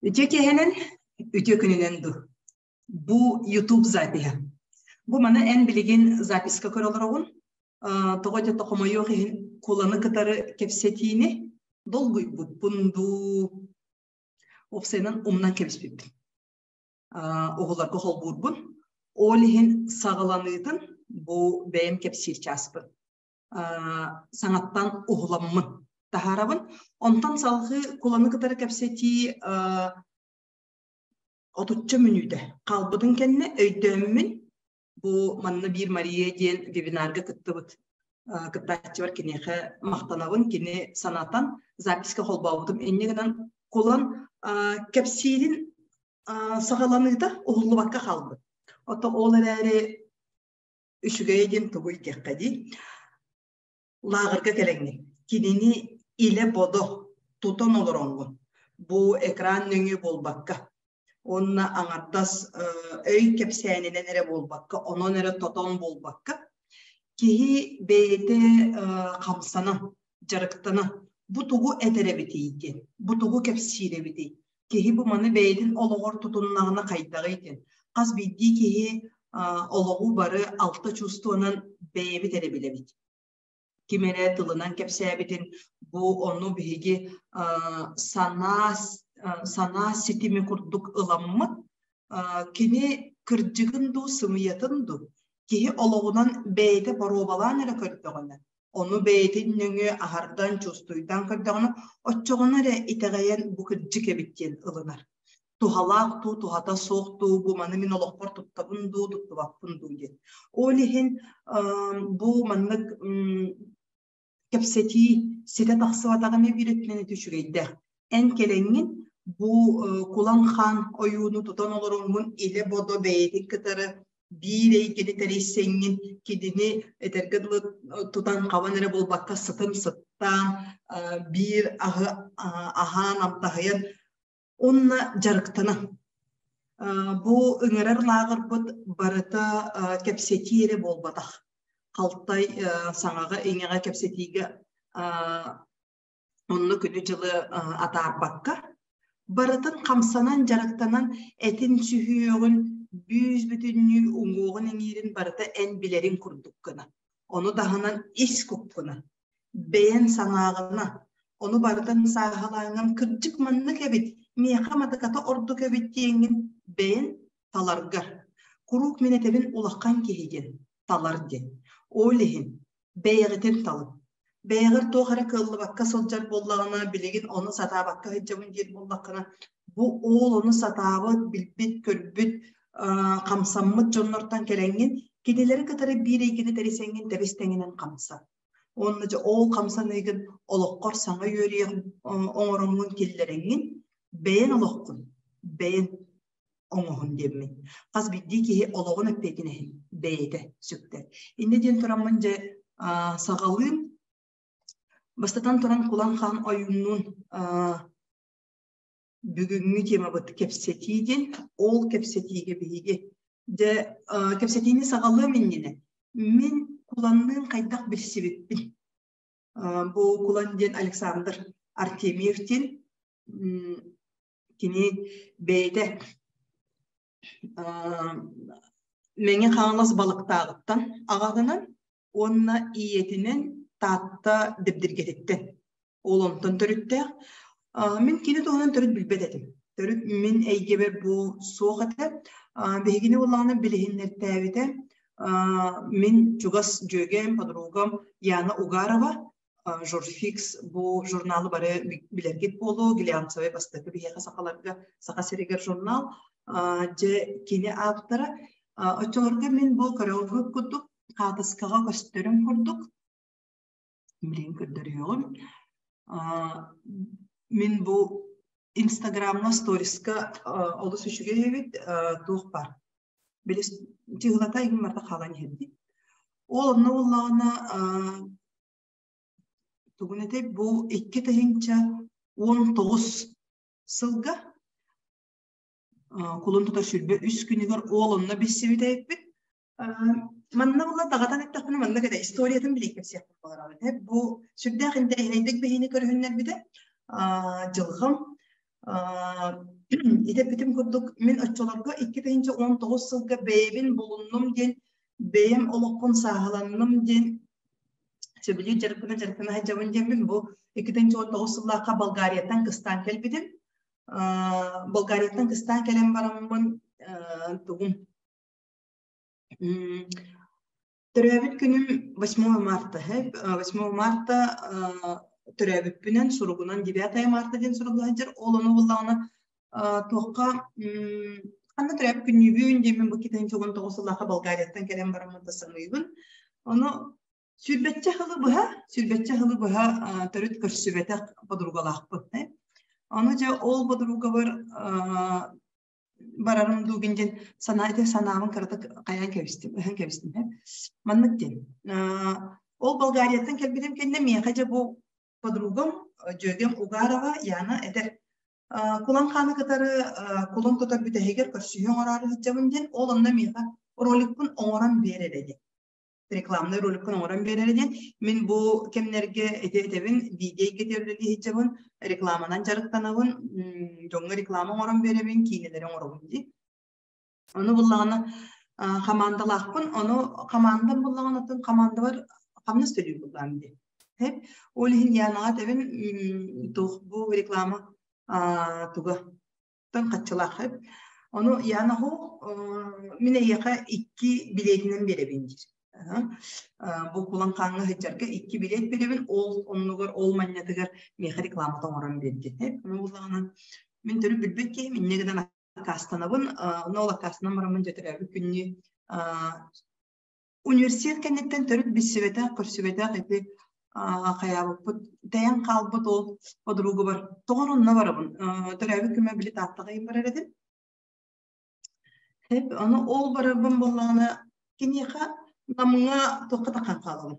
Үтүө киэһэнэн, үтүө күнүнэн дуу. Бу YouTube запиһа. Бу маны эн билигин записка көрө олороҕун. Тоҕо диэтэ хомойуох иһин Куланы кытары кэпсэтиини долгуйбуппун дуу, уопсайынан умнан кэбиспиппин. Оҕолорго холбуурбун. Ол иһин саҕаланыытын бу бэйэм кэпсиир чааспын. Саҥаттан уһуламмын таһаарабын. Онтон салҕыы Куланы кытары кэпсэтии отучча мүнүүтэ хаалбытын кэннэ өйдөөммүн бу манна биир Мария диэн вебинарга кыттыбыт кыттааччыбар киниэхэ махтанабын, кини санатан записка холбообутум. Инньэ гынан Кулан кэпсиирин саҕаланыыта уһуллубакка хаалбыт. Ото ол эрээри үчүгэйэ диэн тугуй диэххэ дии. Лааҕырга кэлэҥҥин, кинини илэ-бодо тутан олороҥҥун, бу экран нөҥүө буолбакка, уонна аҥардас өй кэпсээнинэн эрэ буолбакка, онон эрэ тотон буолбакка, киһи бэйэтэ хамсана, дьарыктана, бу тугу этэр эбитий диэн, бу тугу кэпсиир эбитий, киһи бу маны бэйэтин олоҕор тутуннаҕына хайдаҕый диэн. Хас биирдии киһи олоҕу бары алта чувствонан бэйэбит эрэ билэбит. Ким эрэ тылынан кэпсээбитин бу ону биһиги санаа санаа ситими курдук ыламмыт кини кырдьыгын дуу, сымыйатын дуу киһи олоҕунан бэйэтэ боруобалаан эрэ көрдөҕүнэ ону бэйэтин нөҥүө аһардан, чувствуйдаан көрдөҕүнэ, оччоҕуна эрэ итэҕэйэн бу кырдьык эбит диэн ылынар. Туһалаах дуу, туһата суох дуу, бу маны мин олохпор туттабын дуу, туттубаппын дуу диэн. Ол иһин бу маннык кэпсэтии ситэ тахсыбатаҕа эмиэ биир өттүнэн ити үчүгэйдээх. Эн кэлэҥҥин бу Кулан хаан ойууну тутан олороҥҥун илэ-бодо бэйэтин кытары биир эйгэни тэрийсэҥҥин кинини этэргэ дылы тутан-хабан эрэ буолбакка сытын сыттаан биир аһы аһаан амтаһыйан уонна дьарыктанан. Бу ыҥырар лааҕырбыт барыта кэпсэтии эрэ буолбатах. Халтай саҥаҕа-иҥэҕэ кэпсэтиигэ онно күнү-дьылы атаарбакка, барытын хамсанан, дьарыктанан этин сүһүөҕүн бүүс-бүтүннүү уҥуоҕун-иҥиирин барыта эн билэриҥ курдук гына. Ону таһынан ис куккуна, бэйэн санааҕына, ону барытын сааһылааҥҥын кырдьык маннык эбит, миэхэ матыката ордук эбит диэҥҥин бэйэн таларгар. Куруук мин этэбин улахан киһи диэн, талар диэн. Ол иһин бэйэҕитин талыҥ. Бэйэҕэр туох эрэ кыаллыбакка сылдьар буоллаҕына, билигин ону сатаабакка сылдьабын диир буоллаххына, бу ол ону сатаабыт, билбит, көрбүт, хамсаммыт дьоннортон кэлэҥҥин, кинилэри кытары биир эйгэни тэрийсэҥҥин тэбис-тэҥинэн хамса. Уонна дьэ ол хамсаныыгын олоххор саҥа үөрүйэх оҥороҥҥун киллэрэҥҥин, бэйэн олоххун, бэйэн оҥоһун диэммин. Хас биирдии киһи олоҕун эппиэтинэһин бэйэтэ сүктэр. Инньэ диэн тураммын дьэ саҕалыым. Бастатан туран Кулан хаан ойууннуун бүгүҥҥү темабыт кэпсэтии диэн. Ол кэпсэтиигэ биһиги дьэ кэпсэтиини саҕалыам иннинэ мин Куланныын хайдах билсибиппин. Бу Кулан диэн Александр Артемьев диэн Кини бэйэтэ Мэҥэ Хаҥалас Балыктааҕыттан аҕатынан уонна ийэтинэн Таатта Дэбдиргэтиттэн. Ол онтон төрүттээх. Мин кини туһунан төрүт билбэт этим. Төрүт мин эйгэбэр бу суох этэ. Биһигини буоллаҕына билиһиннэртээбитэ мин чугас дьүөгэм, подругам Яна Угарова Журфикс бу журналы бары билэргит буолуо, глянцевый бастакы биһиэхэ сахаларга Саха сиригэр журнал. Дьэ, кини ааптара. Оччолорго мин бу көрөҕүт курдук, хаатыскаҕа көстөрүм курдук, билигин көрдөрүөҕүм. Мин бу Инстаграмҥа сториска олус үчүгэй эбит, туох баар. Били дьыалата игин барыта хаалан иһэрдик. Ол онно буоллаҕына тугун этэй бу 2019 сылга кулун тутар 23 күнүгэр уол онно билсибит эбиппит. Манна була даҕатан эттэхпинэ маннык этэ историятын билиик кэпсиэхпин баҕарабын. Бу сүрдээх интэриэһинэйдик биһини көрүһүннэрбитэ. Дьылҕам. Ити курдук мин оччолорго 2019 сылга бэйэбин булуннум диэн, бэйэм олохпун сааһыланным диэн, сөбүлүүр дьарыкпынан дьарыктана сылдьабын диэммин бу 2019 сыллаахха Болгарияттан кыстаан кэлбитим. Болгарияттан кыстаан кэлэн бараммын тугум Төрөөбүт күнүм 8 марта, 8 марта төрөөбүппүнэн суругунан 9 марта диэн сурулла сылдьар. Ол ону буллаҕына туохха ханна төрөөбүт күннүүбүн диэммин бу 2019 сыллаахха Болгарияттан кэлэн бараммын да саныыбын. Ону сүүрбэччэ сылы быһа, сүүрбэччэ сылы быһа төрүт көрсүбэтэх подругалаахпын. Ону дьэ ол подругабар барарым дуугин диэн санаа ити санаабын кыратык хайаан кэбистим, ыһан кэбистим. Маннык диэн. Ол Болгарияттан кэлбитим кэннэ миэхэ дьэ бу подругам, дьүөгэм Угарова Яна этэр Кулан хааны кытары кулун тутар бүтэһигэр көрсүһүү оҥороору сылдьабын диэн, ол онно миэхэ роликпын оҥорон биэрэр диэн. Рекламнай роликпын оҥорон биэрэр диэн. Мин бу кэмнэргэ ити этэбин, видео эйгэтигэр үлэлии сылдьабын, рекламанан дьарыктанабын, дьоҥҥо реклама оҥорон биэрэбин, киинэлэри оҥоробун дии. Ону буллаҕына хамаандалаахпын, ону хамаандам буллаҕына оттон хамаандабар хамнас төлүүр буллаҕым дии. Ол иһин Янаҕа этэбин, туох бу реклама туга тан хаччылаах Ону Яна ху мин эйиэхэ икки билиэтинэн биэрэбин диир. Бу кулан хааҥҥа сылдьарга икки билиэт биэрэбин, ол оннугар, ол манньатыгар миэхэ рекламата оҥорон биэрдин. Ону буллаҕына мин төрүт билбэт киһим, инньэ гынан аккаастанабын. Ону ол аккаастанан бараммын дьэ төрөөбүт күннүү университет кэнниттэн төрүт билсибэтэх, көрсүбэтэх ити хайаабыппыт тэйэн хаалбыт ол подругубар тоҕо онно барабын. Төрөөбүт күмэ били Тааттаҕа барар этим. Ону ол барарбын буоллаҕына киниэхэ Намҥа туохха таххан хаалабын.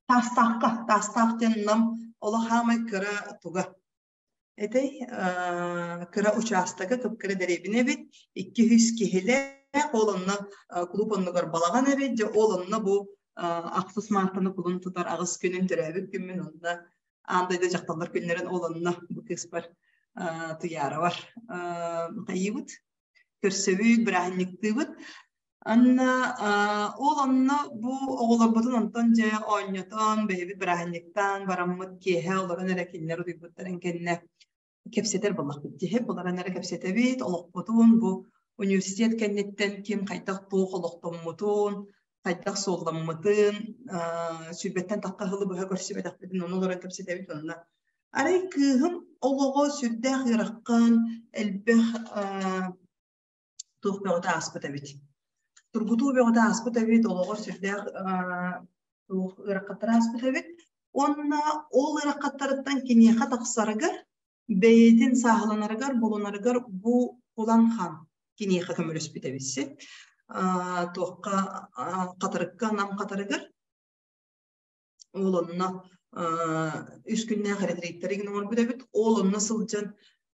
Таастаахха, Таастаах диэн Нам олох хаамай кыра туга. Этэй кыра учаастага кып-кыра дэриэбинэ эбит, 200 киһилээх, ол онно клуб оннугар балаҕан эбит, дьэ ол онно бу ахсыс маартаны кулун тутар аҕыс күнүн төрөөбүт күммүн онно аан дойду дьахталлар күннэрин ол онно бу кыыспар Туйаарабар хайыыбыт, көрсөбүт, бырааһынньыктыыбыт. Анна ол онно бу оҕолорбутун онтон дьэ оонньотон, бэйэбит бырааһынньыктаан бараммыт киэһэ олорон эрэ кинилэр утуйбуттарын кэннэ кэпсэтэр буоллахпыт дии. Олорон эрэ кэпсэтэбит, олохпутун, бу университет кэнниттэн ким хайдах туох олохтоммутун, хайдах суолламмытын, сүүрбэттэн тахха сылы быһа көрсүбэтэхпитин ону олорон кэпсэтэбит онно. Арай кыыһым олоҕо сүрдээх ыарахан, элбэх туох бөҕөтө ааспыт эбит. Тургутуу бөҕөтө ааспыт эбит, олоҕор сүрдээх туох ыарахаттары ааспыт эбит. Уонна ол ыарахаттарыттан киниэхэ тахсарыгар, бэйэтин сааһыланарыгар, булунарыгар бу Кулан хан киниэхэ көмөлөспүт эбит. Туохха хатырыкка, нам хатырыгар ол онно үс күннээх ретриттэрин оҥорбут эбит. Ол онно сылдьан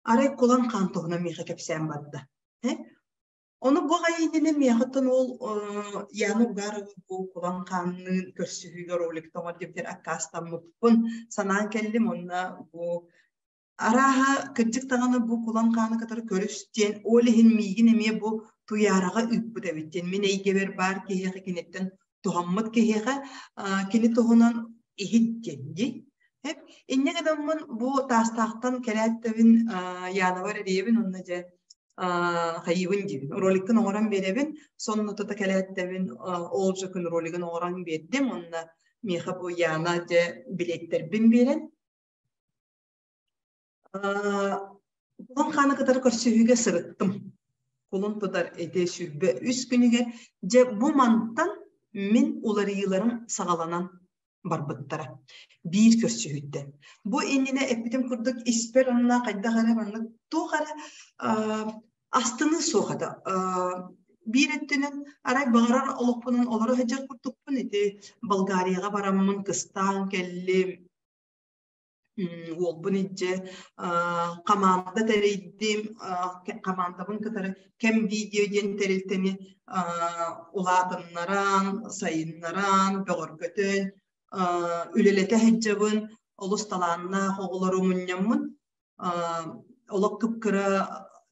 арай Кулан хаан туһунан миэхэ кэпсээн барда. Ону бу аҕай иннинэ миэхэттэн ол Яна Угарова бу Кулан хаанныын көрсүһүүгэ роликта оҥор диэбитигэр аккаастаммыппын санаан кэллим. Онно бу Арааһа, кырдьык даҕаны бу Кулан хааны кытары көрүс диэн, ол иһин миигин эмиэ бу Туйаараҕа ыыппыт эбит диэн, мин эйгэбэр баар киһиэхэ киниттэн туһаммыт киһиэхэ кини туһунан иһит диэн дии. Инньэ гынаммын бу Таастаахтан кэлээттэбин Янабар эрийэбин уонна дьэ хайыыбын диибин. Роликкын оҥорон биэрэбин, сонно тута кэлээттэбин ол же күн ролигын оҥорон биэрдим уонна миэхэ бу Яна дьэ билиэттэрбин биэрэн Кулун хааны кытары көрсүһүүгэ сырыттым. Кулун тутар ити 23 күнүгэр дьэ бу мантан мин уларыйыыларым саҕаланан барбыттара. Биир көрсүһүүттэн. Бу иннинэ эппитим курдук испэр онно хайдах эрэ маннык туох эрэ астыныы суох этэ. Биир өттүнэн арай баҕарар олохпунан олоро сылдьар курдукпун ити Болгарияҕа бараммын кыстаан кэллим уолбун илдьэ хамаанда тэрийдим, хамаандабын кытары Кэм видео диэн тэрилтэни улаатыннаран, сайыннаран, бөҕөргөтөн үлэлэтэ сылдьабын, олус талааннаах оҕолору мунньаммын. Олох кып-кыра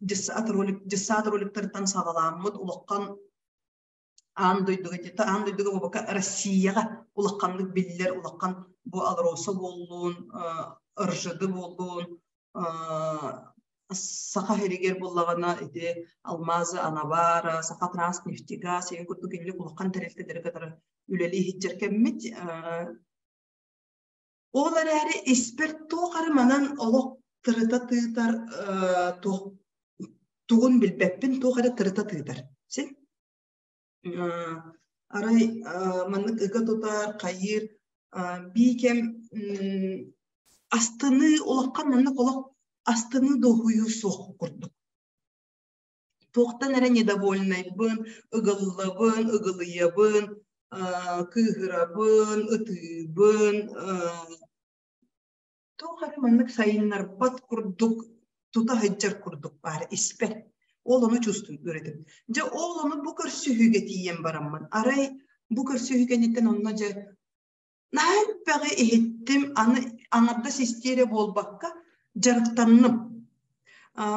дьыссаат роликтарыттан саҕаламмыт улахан аан дойдуга где-то аан дойдуга буолбакка Россияҕа улаханнык биллэр улахан бу Алроса буоллун, РЖД буоллун, Саха сиригэр буоллаҕына ити Алмазы Анабара, Сахатранснефтегаз деген курдук инник улахан тэрилтэлэри кытары үлэлии иһитчэр кэммит. Ол эрээри испэр туох эрэ манан олох тырыта тыытар туох тугун билбэппин, туох эрэ тырыта тыытар. Син арай маннык ыга тутар, хайыыр биикэм астыныы улахан маннык олох астыныы дуоһуйуу суох курдук. Туохтан эрэ недовольнайбын, ыгыллабын, ыгылыйабын, кыыһырабын, ытыыбын, туох эрэ маннык сайыннарбат курдук тута сылдьар курдук баар испэр. Ол ону чувствуйдуур этим. Дьэ ол ону бу көрсүһүүгэ тиийэн бараммын, арай бу көрсүһүү кэнниттэн онно дьэ наһаа элбэҕи иһиттим, аны аҥардас истиэрэ буолбакка дьарыктанным.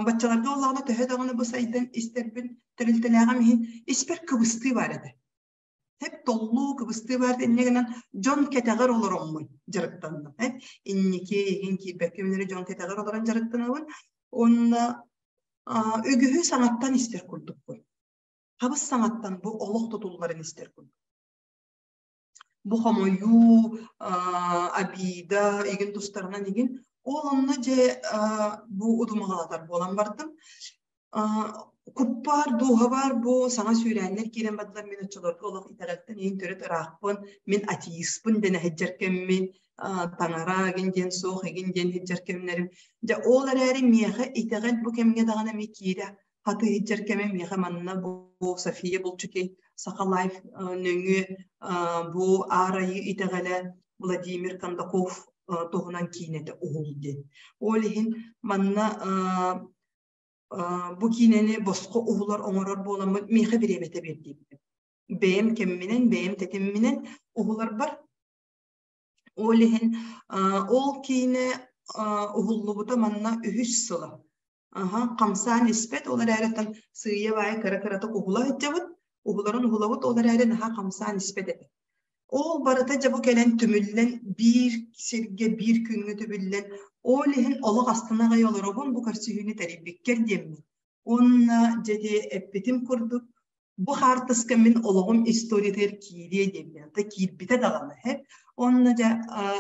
Баччаларга оллоҕуна төһө даҕаны бу сайдан истэрбин тэрилтэлээҕим иһин испэр кыбыстыы баар этэ. Тэп толлуу, кыбыстыы баар инньэ гынан дьон кэтэҕэр олороммун дьарыктанным. Инники игин киирбэккэ минэри дьон кэтэҕэр олорон дьарыктанабын. Уонна үгүһү саҥаттан истэр курдукпун. Хабыс саҥаттан бу олох тутулларын истэр курдук. Бу хомойуу, обида игин тустарынан игин ол онно дьэ бу удумаҕалатар буолан бардым. Куппар, дууһабар бу саҥа сүүрээннэр киирэн бардылар мин оччолорго олох итэҕэлтэн иһин төрүт ыраахпын, мин атеиспын дэнэ сылдьар кэммин, таҥара игин диэн суох игин диэн сылдьар кэмнэрим. Дьэ ол эрээри миэхэ итэҕэл бу кэмҥэ даҕаны эмиэ киирэ хатыы сылдьар кэмэ миэхэ манна бу София Булчукей Саха Лайф нөҥүө бу Аар Айыы итэҕэлэ Владимир Кондаков туһунан киинэтэ уһул диэн. Ол иһин манна бу киинэни босхо уһулар оҥорор буоламмыт миэхэ бириэмэтэ биэрдибитим. Бэйэм кэмминэн, бэйэм тэтимминэн уһуларбар. Ол иһин ол киинэ уһуллубута манна үһүс сыла. Аха, хамсаан испэт, ол эрээри оттон сыыйа-баайа кыра-кыратык уһула сылдьабыт, уһуларын уһулабыт, ол эрээри наһаа хамсаан испэт этэ. Ол барыта дьэ бу кэлэн түмүллэн биир сиргэ биир күҥҥэ түбүллэн, ол иһин олох астына аҕай олоробун бу көрсүһүүнү тэрийбиккэр диэммин. Уонна дьэ ити эппитим курдук, бу хаартыска мин олоҕум историятыгар киириэ диэммин, ата киирбитэ даҕаны һэ. Уонна дьэ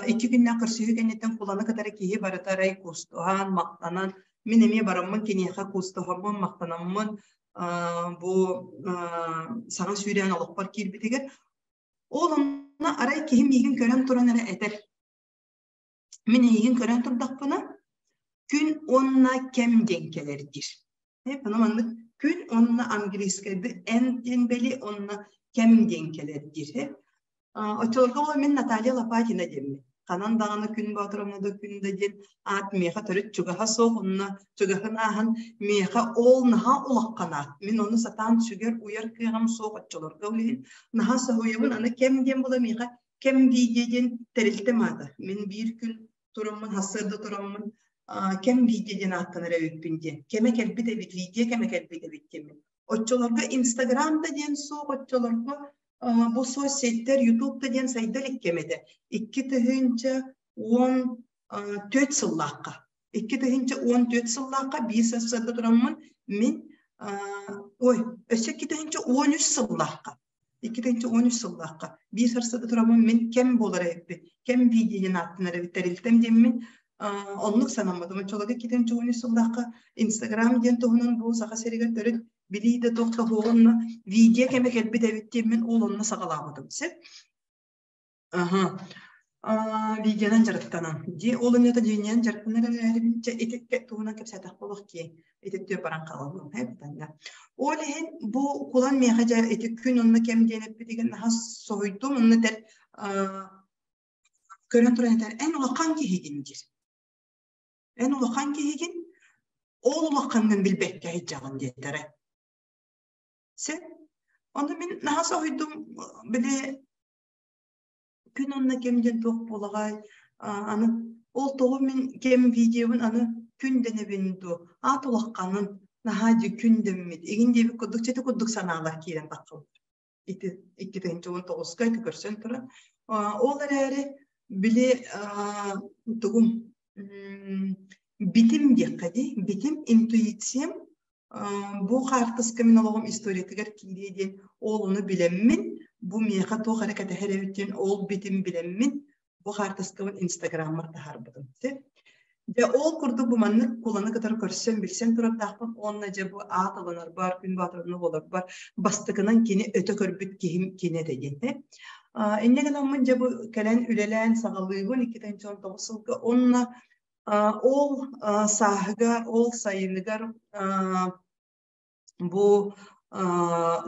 икки күннээх көрсүһүү кэнниттэн Куланы кытары киһи барыта арай куустуһан, махтанан, мин эмиэ бараммын киниэхэ куустуһаммын, махтанаммын бу саҥа сүүрээн олохпор киирбитигэр Ол онно арай киһи миигин көрөн туран эрэ этэр. Мин эйигин көрөн турдахпына, күн уонна кэм диэн кэлэр диир. Ону маннык күн уонна английскайды эн диэн бэли уонна кэм диэн кэлэр диир. Оччолорго ол мин Наталья Лопатина диэммин. Ханан даҕаны Күн Боотуровна да күн да диэн аат миэхэ төрүт чугаһа суох онно чугаһын ааһан миэхэ ол наһаа улахан аат. Мин ону сатаан сүгэр уйар кыаҕым суох оччолорго ол иһин наһаа соһуйабын аны кэм диэн була миэхэ кэм видео диэн тэрилтэм аата. Мин биир күн тураммын сарсыарда тураммын кэм видео диэн ааттанар эбиппин диэн. Кэмэ кэлбит эбит, видео кэмэ кэлбит эбит диэммин. Оччолорго Инстаграм да диэн суох, оччолорго бу соцсеттэр, Ютуб да диэн сайда илик кэм этэ. 2014 сыллаахха. 2014 сыллаахха биир сарсыарда тураммын мин ой, өссө 2013 сыллаахха 2013 сыллаахха биир сарсыарда тураммын мин кэм буолар эбиппин, кэм видеонан ааттанар эбит тэрилтэм диэммин оннук санаммытым. Оччолорго 2013 сыллаахха Инстаграм диэн туһунан бу Саха сиригэр төрүт билии да туох да суоҕунна видео кэмэ кэлбит эбит диэммин ол онно саҕалаабытым. Сөп. Аха. Видеонан дьарыктанан. Дии ол иннэтэ дьиҥинэн дьарыктанар эрээрибин чэ ити туһунан кэпсээтэх буолуох киэҥ. Ити түө баран хаалабын һэ Ол иһин бу кулан миэхэ дьэ ити күн онно кэм диэн эппитигин наһаа соһуйдум онно этэр көрөн туран этэр эн улахан киһигин диир. Эн улахан киһигин ол улахаҥҥын билбэккэ сылдьаҕын диэтэрэ. Сөп. Ону мин наһаа соһуйдум били күн онно кэм диэн туох буолаҕай? Аны ол тоҕо мин кэм видеобун аны күн дэнэбин дуо, аат улахханын, наһаа дьи күн дэммит, игин диэбит курдук чэти курдук санаалар киирэн таххаллар. Ити 2019-ка ити көрсөн туран. Ол эрээри били тугум битим диэххэ дии, битим интуициям бу хаартыска мин олоҕум историятыгар киириэ диэн ол ону билэммин, бу миэхэ туох эрэ кэтэһэр эбит диэн ол битим билэммин, бу хаартыскабын инстаграммар таһаарбытым. Дьэ ол курдук бу маннык Куланы кытары көрсөн билсэн турардаахпын уонна дьэ бу аат ылынарбар, күн баатырына буоларбар бастакынан кини өтө көрбүт киһим кини этэ диэн. Инньэ гынаммын дьэ бу кэлэн үлэлээн саҕалыыбын 2019 сылга уонна ол сааһыгар, ол сайыныгар бу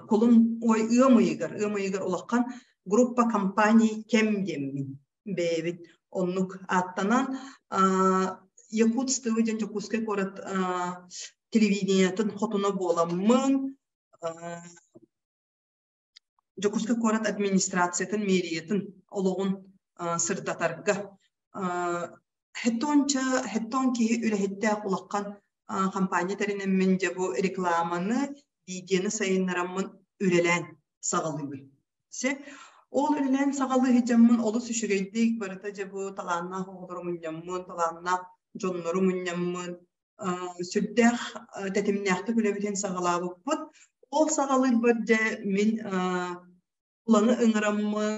кулун ой ыам ыйыгар, ыам ыйыгар улахан группа компаний кэм диэммин бэйэбит оннук ааттанан Якутск диэн Дьокуускай куорат телевидениетын хотуна буоламмын Дьокуускай куорат администрациятын мэриятын олоҕун сырдатарга хеттонча хеттон киһи үлэһиттээх улахан компания тэринэммин дьэ бу рекламаны видеоны сайыннараммын үлэлээн саҕалыыбын. Се ол үлэлээн саҕалыы сылдьаммын олус үчүгэйдик барыта дьэ бу талааннаах оҕолору мунньаммын, талааннаах дьоннору мунньаммын сүрдээх тэтимнээхтик үлэбитин саҕалаабыппыт. Ол саҕалыырбар дьэ мин Куланы ыҥыраммын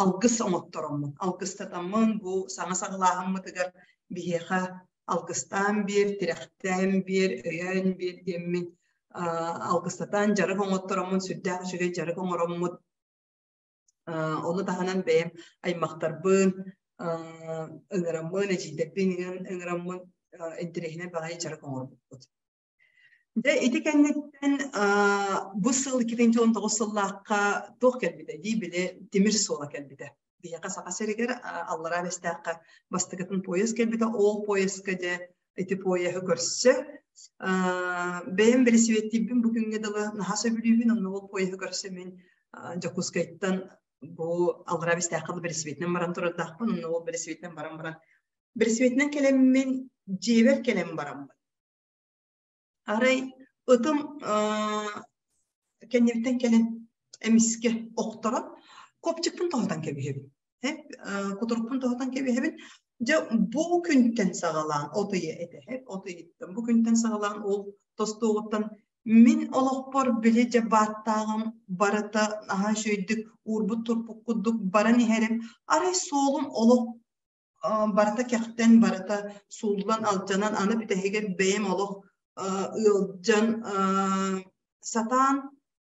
алгыс оҥоттороммун, алгыстатаммын бу саҥа саҕалааһыммытыгар биһиэхэ алгыстаан биэр, тирэхтээн биэр, өйөөн биэр диэммин алгыстатан дьарык оҥоттороммун сүрдээх үчүгэй дьарык оҥороммут. Ону таһынан бэйэм аймахтарбын ыҥыраммын, эдьиийдэрбин ыҥыраммын интэриэһинэй баҕайы дьарык оҥорбуппут. Дьэ ити кэнниттэн бу сыл 2019 сыллаахха туох кэлбитэ дии били тимир суола кэлбитэ. Биһиэхэ Саха сиригэр Аллараа Бэстээххэ бастакытын поезд кэлбитэ. Ол поездка дьэ ити поеһы көрсө бэйэм бэлисипиэттиирбин бу күҥҥэ дылы наһаа сөбүлүүбүн. Онно ол поеһы көрсө мин Дьокуускайтан бу Аллараа Бэстээххэ бэлисипиэтинэн баран турардаахпын. Онно ол бэлисипиэтинэн баран баран бэлисипиэтинэн кэлэммин дьиэбэр кэлэн бараммын. Арай ытым кэннибиттэн кэлэн эмискэ охторон копчикпын тоһутан кэбиһэбин. Кутурукпун тоһутан кэбиһэбин. Дьэ бу күнтэн саҕалаан от ыйа этэ от ыйыттан бу күнтэн саҕалаан ол тостуоҕуттан мин олохпор били дьэ бааттааҕым барыта наһаа үчүгэйдик уурбут турбут курдук баран иһэрим. Арай суолум олох барыта кэхтэн, барыта сууллан, алдьанан, аны бүтэһигэр бэйэм олох ыалдьан сатаан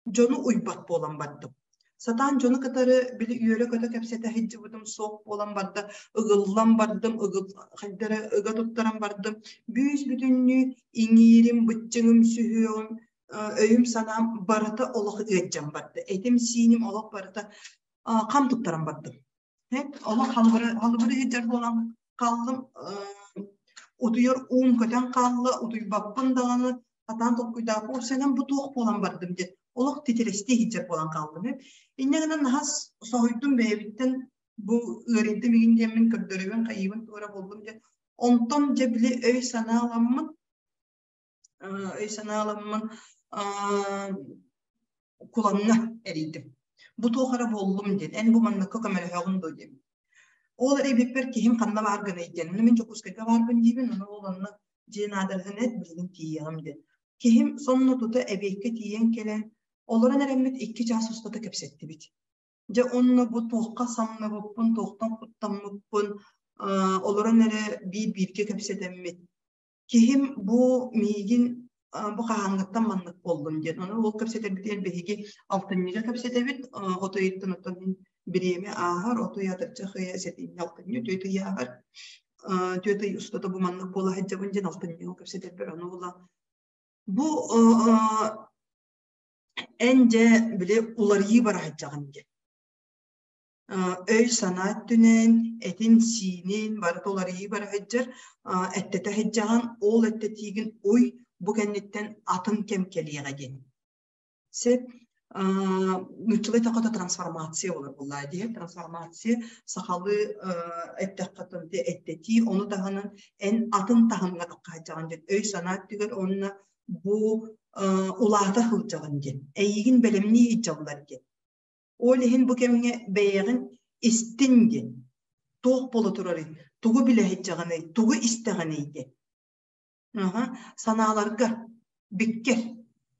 дьону уйбат буолан бардым. Сатаан дьону кытары били үөрэ-көтө кэпсэтэ сылдьыбытым суох буолан барда, ыгыллан бардым, ыгыл хайдара ыга туттаран бардым. Бүүс-бүтүннүү иҥиирим, быччыҥым, сүһүөҕүм, өйүм-санаам барыта олох ыалдьан барда. Этим-сииним олох барыта хам туттаран бардым. Олох халыбыры сылдьар буолан хааллым. Утуйар уум көтөн хаалла, утуйбаппын даҕаны сатаан толкуйдаабыт уопсайынан бу туох буолан бардым диэн олох титирэстии сылдьар буолан хааллым. Инньэ гынан наһаа соһуйдум бэйэбиттэн бу ыарыйдым игин диэммин көрдөрөбүн, хайыыбын туора буоллум диэн. Онтон дьэ били өй-санаа өй-санааламмын кулаҥҥа эрийдим. Бу туох эрэ буоллум диэн, эн бу манныкка көмөлөһөҕүн дуо диэн. Ол эрийбиппэр киһим ханна бааргыный диэн, ону мин Дьокуускайга баарбын диибин, ону ол онно дьиэ наадалаһын эт, билигин тиийиэҕим диэн. Киһим сонно тута эбиэккэ тиийэн кэлэн, олорон эрэммит 2 чаас устата кэпсэттибит. Дьэ онно бу туохха самныбыппын, туохтан куттаммыппын, олорон эрэ биир-бииргэ кэпсэтэммит. Киһим бу миигин бу хаһааҥҥыттан маннык буоллум диэн. Ону ол кэпсэтэрбитигэр биһиги алтынньыга кэпсэтэбит. От ыйыттан оттон мин бириэмэ ааһар, от ый атырдьах ыйа сэтинньи алтынньы түөрт ый ааһар. 4 ый устата бу маннык буола сылдьабын диэн алтынньыга кэпсэтэрбэр ону була бу эн дьэ били уларыйыы бара сылдьаҕын диэн. Өй-санаа өттүнэн, этин-сиинин барыта уларыйыы бара сылдьар, эттэтэ сылдьаҕын, ол эттэтиигин уй бу кэнниттэн атын кэм кэлиэҕэ диэн. Сөп. Нууччалыы эттэххэ трансформация буолар буоллаа дии. Трансформация сахалыы эттэххэ эттэтии, ону таһынан эн атын таһымҥа таххааччаҕын диэн өй-санаа өттүгэр уонна бу улаата сылдьаҕын диэн, эйигин бэлэмнии сылдьаллар диэн. Ол иһин бу кэмҥэ бэйэҕин истин диэн, туох буола турарый, тугу билэ сылдьаҕыный, тугу истэҕиний диэн. Аха, санааларга биккэр,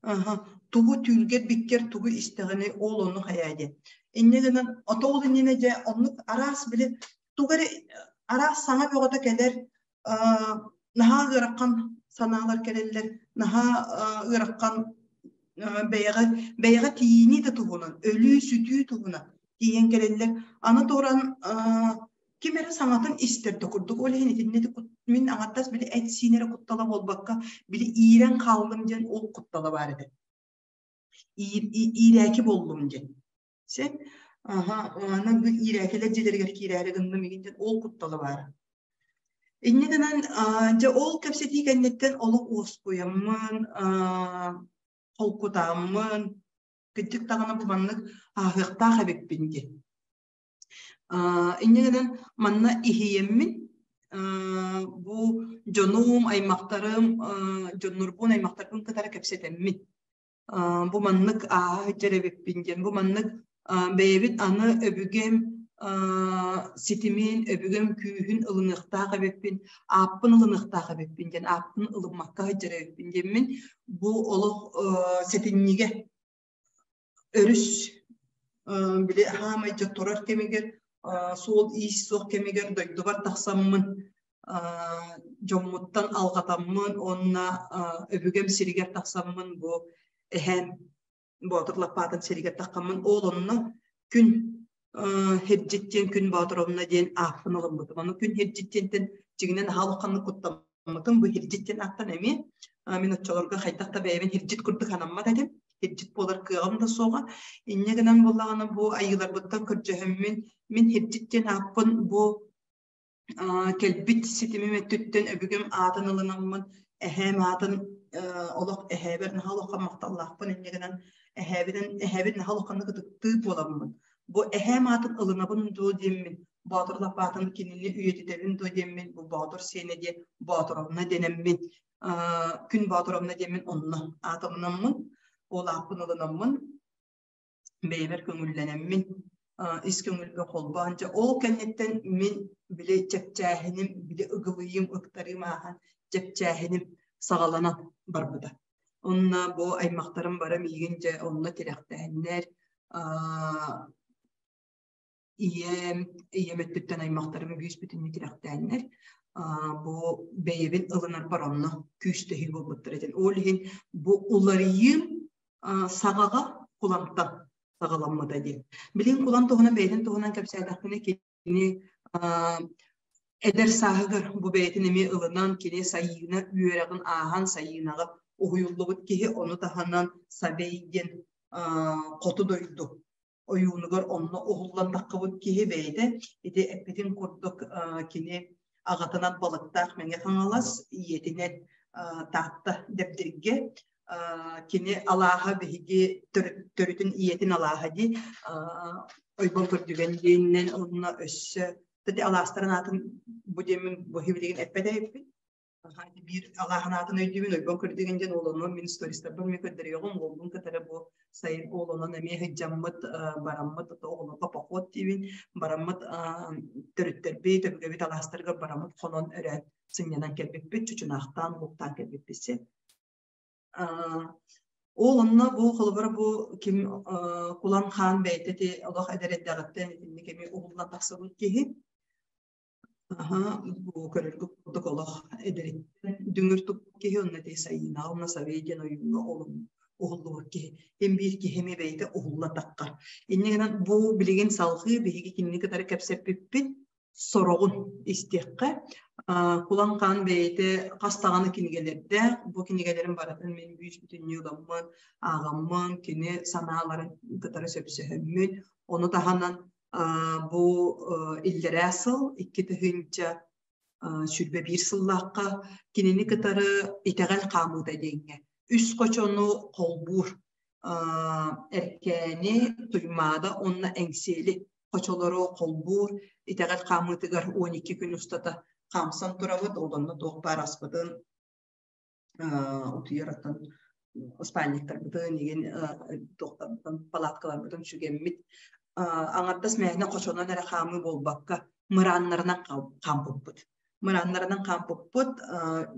аха, тугу түүлгэр биккэр, тугу истэҕиний, ол ону хайаа диэн. Инньэ гынан, ото ол иннинэ дьэ оннук араас били тугу эрэ араас саҥа бөҕөтө кэлэр, наһаа ыарахан санаалар кэлэллэр, наһаа ыарахан бэйэҕэ бэйэҕэ тиийинии да туһунан, өлүү-сүтүү туһунан тиийэн кэлэллэр. Аны туран ким эрэ саҥатын истэр да курдук, ол иһин итиннэ мин аҥардас били эт-сиин эрэ куттала буолбакка, били иирэн хааллым диэн ол куттала баар этэ. Иирээки буоллум диэн. Сен аха, аны бу иирээкилэр дьиэлэригэр киирээри гынным игин диэн ол куттала баара. Инньэ гынан, дьэ ол кэпсэтии кэнниттэн олох уоскуйаммын, холкутааммын, кырдьык даҕаны бу маннык ааһыахтаах эбиппин диэн. Инньэ гынан манна иһийэммин, бу дьонум, аймахтарым, дьоннорбун, аймахтарбын кытары кэпсэтэммин, бу маннык ааһа сылдьар эбиппин диэн, бу маннык бэйэбит аны өбүгэм ситимин, өбүгэм күүһүн ылыныахтаах эбиппин, ааппын ылыныахтаах эбиппин диэн, ааппын ылыммакка сылдьар эбиппин диэммин, бу олох сэтинньигэ өрүс били хаамай дьэ турар кэмигэр суол-иис суох кэмигэр дойдубар тахсаммын дьоммуттан алҕатаммын уонна өбүгэм сиригэр тахсаммын бу эһээм Боотур лаппаатын сиригэр таххаммын ол онно күн Хирдьит диэн Күн Боотуровна диэн ааппын ылыммытым. Ону Күн Хирдьит диэнтэн дьиҥинэн наһаа улаханнык куттаммытым. Бу Хирдьит диэн ааттан эмиэ мин оччолорго хайдах да бэйэбин хирдьит курдук анаммат этим. Хирдьит буолар кыаҕым да суоҕа. Инньэ гынан буоллаҕына бу айыыларбыттан көрдөһөммүн мин хирдьит диэн ааппын бу кэлбит ситимим өттүттэн өбүгэм аатын ылынаммын, эһээм аатын олох эһээбэр наһаа улахан махталлаахпын инньэ гынан эһээбинэн эһээбин наһаа улаханнык ытыктыы буоламмын бу эһээм аатын ылынабын дуо диэммин Боотур лаппаатын кинини үйэтитэбин дуо диэммин бу Боотур сиэнэ диэн Боотуровна дэнэммин Күн Боотуровна диэммин онно аатымнаммын ол ааппын ылынаммын бэйэбэр көҥүллэнэммин ис көҥүлбүн холбоон дьэ ол кэнниттэн мин били чэпчээһиним били ыгылыйым ыктарыым ааһан чэпчээһиним саҕаланан барбыта. Онно бу аймахтарым бары миигин дьэ онно тирэхтэһэннэр ийэм, ийэм өттүттэн аймахтарым күүспүтүн тирэхтээннэр бу бэйэбин ылынарбар онно күүстэһии буолбуттар этин. Ол иһин бу уларыйыым саҕаҕа кулантан саҕаламмыта диэн. Билигин кулан туһунан бэйэтин туһунан кэпсээтэхпинэ кини эдэр сааһыгар бу бэйэтин эмиэ ылынан кини Сайыына үөрэҕин ааһан Сайыынаҕа уһуйуллубут киһи ону таһынан Сабей диэн хоту дойду ойуунугар онно уһуллан таххыбыт киһи бэйэтэ ити эппитин курдук кини аҕатынан Балыктаах Мэҥэ Хаҥалас, ийэтинэн Таатта Дэбдиргэ кини алааһа биһиги төрүтүн ийэтин алааһа дии Ойбон Көрдүгэн диэнинэн онно өссө алаастарын аатын бу диэммин бу билигин эппэт эбиппин. Биир алааһын аатын өйдүүбүн, ойбон көрдүгэн диэн уолунун мин стористарбын эмиэ көрдөрүөҕүм, уолбун кытары бу сайын уолунан эмиэ сылдьаммыт, бараммыт, оҕолорго поход диибин, бараммыт төрүттэрбит, өбүгэбит алаастарыгар бараммыт хонон өрөөн сынньанан кэлбиппит, чучунаахтаан, уһуктаан кэлбиппит син. Ол онно бу холобура бу ким Кулан хаан бэйэтэ ити олох эдэр эрдэҕиттэн итинник эмиэ уһуллан тахсыбыт киһи. Аһа, бу көрөргө курдук олох эдэриттэн дүҥүр туппут киһи онно ити Сайыынаҕа уонна Савей диэн ойууҥҥа уһуллубут киһи. Ким биир киһи эмиэ бэйэтэ уһулла таххар. Инньэ гынан бу билигин салҕыы биһиги кинини кытары кэпсэппиппит сороҕун истиэххэ. Кулан хаан бэйэтэ хас даҕаны кинигэлэрдээх. Бу кинигэлэрин барытын мин бүүс-бүтүннүү ыламмын, ааҕаммын, кини санааларын кытары сөпсөһөммүн, ону таһынан бу иллэрээ сыл 2021 сыллаахха кинини кытары итэҕэл хаамыыта диэҥҥэ үс хочону холбуур. Эркээни, Туймаада уонна Эҥсиэли хочолору холбуур итэҕэл хаамыытыгар 12 күн устата хаамсан турабыт. Ол онно туох баар аспытын утуйар оттон спальниктарбытын игин туохтарбытын палаткаларбытын сүгэммит аҥардас мээнэ хочонон эрэ хаамыы буолбакка мырааннарынан хаампыппыт. Мырааннарынан хаампыппыт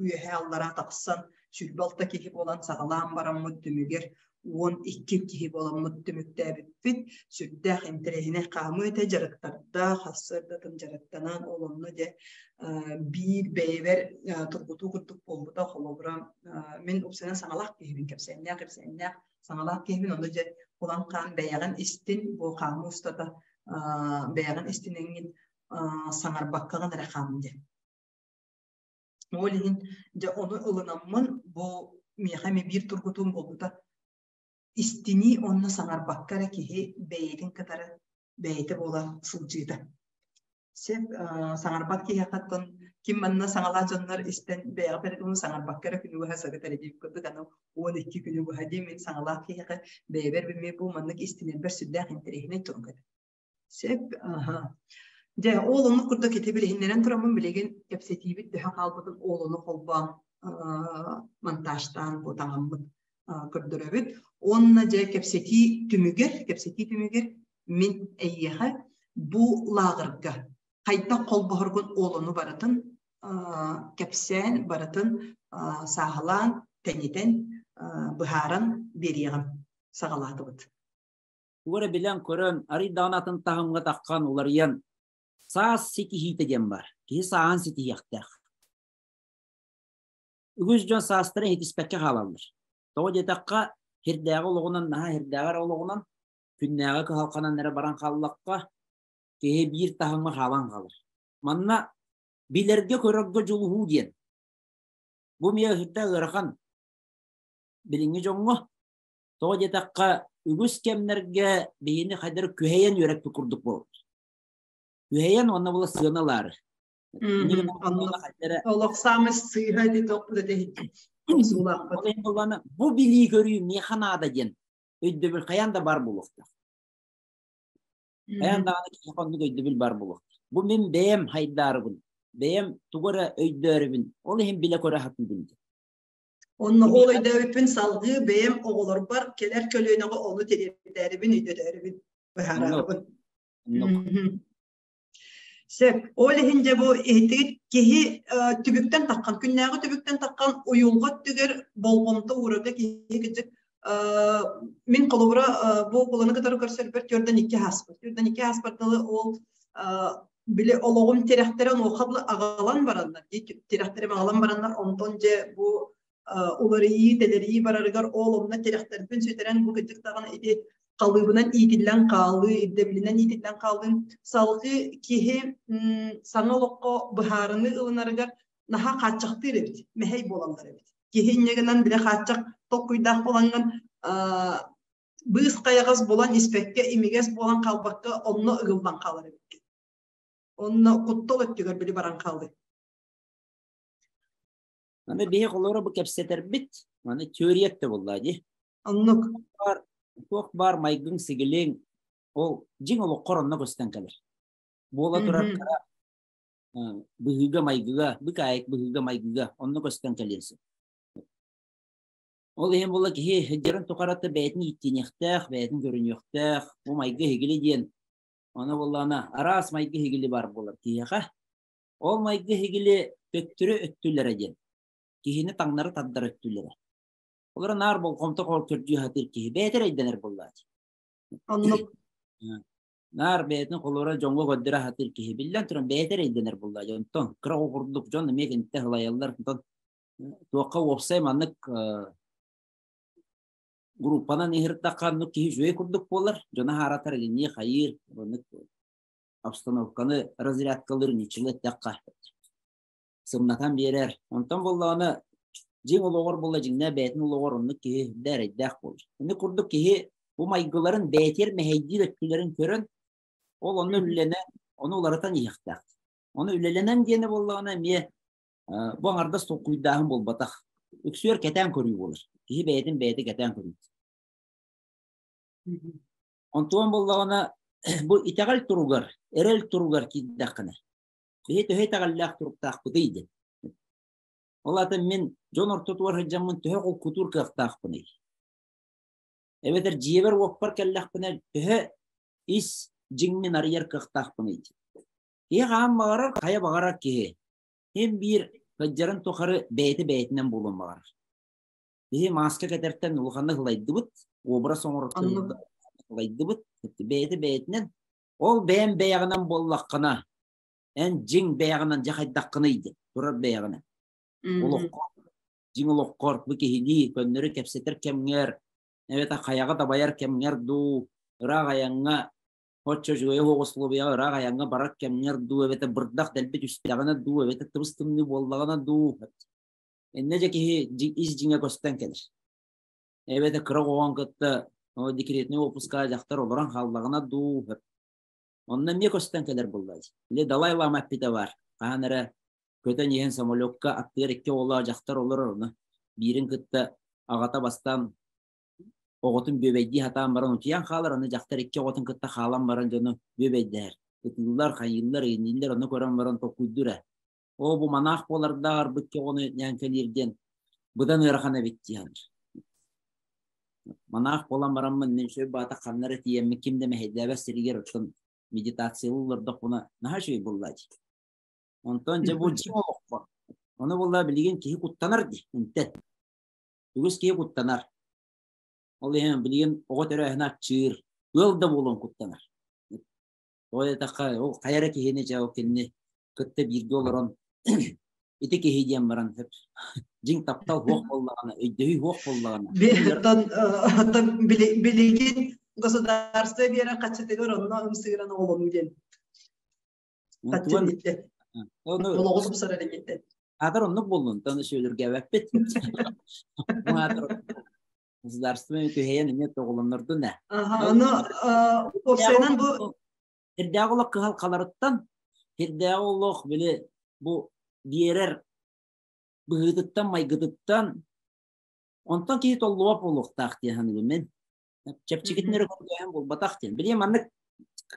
үөһэ аллараа тахсан 26 киһи буолан саҕалаан бараммыт түмүгэр 12 киһи буоламмыт түмүктээбиппит. Сүрдээх интэриэһинэй хаамыы этэ, дьарыктардаах, сарсыардатын дьарыктанан, ол онно дьэ биир бэйэбэр тургутуу курдук буолбута. Холобура, мин упсанан саҥалаах киһибин, кэпсээннээх, кэпсээннээх саҥалаах киһибин, онно дьэ кулан хаан бэйэҕин истин, бу хаамыы устата бэйэҕин истинэҥҥин саҥарбаккаҕын эрэ хаам диэн. Ол иһин дьэ ону ылынаммын бу миэхэ эмиэ биир тургутуум буолбута. Истинии уонна саҥарбакка эрэ киһи бэйэтин кытары бэйэтэ буола сылдьыыта. Сөп саҥарбат киһиэхэттэн ким манна саҥалаах дьоннор истэн бэйэҕит эрэ туһун саҥарбакка эрэ күнү быһа сырыт эрэ диир курдук аны 12 күнү быһа дии мин саҥалаах киһиэхэ бэйэбэр бимиэ бу маннык истинэрбэр сүрдээх интэриэһинэй турук этэ. Сөп, аха. Дьэ, ол оннук курдук ити билиһиннэрэн тураммын билигин кэпсэтиибит төһө хаалбытын ол ону холбоон монтажтаан бу таҥаммыт көрдөрөбүт. Уонна дьэ кэпсэтии түмүгэр, кэпсэтии түмүгэр мин эйиэхэ бу лааҕырга хайдах холбоһоргун ол ону барытын кэпсээн, барытын сааһылаан, тэнитэн, быһааран биэриэҕим. Саҕалаатыбыт. Тугу эрэ билэн-көрөн, арый даҕаны атын таһымҥа таххан уларыйан, саас ситиһиитэ диэн баар. Киһи сааһын ситиһиэхтээх. Үгүс дьон саастарын иһитиспэккэ хаалаллар. Тоҕо диэтэххэ, сирдээҕи олоҕунан наһаа сирдээҕи эрэ олоҕунан, күннээҕи кыһалҕанан эрэ баран хааллахха, киһи биир таһымҥа хаалан хаалар. Манна билэргэ-көрөргө дьулуһуу диэн. Бу эмиэ сүрдээх ыарахан билиҥҥи дьоҥҥо. Тоҕо диэтэххэ, үгүс кэмнэргэ биһини хайдары күһэйэн үөрэппит курдук буолбут. Күһэйэн уонна була сыаналаары. Олох саамай сыыһа ити Бу билии көрүү миэхэ наада диэн өйдөбүл хайаан да бар буолуохтаах. Хайаан даҕаны киһиэхэ оннук өйдөбүл бар буолуохтаах. Бу мин бэйэм хайдаарыбын, бэйэм тугу эрэ өйдөөрүбүн, ол иһин билэ-көрө сатыыбын диэн. Онно ол өйдөөбүппүн салгыы бэйэм оҕолорбор кэлэр көлүөнэҕэ ону тириэрдээрибин, өйдөтөөрүбүн быһаарарбын. Сөп. Ол иһин дьэ бу иһитигит киһи түбүктэн таххан, күннээҕи түбүктэн таххан уйулҕа өттүгэр болҕомто уурарга киһи кыдьык мин холобура бу куланы кытары көрсөрбөр төрдөн икки ааспыт. Төрдөн икки ааспар дылы ол били олоҕум тирэхтэрэ онуоха аҕалан бараннар дии тирэхтэрим аҕалан бараннар онтон дьэ бу уларыйыы тэлэрийии барарыгар ол онно тирэхтэрбин сүтэрэн бу кырдьык даҕаны ити халыыбынан иитиллэн хаалыы ирдэбилинэн иитиллэн хаалыы салгыы киһи саҥа олоххо быһаарыныы ылынарыгар наһаа хааччахтыыр эбит мэһэй буолаллар эбит киһи инньэ гынан били хааччах толкуйдаах буолаҥҥын быыс хайаҕас булан испэккэ, имигэс буолан хаалбакка, онно ыгыллан хаалар эбиккин. Онно куттал өттүгэр били баран хаалыы. Аны биһи холоро бу кэпсэтэрбит, маны теория өттө буолла дии. Оннук. Баар, туох баар майгыҥ сигилиҥ, ол дьиҥ олоххор онно көстөн кэлэр. Буола турар кыра быһыыга-майгыга, быкаайык быһыыга-майгыга онно көстөн кэлиэн сөп. Ол иһин буолла киһи сылдьарын тухары бэйэтин ииттиниэхтээх, бэйэтин көрүнүөхтээх, бу майгы иһигили диэн. Ону буоллаҕына араас майгы иһигили баар буолар киһиэхэ. Ол майгы иһигили төттөрү өттүлэрэ диэн. Киһини таҥнары тардар өттүлэрэ. Олор наар болҕомто көрдүү сатыыр киһи бэйэтэ эрэйдэнэр буоллааччы. Оннук. Наар бэйэтин холура дьоҥҥо көрдөрө сатыыр киһи биллэн туран бэйэтэ эрэйдэнэр буоллааччы. Онтон кыра оҕо курдук дьон эмиэ киниттэн сылайаллар. Онтон туохха уопсай маннык группанан иһирдахха оннук киһи үчүгэй курдук буолар дьоно хааратар илиннии хайыыр оннук обстановканы разрядкалыыр ничего эттэххэ сымнатан биэрэр онтон буоллаҕына дьиҥ олоҕор буолла дьиҥнээх бэйэтин олоҕор оннук киһи үрдэ эрэйдээх буолар ини курдук киһи бу майгыларын бэйэтигэр мэһэйдиир өттүлэрин көрөн ол онно үлэлэнэн ону уларытан иһиэхтээх ону үлэлэнэн диэнэ буоллаҕына эмиэ Бу аҥардас толкуйдааһын буолбатах. Үксүөр кэтээн көрүү буолар. Киһи бэйэтин бэйэтэ кэтээн көрүү. Онтуон буоллаҕына бу итэҕэл туругар, эрэл туругар киирдэххинэ, киһи төһө итэҕэллээх туруктаахпытый диэн. Ол аата мин дьон ортотугар сылдьаммын төһө холкутуур кыахтаахпыный? Эбэтэр дьиэбэр-уоппар кэллэхпинэ төһө ис дьиҥмин арыйар кыахтаахпыный? Киһи хаһан баҕарар, хайа баҕарар киһи син биир сылдьарын тухары бэйэтэ бэйэтинэн буолуон баҕарар. Биһи мааска кэтэртэн улаханнык ылайдыбыт, образ оҥороттон ылайдыбыт, бэйэтэ бэйэтинэн. Ол бэйэм бэйэҕинэн буоллаххына, эн дьиҥ бэйэҕинэн дьэ хайдаххыный диэн турар бэйэҕинэн. Олоххо, дьиҥ олоххор бу киһилии көннөрү кэпсэтэр кэмҥэр, эбэтэр хайаҕа дабайар кэмҥэр дуу, ыраах айаҥҥа оччо үчүгэйэ суох условияҕа ыраах айаҥҥа барар кэмҥэр дуу, эбэтэр бырдах дэлби түстэҕинэ дуу, эбэтэр тыбыс-тымныы буоллаҕына дуу, Иннэ дьэ киһи ис дьиҥэ көстөн кэлэр. Эбэтэр кыра оҕоҕун кытта декретнэй уоппускаҕа дьахтар олорон хааллаҕына дуу, онно эмиэ көстөн кэлэр буолла. Или Далай Лама эппитэ баар, хаһан эрэ көтөн иһэн самолекка аттыгар икки оҕолоох дьахтар олорор, ону биирин кытта аҕата бастаан оҕотун бүөбэйдии сатаан баран утуйан хаалар, аны дьахтар икки оҕотун кытта хаалан баран дьону бүөбэйдэһэр. Ытыыллар, хайыыллар, иҥнииллэр, ону көрөн баран толкуйдуур ээ. Оо, бу манаах буолардааҕар быкка оҕону ньээҥкэлиир диэн быдан ыарахан эбит дии саныыр. Манаах буолан бараммын мин үчүгэй баата ханна эрэ тиийэммин ким да мэһэйдээбэт сиригэр оттон медитациялыы олордохпуна наһаа үчүгэй буолла дии. Онтон дьэ бу дьиҥ олоххо ону буолла билигин киһи куттанар дии интэн. Үгүс киһи куттанар. Ол иһин билигин оҕо төрөөһүнэ аччыыр, ыал да буолуон куттанар. Ол этахха ол хайа эрэ киһини дьэ ол кинини кытта бииргэ олорон ити киһи диэн баран дьиҥ таптал суох буоллаҕына, өйдөһүү суох буоллаҕына. Оттон билигин государство биэрэр хаччытыгар онно ымсыыран оҕолонуу диэн. Олоҕу тупсарар инниттэн. Аатар оннук буоллун, тон сүөлүргээбэппит. Государство түһэйэн эмиэ тоҕолоннордун ээ. Ону уопсайынан бу Сирдээҕи олох кыһалҕаларыттан, сирдээҕи олох били бу биэрэр быһыытыттан, майгытыттан онтон киһи толлубат буолуохтаах диэн саныыбын мин. Чэпчэкитин эрэ көрдөһөн буолбатах диэн. Билиэ маннык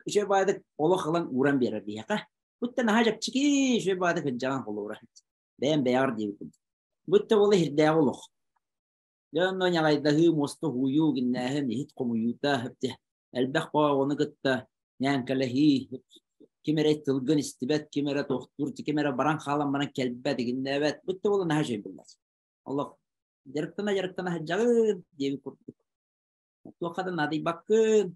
үчүгэй баайдык олох ылан ууран биэрэр биһиэхэ. Бутта наһаа чэпчэки үчүгэй баайдык сылдьаҕын холобура. Бэйэм бэйэҕэр диэбит курдук. Бутта буола иһирдээҕи олох. Дьэ онно ньаҕайдаһыы, муоста уһуйуу, гиннээһин, иһит хомуйуута, элбэх оҕону кытта ньээҥкэлэһии, ким эрэ тылгын истибэт, ким эрэ туохтуур, ким эрэ баран хаалан баран кэлбэт, игиннээбэт, бутта буола наһаа үчүгэй буоллар. Олох дьарыктана-дьарыктана сылдьаҕын диэбит курдук. Туохха да наадыйбаккын,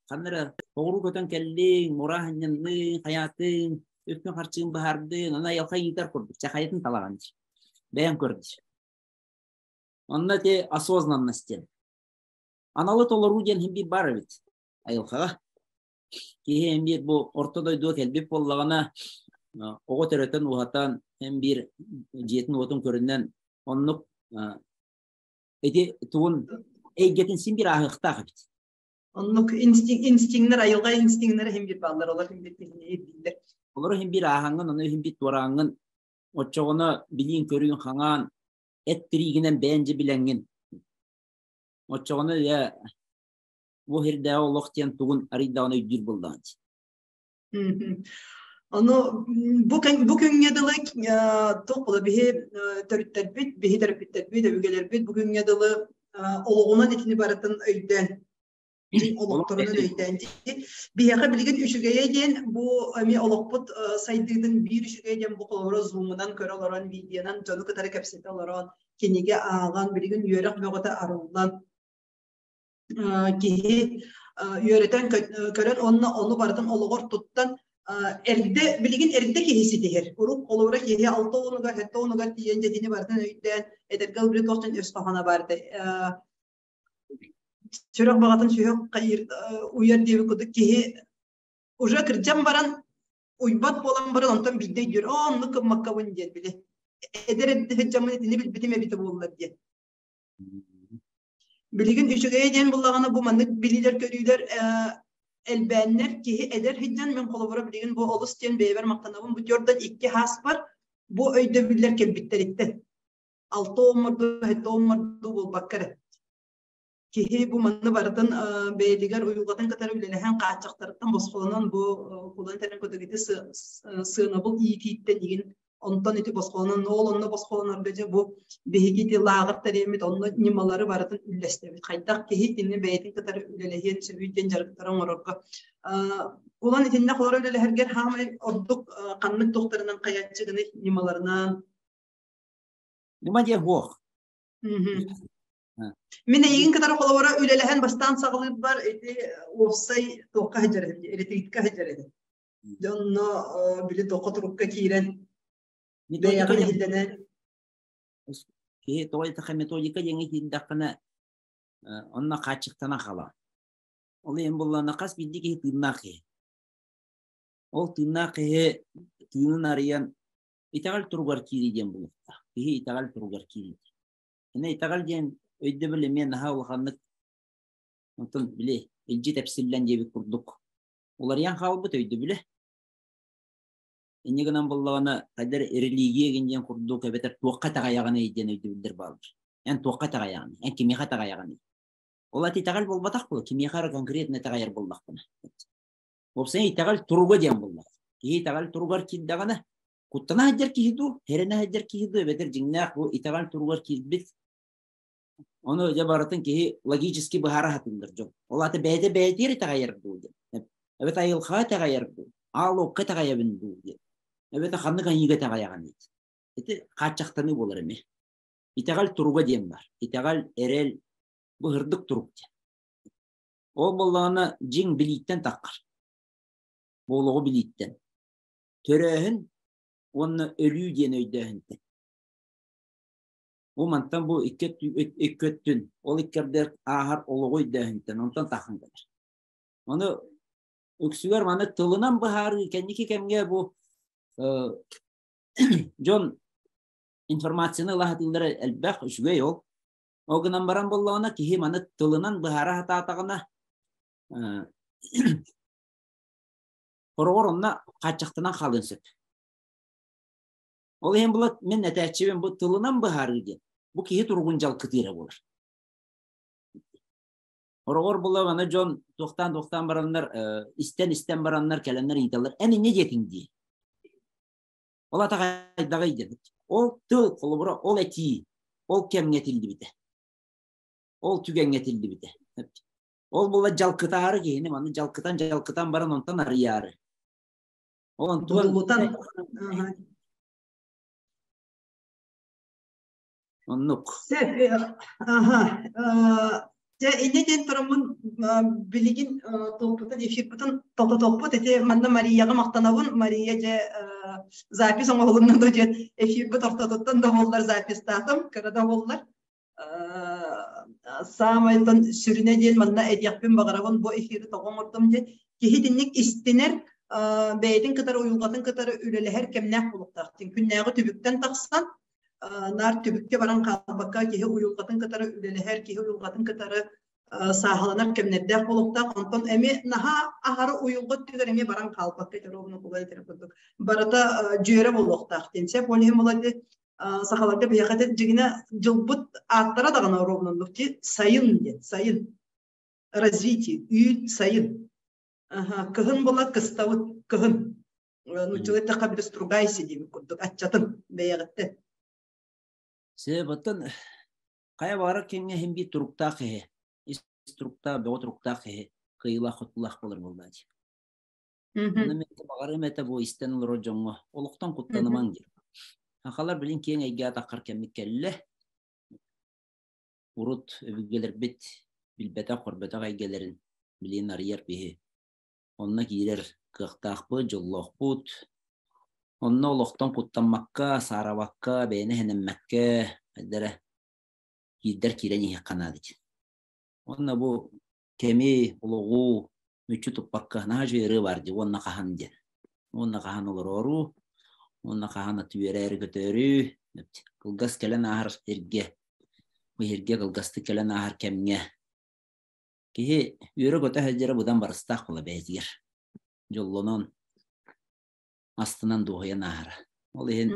ханна эрэ соҕуруу көтөн кэллиҥ, мура анньынныҥ, хайаатыҥ, үпкүн-харчыгын быһаардыҥ, аны айылҕа иитэр курдук, чэ хайатын талаҕын дии. Бэйэҥ көр дии. Онно ити осознанность диэн. Аналы толоруу диэн иһин биир баар эбит айылҕаҕа. Киһи эн биир бу орто дойдуга кэлбит буоллаҕына, оҕо төрөтөн уһатан, эн биир дьиэтин-уотун көрүнэн оннук ити тугун эйгэтин син биир ааһыахтаах эбит. Оннук инстинктэр, айылҕа инстинктэрэ иһин биир бааллар, олор иһин биир киһини ирдииллэр. Олор иһин биир ааһаҥҥын, ону иһин биир туорааҥҥын, оччоҕуна билиин-көрүүн хаҥаан, эт тириигинэн бэйэн дьэ билэҥҥин. Оччоҕуна дьэ бу сирдээҕи олох диэн тугун арыйдаҕына өйдүүр буоллаҕа дии. Ону бу бу күҥҥэ дылы туох буола биһи төрүттэрбит, биһи төрөппүттэрбит, өбүгэлэрбит бу күҥҥэ дылы олоҕунан итини барытын өйдөөн олохторунан өйдөөн биһиэхэ билигин үчүгэйэ диэн бу эмиэ олохпут сайдыытын биир үчүгэйэ диэн бу холобура зумунан көрө олорон видеонан дьону кытары кэпсэтэ олорон кинигэ ааҕан билигин үөрэх бөҕөтө арыллан киһи үөрэтэн көрөн уонна ону барытын олоҕор туттан эрдэ билигин эрдэ киһи ситиһэр урук холобура киһи алта уонугар сэттэ уонугар тиийэн дьэтини барытын өйдөөн эдэргэ ылбыт туохтан өс хоһооно баар сүрэх баҕатын сүһүөх уйар диэбит курдук киһи уже кырдьан баран уйбат буолан баран онтон биирдэ өйдүүр оо оннук гыммаккабын диэн били эдэр сылдьаммын итини билбитим эбитэ буоллар диэн билигин үчүгэйэ диэн буллаҕына бу маннык билиилэр көрүүлэр элбээннэр киһи эдэр сылдьан мин холобура билигин бу олус диэн бэйэбэр махтанабын бу түөртэн икки хааспар бу өйдөбүллэр кэлбиттэриттэн алта уоммарду, сэттэ уоммарду буолбакка эрэ. Киһи бу манны барытын бэйэтигэр уйулҕатын кытары үлэлэһэн хааччахтарыттан босхолонон бу кулан тэрин кутугити сыанабыл иитииттэн игин онтон ити босхолонон ол онно босхолонорго дьэ бу биһиги ити лааҕыр тэрийэммит онно ньымалары барытын үллэстэбит хайдах киһи итини бэйэтин кытары үлэлэһиэн сөбүй диэн дьарыктары оҥорорго кулан итиннэ холоро үлэлэһэргэр хаамай ордук ханнык туохтарынан хайаччыгыны ньымаларынан Ньыма диэн суох. Мин эйигин кытары холобура үлэлэһэн бастаан саҕалыырбар ити уопсай туохха сылдьар этим, ретритка сылдьар этим. Дьонно били туохха турукка киирэн бэйэҕин иһиллэнэн Киһи тоҕо диэтэххэ методика диэҥҥэ киирдэххинэ онно хааччахтана хаалар. Ол иһин буоллаҕына хас биирдии киһи тыыннаах киһи. Ол тыыннаах киһи тыынын арыйан итэҕэл туругар киирии диэн буолуохтаах. Киһи итэҕэл туругар киирии. Аны итэҕэл диэн өйдөбүл эмиэ наһаа улаханнык онтон били илдьи тэпсиллэн диэбит курдук уларыйан хаалбыт өйдөбүлэ. Инньэ гынан буоллаҕына хайдах эрэ религия гин диэн курдук эбэтэр туохха итэҕэйэҕиний диэн өйдөбүллэр бааллар. Эн туохха итэҕэйэҕиний? Эн кимиэхэ итэҕэйэҕиний? Ол ат итэҕэл буолбатах буо, кимиэхэ эрэ конкретно итэҕэйэр буоллахпына. Уопсайынан итэҕэл туруга диэн буоллаҕа. Киһи итэҕэл туругар киирдэҕинэ, куттана сылдьар киһи дуу, эрэнэ сылдьар киһи дуу, эбэтэр дьиҥнээх бу итэҕэл туругар киирбит ону дьэ барытын киһи логически быһаара сатыыллар дьон. Ол аата бэйэтэ бэйэтигэр итэҕэйэр дуу диэн. Эбэтэр айылҕаҕа итэҕэйэр дуу, аал уокка итэҕэйэбин дуу диэн. Эбэтэр ханнык айыыга итэҕэйэҕиний? Ити хааччахтаныы буолар эмиэ. Итэҕэл туруга диэн бар. Итэҕэл, эрэл, бу ырдык турук диэн. Ол буоллаҕына дьиҥ билииттэн таххар. Бу олоҕу билииттэн. Төрөөһүн уонна өлүү диэн өйдөөһүнтэн. Бу мантан бу икки икки өттүн, ол икки ардыгар ааһар олоҕу өйдөөһүнтэн, онтон таххан кэлэр. Ону үксүгэр маны тылынан быһаарыы кэнники кэмҥэ бу дьон информацияны ыла сатыыллара элбэх, үчүгэй ол. Ол гынан баран буоллаҕына киһи маны тылынан быһаара сатаатаҕына хороҕор онно хааччахтанан хаалыан сөп. Ол иһин була мин этээччибин бу тылынан быһаарыы диэн бу киһи туругун дьалкытыыра буолар. Хороҕор була аны дьон туохтаан-туохтаан бараннар истэн-истэн бараннар кэлэннэр ыйыталлар эн инньэ диэтиҥ дии. Ол атаҕайдаҕай диэн. Ол тыл холобура ол этии ол кэмҥэ этиллибитэ. Ол түгэҥҥэ этиллибитэ. Ол була дьалкытаары киһини маны дьалкытан-дьалкытан баран онтон арыйаары. Ол онтугар Оннук. Аха. Дьэ, инньэ диэн тураммын билигин туохпутун эфирбытын тохтотуохпут. Ити манна Марияҕа махтанабын. Мария дьэ запись оҥоһулунна да диэн эфирбит ортотуттан да буоллар записьтаатым, кыра да буоллар. Саамайтан сүрүнэ диэн манна этиэхпин баҕарабын бу эфири тоҕо оҥордум диэн киһи итинник истинэр бэйэтин кытары уйулҕатын кытары үлэлэһэр кэмнээх буолуохтаах. Күннээҕи түбүктэн тахсан наар түбүккэ баран хаалбакка киһи уйулҕатын кытары үлэлэһэр, киһи уйулҕатын кытары сааһыланар кэмнэрдээх буолуохтаах. Онтон эмиэ наһаа аһары уйулҕа өттүгэр эмиэ баран хаалбакка ровно була этэр курдук. Барыта дьүөрэ буолуохтаах диэн. Сөп ол иһин була сахаларга биһиэхэ дьиҥинэ дьылбыт ааттара даҕаны ровноннук дии сайын диэн сайын развитие үүт сайын кыһын була кыстабыт кыһын нууччалыы эттэххэ били стругайся диэбит курдук аччатын бэйэҕиттэн Сөп оттон хайа баҕарар кэмҥэ иһин биир туруктаах киһи ис туруктаах бөҕө туруктаах киһи кыайыылаах-хотуулаах буолар буоллаа дии Онно мин баҕарыам этэ бу истэн олорор дьоҥҥо олохтон куттанымаҥ диэн. Сахалар билин киэҥ эйгэ атаххар кэммит кэллэ. Урут өбүгэлэрбит билбэтэх-көрбөтөх эйгэлэрин билин арыйар биһи. Онно киирэр кыахтаахпыт, дьоллоохпут. Онно олохтон куттаммакка, саарабакка, бэйэни эһэнэммэккэ, эрдэрэ киирдэр киирэн иһиэххэ наада диэн. Уонна бу кэми, олоҕу мүччү туппакка наһаа үчүгэй ырыа баар дии уонна хаһан диэн. Уонна хаһан олороору, уонна хаһан аты үөрээри-көтөөрү, кылгас кэлэн ааһар сиргэ, бу сиргэ кылгастык кэлэн ааһар кэмҥэ киһи үөрэ-көтө сылдьара быдан барыстаах буола бэйэтигэр. Дьоллонон, астынан дуоһуйан ааһара. Ол иһин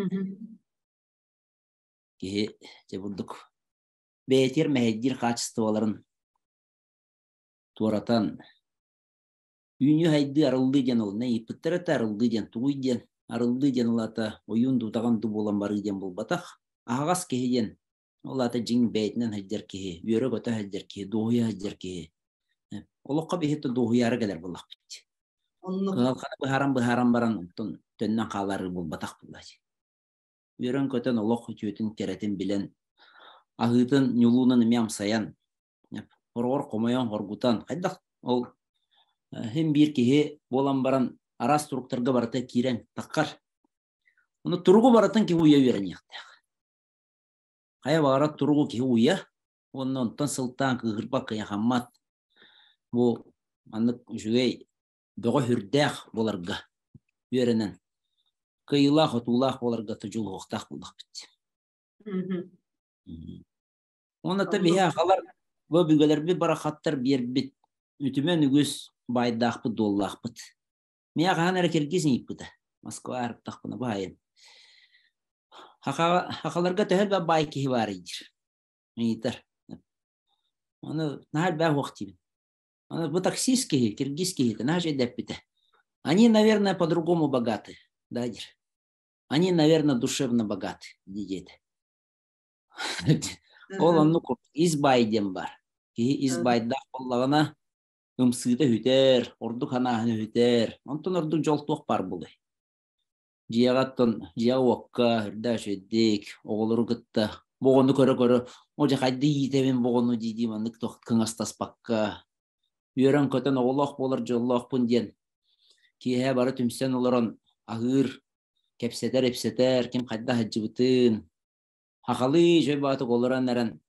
киһи дьэ бурдук бэйэтигэр мэһэйдиир хаачыстыбаларын. Туоратан үүнүү-сайдыы арыллыы диэн ол ыйыппыттар этэ арыллыы диэн тугуй диэн арыллыы диэн ол аата ойуун дуудаҕан дуу буолан барыы диэн буолбатах аһаҕас киһи диэн ол аата дьиҥ бэйэтинэн сылдьар киһи үөрэ-көтө сылдьар киһи дуоһуйа сылдьар киһи олоххо биһи дуоһуйаары кэлэр буоллахпыт кыһалҕаны быһааран быһааран баран онтон төннөн хаалары буолбатах буоллаачы үөрэн-көтөн олох үтүөтүн кэрэтин билэн аһыытын ньулуунан эмиэ амсайан хороҕор хомойон хоргутан хайдах ол син биир киһи буолан баран араас туруктарга барыта киирэн таххар ону туругу барытын киһи уйа үөрэниэхтээх хайа баҕарар туругу киһи уйа уонна онтон сылтаан кыыһырбат кыйахаммат бу маннык үчүгэй бөҕө сүрдээх буоларга үөрэнэн кыайыылаах-хотуулаах буоларга дьулуһуохтаах буоллахпыт. Уонна биһи ахалар бу өбүгэлэрбит барахаттар биэрбит үтүмэн үгүс баайдаахпыт дуоллаахпыт. Миэхэ хаһан эрэ киргиз ыйыппыта. Москва арыттахпына баайын. Хахаларга төһө элбэх баай киһи баарый диир. Ыйытар. Ону наһаа элбэх уох диибин. Аны бу таксист киһи, киргиз киһитэ наһаа үчүгэйдэппитэ. Они, наверное, по-другому богаты, да, диир. Они, наверное, душевно богаты, диэтэ. Ол оннук ис баай диэн бар. Киһи ис баайдаах буоллаҕына, ымсыыта үтэр, ордук санааһын үтэр. Онтон ордук дьол туох баар буолуой? Дьиэҕэ оттон дьиэҕэ-уокка үрдээх үчүгэйдик оҕолору кытта бу оҕону көрө-көрө оо дьэ хайда иитэбин бу оҕону дии-дии маннык туох кыҥастаспакка үөрэн-көтөн оҕолоох буолар дьоллоохпун диэн киэһэ бары түмсэн олорон аһыыр, кэпсэтэр-ипсэтэр, ким хайдах сылдьыбытын хахалыы үчүгэй баҕатык олорон эрэн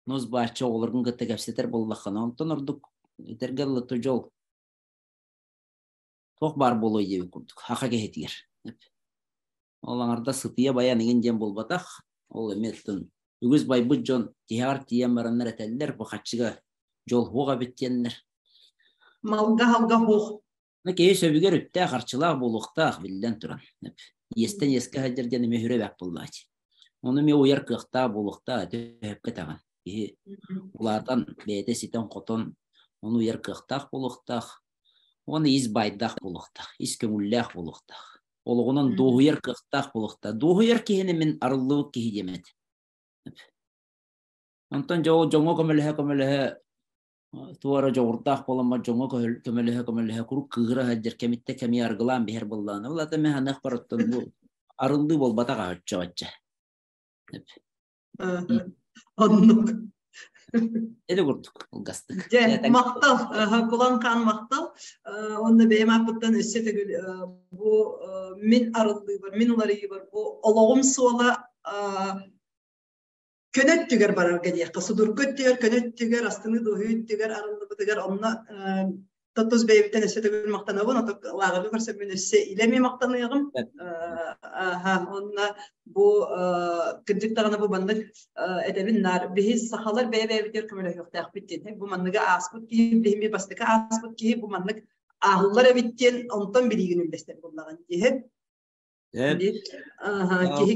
нус бааччы оҕолоргун кытта кэпсэтэр буоллаххына онтон ордук этэргэ дылы дьол туох баар буолуой диэбит курдук хаха киһитигэр ол аҥардас сытыйа байан игин диэн буолбатах ол эмиэ үгүс байбыт дьон тиһэҕэр тиийэн бараннар этэллэр бу хаччыга дьол хуох эбит диэннэр малга халга хуох киһи сөбүгэр үптээх харчылаах буолуохтаах биллэн туран иэстэн иэскэ сылдьар диэн эмиэ сүрэ бэк буоллааччы ону эмиэ уйар кыахтаах буолуохтаах төһөпкө даҕаны киһи улаатан бэйэтэ ситэн-хотон ону уйар кыахтаах буолуохтаах Уонна ис баайдаах буолуохтаах, ис көҥүллээх буолуохтаах. Олоҕунан дуоһуйар кыахтаах буолуохтаах. Дуоһуйар киһини мин арыллыбыт киһи диэм этэ. Онтон дьэ ол дьоҥҥо көмөлөһө-көмөлөһө туора дьоҕурдаах буоламмар дьоҥҥо көмөлөһө-көмөлөһө куруук кыыһыра сылдьар кэмиттэ кэмиэ аргылаан биһэр буоллаҕына ол ата мин ханыах барыттан бу арыллыы буолбатах оччо-оччо. Оннук. Эли курдук кылгастык. Дьэ, махтал, Кулан хаан махтал. Онно бэйэм ааппыттан өссө төгүл бу мин арыллыыбар, мин уларыйыыбар бу олоҕум суола көнө өттүгэр барарга диэххэ, судургу өттүгэр, көнө өттүгэр, астыныы дуоһуйуу өттүгэр арыллыбытыгар онно Тус бэйэбиттэн өссө төгүл махтанабын, ото лааҕырга көрсөммүн өссө илэ эмиэ махтаныаҕым. Аха, онно бу кырдьык даҕаны бу маннык этэбин наар биһи сахалар бэйэ-бэйэбитигэр көмөлөһүөхтээхпит диэн. Бу манныгы ааспыт киһи, биһими бастакы ааспыт киһи бу маннык ааһыллар эбит диэн онтон билиигин үллэстэр буоллаҕын диэһин. Киһи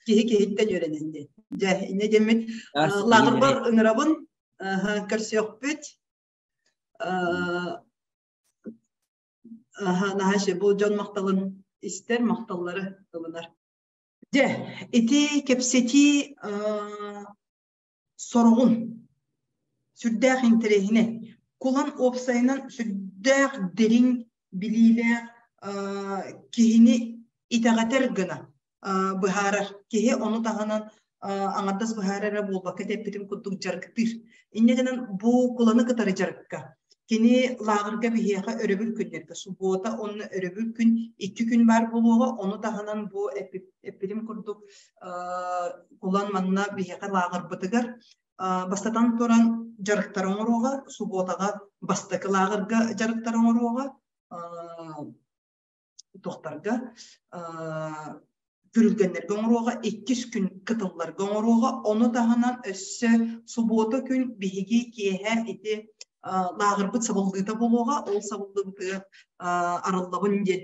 киһи киһиттэн үөрэнэн диэн. Дьэ, инньэ диэммит лааҕырбар ыҥырабын, көрсүөхпүт. Наһаа бу дьон махталын истэр, махталлары ылынар. Дьэ, ити кэпсэтии сороҕун сүрдээх интэриэһинэй. Кулан уопсайынан сүрдээх дириҥ билиилээх киһини итэҕэтэр гына быһаарар. Киһи ону таһынан аҥардас быһаарар эрэ буолбакка тэппитин курдук дьарыктыыр. Инньэ гынан бу куланы кытары дьарыкка. Кини лааҕырга биһиэхэ өрөбүл күннэргэ субуота уонна өрөбүл күн 2 күн баар буолуоҕа. Ону таһынан бу эппитим курдук кулан манна биһиэхэ лааҕырбытыгар бастатан туран дьарыктары оҥоруоҕа, субуотаҕа бастакы лааҕырга дьарыктары оҥоруоҕа, туохтарга күрүлгэннэргэ оҥоруоҕа, иккис күн кытылларга оҥоруоҕа. Ону таһынан өссө субуота күн биһиги киэһэ ити лааҕырбыт сабыллыыта буолуоҕа. Ол сабыллыбытыгар арыллабын диэн.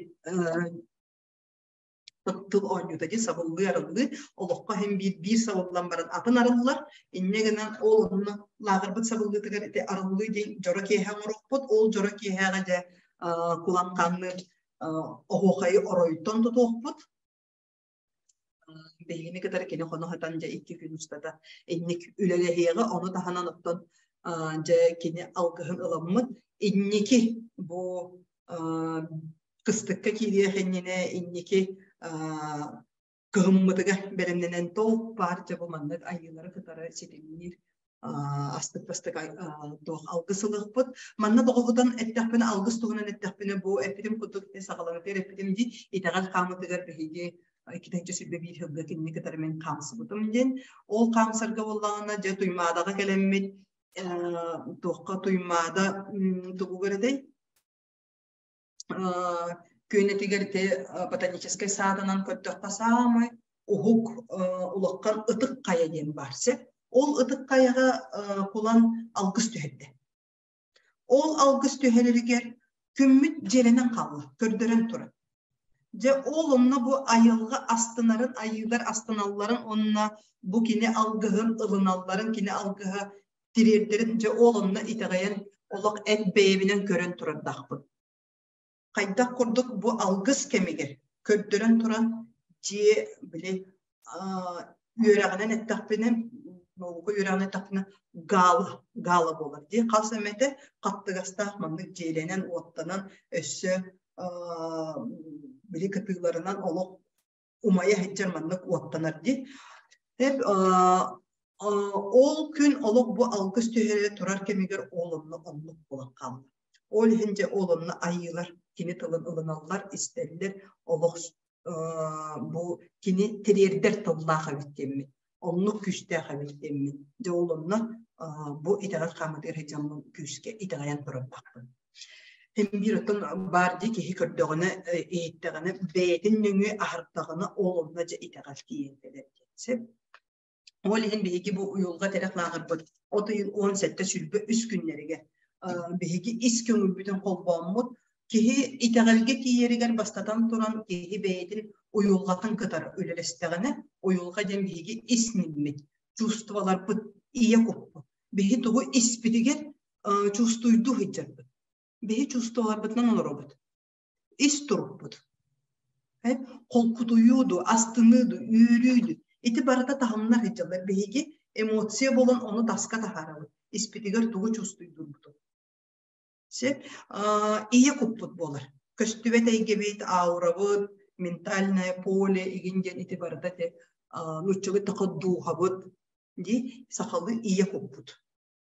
Тыл оонньуута дии сабыллыы арыллыы олоххо иһин биир биир сабыллан баран атын арыллар. Инньэ гынан ол онно лааҕырбыт сабыллыытыгар ити арыллыы диэн дьоро киэһэ оҥоруохпут. Ол дьоро киэһэҕэ дьэ кулан хаанныыр оһуохайы оройуттан тутуохпут. Биһигини кытары кини хоно сытан дьэ 2 күн устата инник үлэлэһиэҕэ. Ону таһынан оттон дьэ кини алгыһын ыламмыт инники бу кыстыкка киириэх иннинэ инники кыһыммытыгар бэлэмнэнэн тоох баар дьэ бу маннык айыылары кытары ситимниир астык-бастык туох алгыс ылыахпыт. Манна доҕоһутан эттэхпинэ, алгыс туһунан эттэхпинэ, бу эппитим курдук саҕаланыытыгар эппитим дии, итэҕэл хаамытыгар биһиги 2021 сылга кинини кытары мин хаамсыбытым диэн. Ол хаамсарга буоллаҕына, дьэ Туймаадаҕа кэлэммит, туохха Туймаада тугугар этэй? Күөнэтигэр ити ботаническай саадынан көрдөххө саамай уһук улахан Ытык Хайа диэн баар сир. Ол Ытык Хайаҕа кулан алгыс түһэрдэ. Ол алгыс түһэрэригэр күммүт дьиэлэнэн хаалла, көрдөрөн турар. Дьэ ол онно бу айылҕа астынарын, айыылар астыналларын уонна бу кини алгыһын ылыналларын, кини алгыһа тириэрдэрин дьэ ол онно итэҕэйэн олох эт бэйэбинэн көрөн турардаахпын. Хайдах курдук бу алгыс кэмигэр көрдөрөн туран дьиэ били үөрэҕинэн эттэхпинэ, наука үөрэҕинэн эттэхпинэ гала, гала буолар. Дии хас эмэтэ хаттыгастаах маннык дьиэлэнэн, уоттанан, өссө били кытыыларынан олох умайа сылдьар маннык уоттанар дии. Ол күн олох бу алгыс түһэрэ турар кэмигэр ол онно оннук буолан хаалла. Ол иһин дьэ ол онно айыылар кини тылын ылыналлар, истэллэр, олох бу кини тириэрдэр тыллаах эбит диэммит, оннук күүстээх эбит диэммит. Дьэ ол онно бу итэҕэл хаамытыгар сылдьаммын күүскэ итэҕэйэн турардаахпын. Син биир оттон баар дии киһи көрдөҕүнэ, иһиттэҕинэ, бэйэтин нөҥүө аһардаҕына ол онно дьэ итэҕэл тиийэн кэлэр диэн сөп. Ол иһин биһиги бу уйулҕа тирэх лааҕырбыт от ыйын 17-23 күннэригэр биһиги ис көҥүлбүтүн холбооммут киһи итэҕэлгэ тиийэригэр бастатан туран киһи бэйэтин уйулҕатын кытары үлэлэстэҕинэ, уйулҕа диэн биһиги ис миммит, чувстволарбыт, ийэ куппут. Биһи тугу испитигэр чувствуйдуу сылдьарбыт. Биһи чувстволарбытынан олоробут. Ис турукпут. Холкутуйуу ду, астыныы ду, үөрүү ду. Ити барыта таһымнар сылдьаллар. Биһиги эмоция буолан ону таска таһаарабыт. Испитигэр тугу чувствуйдуурбутун. Сөп. Ийэ куппут буолар. Көстүбэт эйгэбит, аурабыт, ментальное поле игин диэн ити барыта ити нууччалыы таха дууһабыт дии сахалыы ийэ куппут.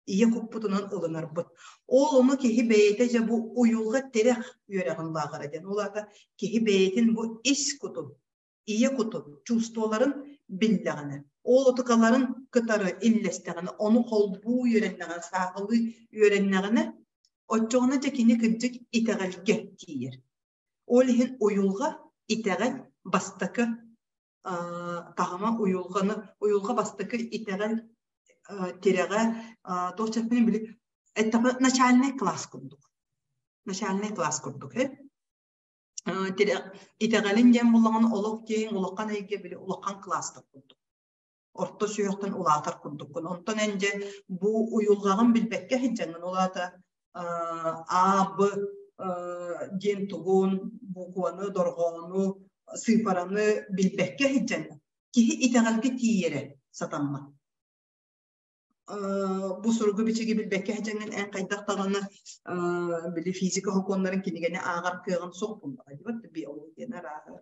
Ийэ куппутунан ылынарбыт. Ол ону киһи бэйэтэ дьэ бу уйулҕа тирэх үөрэҕин лааҕыра диэн. Ол аата киһи бэйэтин бу ис кутун, ийэ кутун, чувстволарын биллэҕинэ, ол отукаларын кытары иллэстэҕинэ, ону холбуу үөрэннэҕинэ, сааһылыы үөрэннэҕинэ, оччоҕуна дьэ кини кырдьык итэҕэлгэ тиийэр. Ол иһин уйулҕа итэҕэл бастакы таһыма уйулҕаны уйулҕа бастакы итэҕэл тирэҕэ туох чэппинин били эттэххэ начальный класс курдук начальный класс курдук итэҕэлин диэн буллаҕына олох киэҥ улахан эйгэ били улахан класстар курдук орто сүһүөхтэн улаатар курдуккун онтон эн дьэ бу уйулҕаҕын билбэккэ сылдьаҥҥын ол аата А, Б диэн тугун, букваны, дорҕоону, сыыпараны билбэккэ сылдьаҥҥын киһи итэҕэлгэ тиийэрэ сатаммат. Бу суругу-бичиги билбэккэ сылдьаҥҥын эн хайдах даҕаны били физика сокуоннарын кинигэни ааҕар кыаҕын суох буоллаҕа дии биологияны арааһы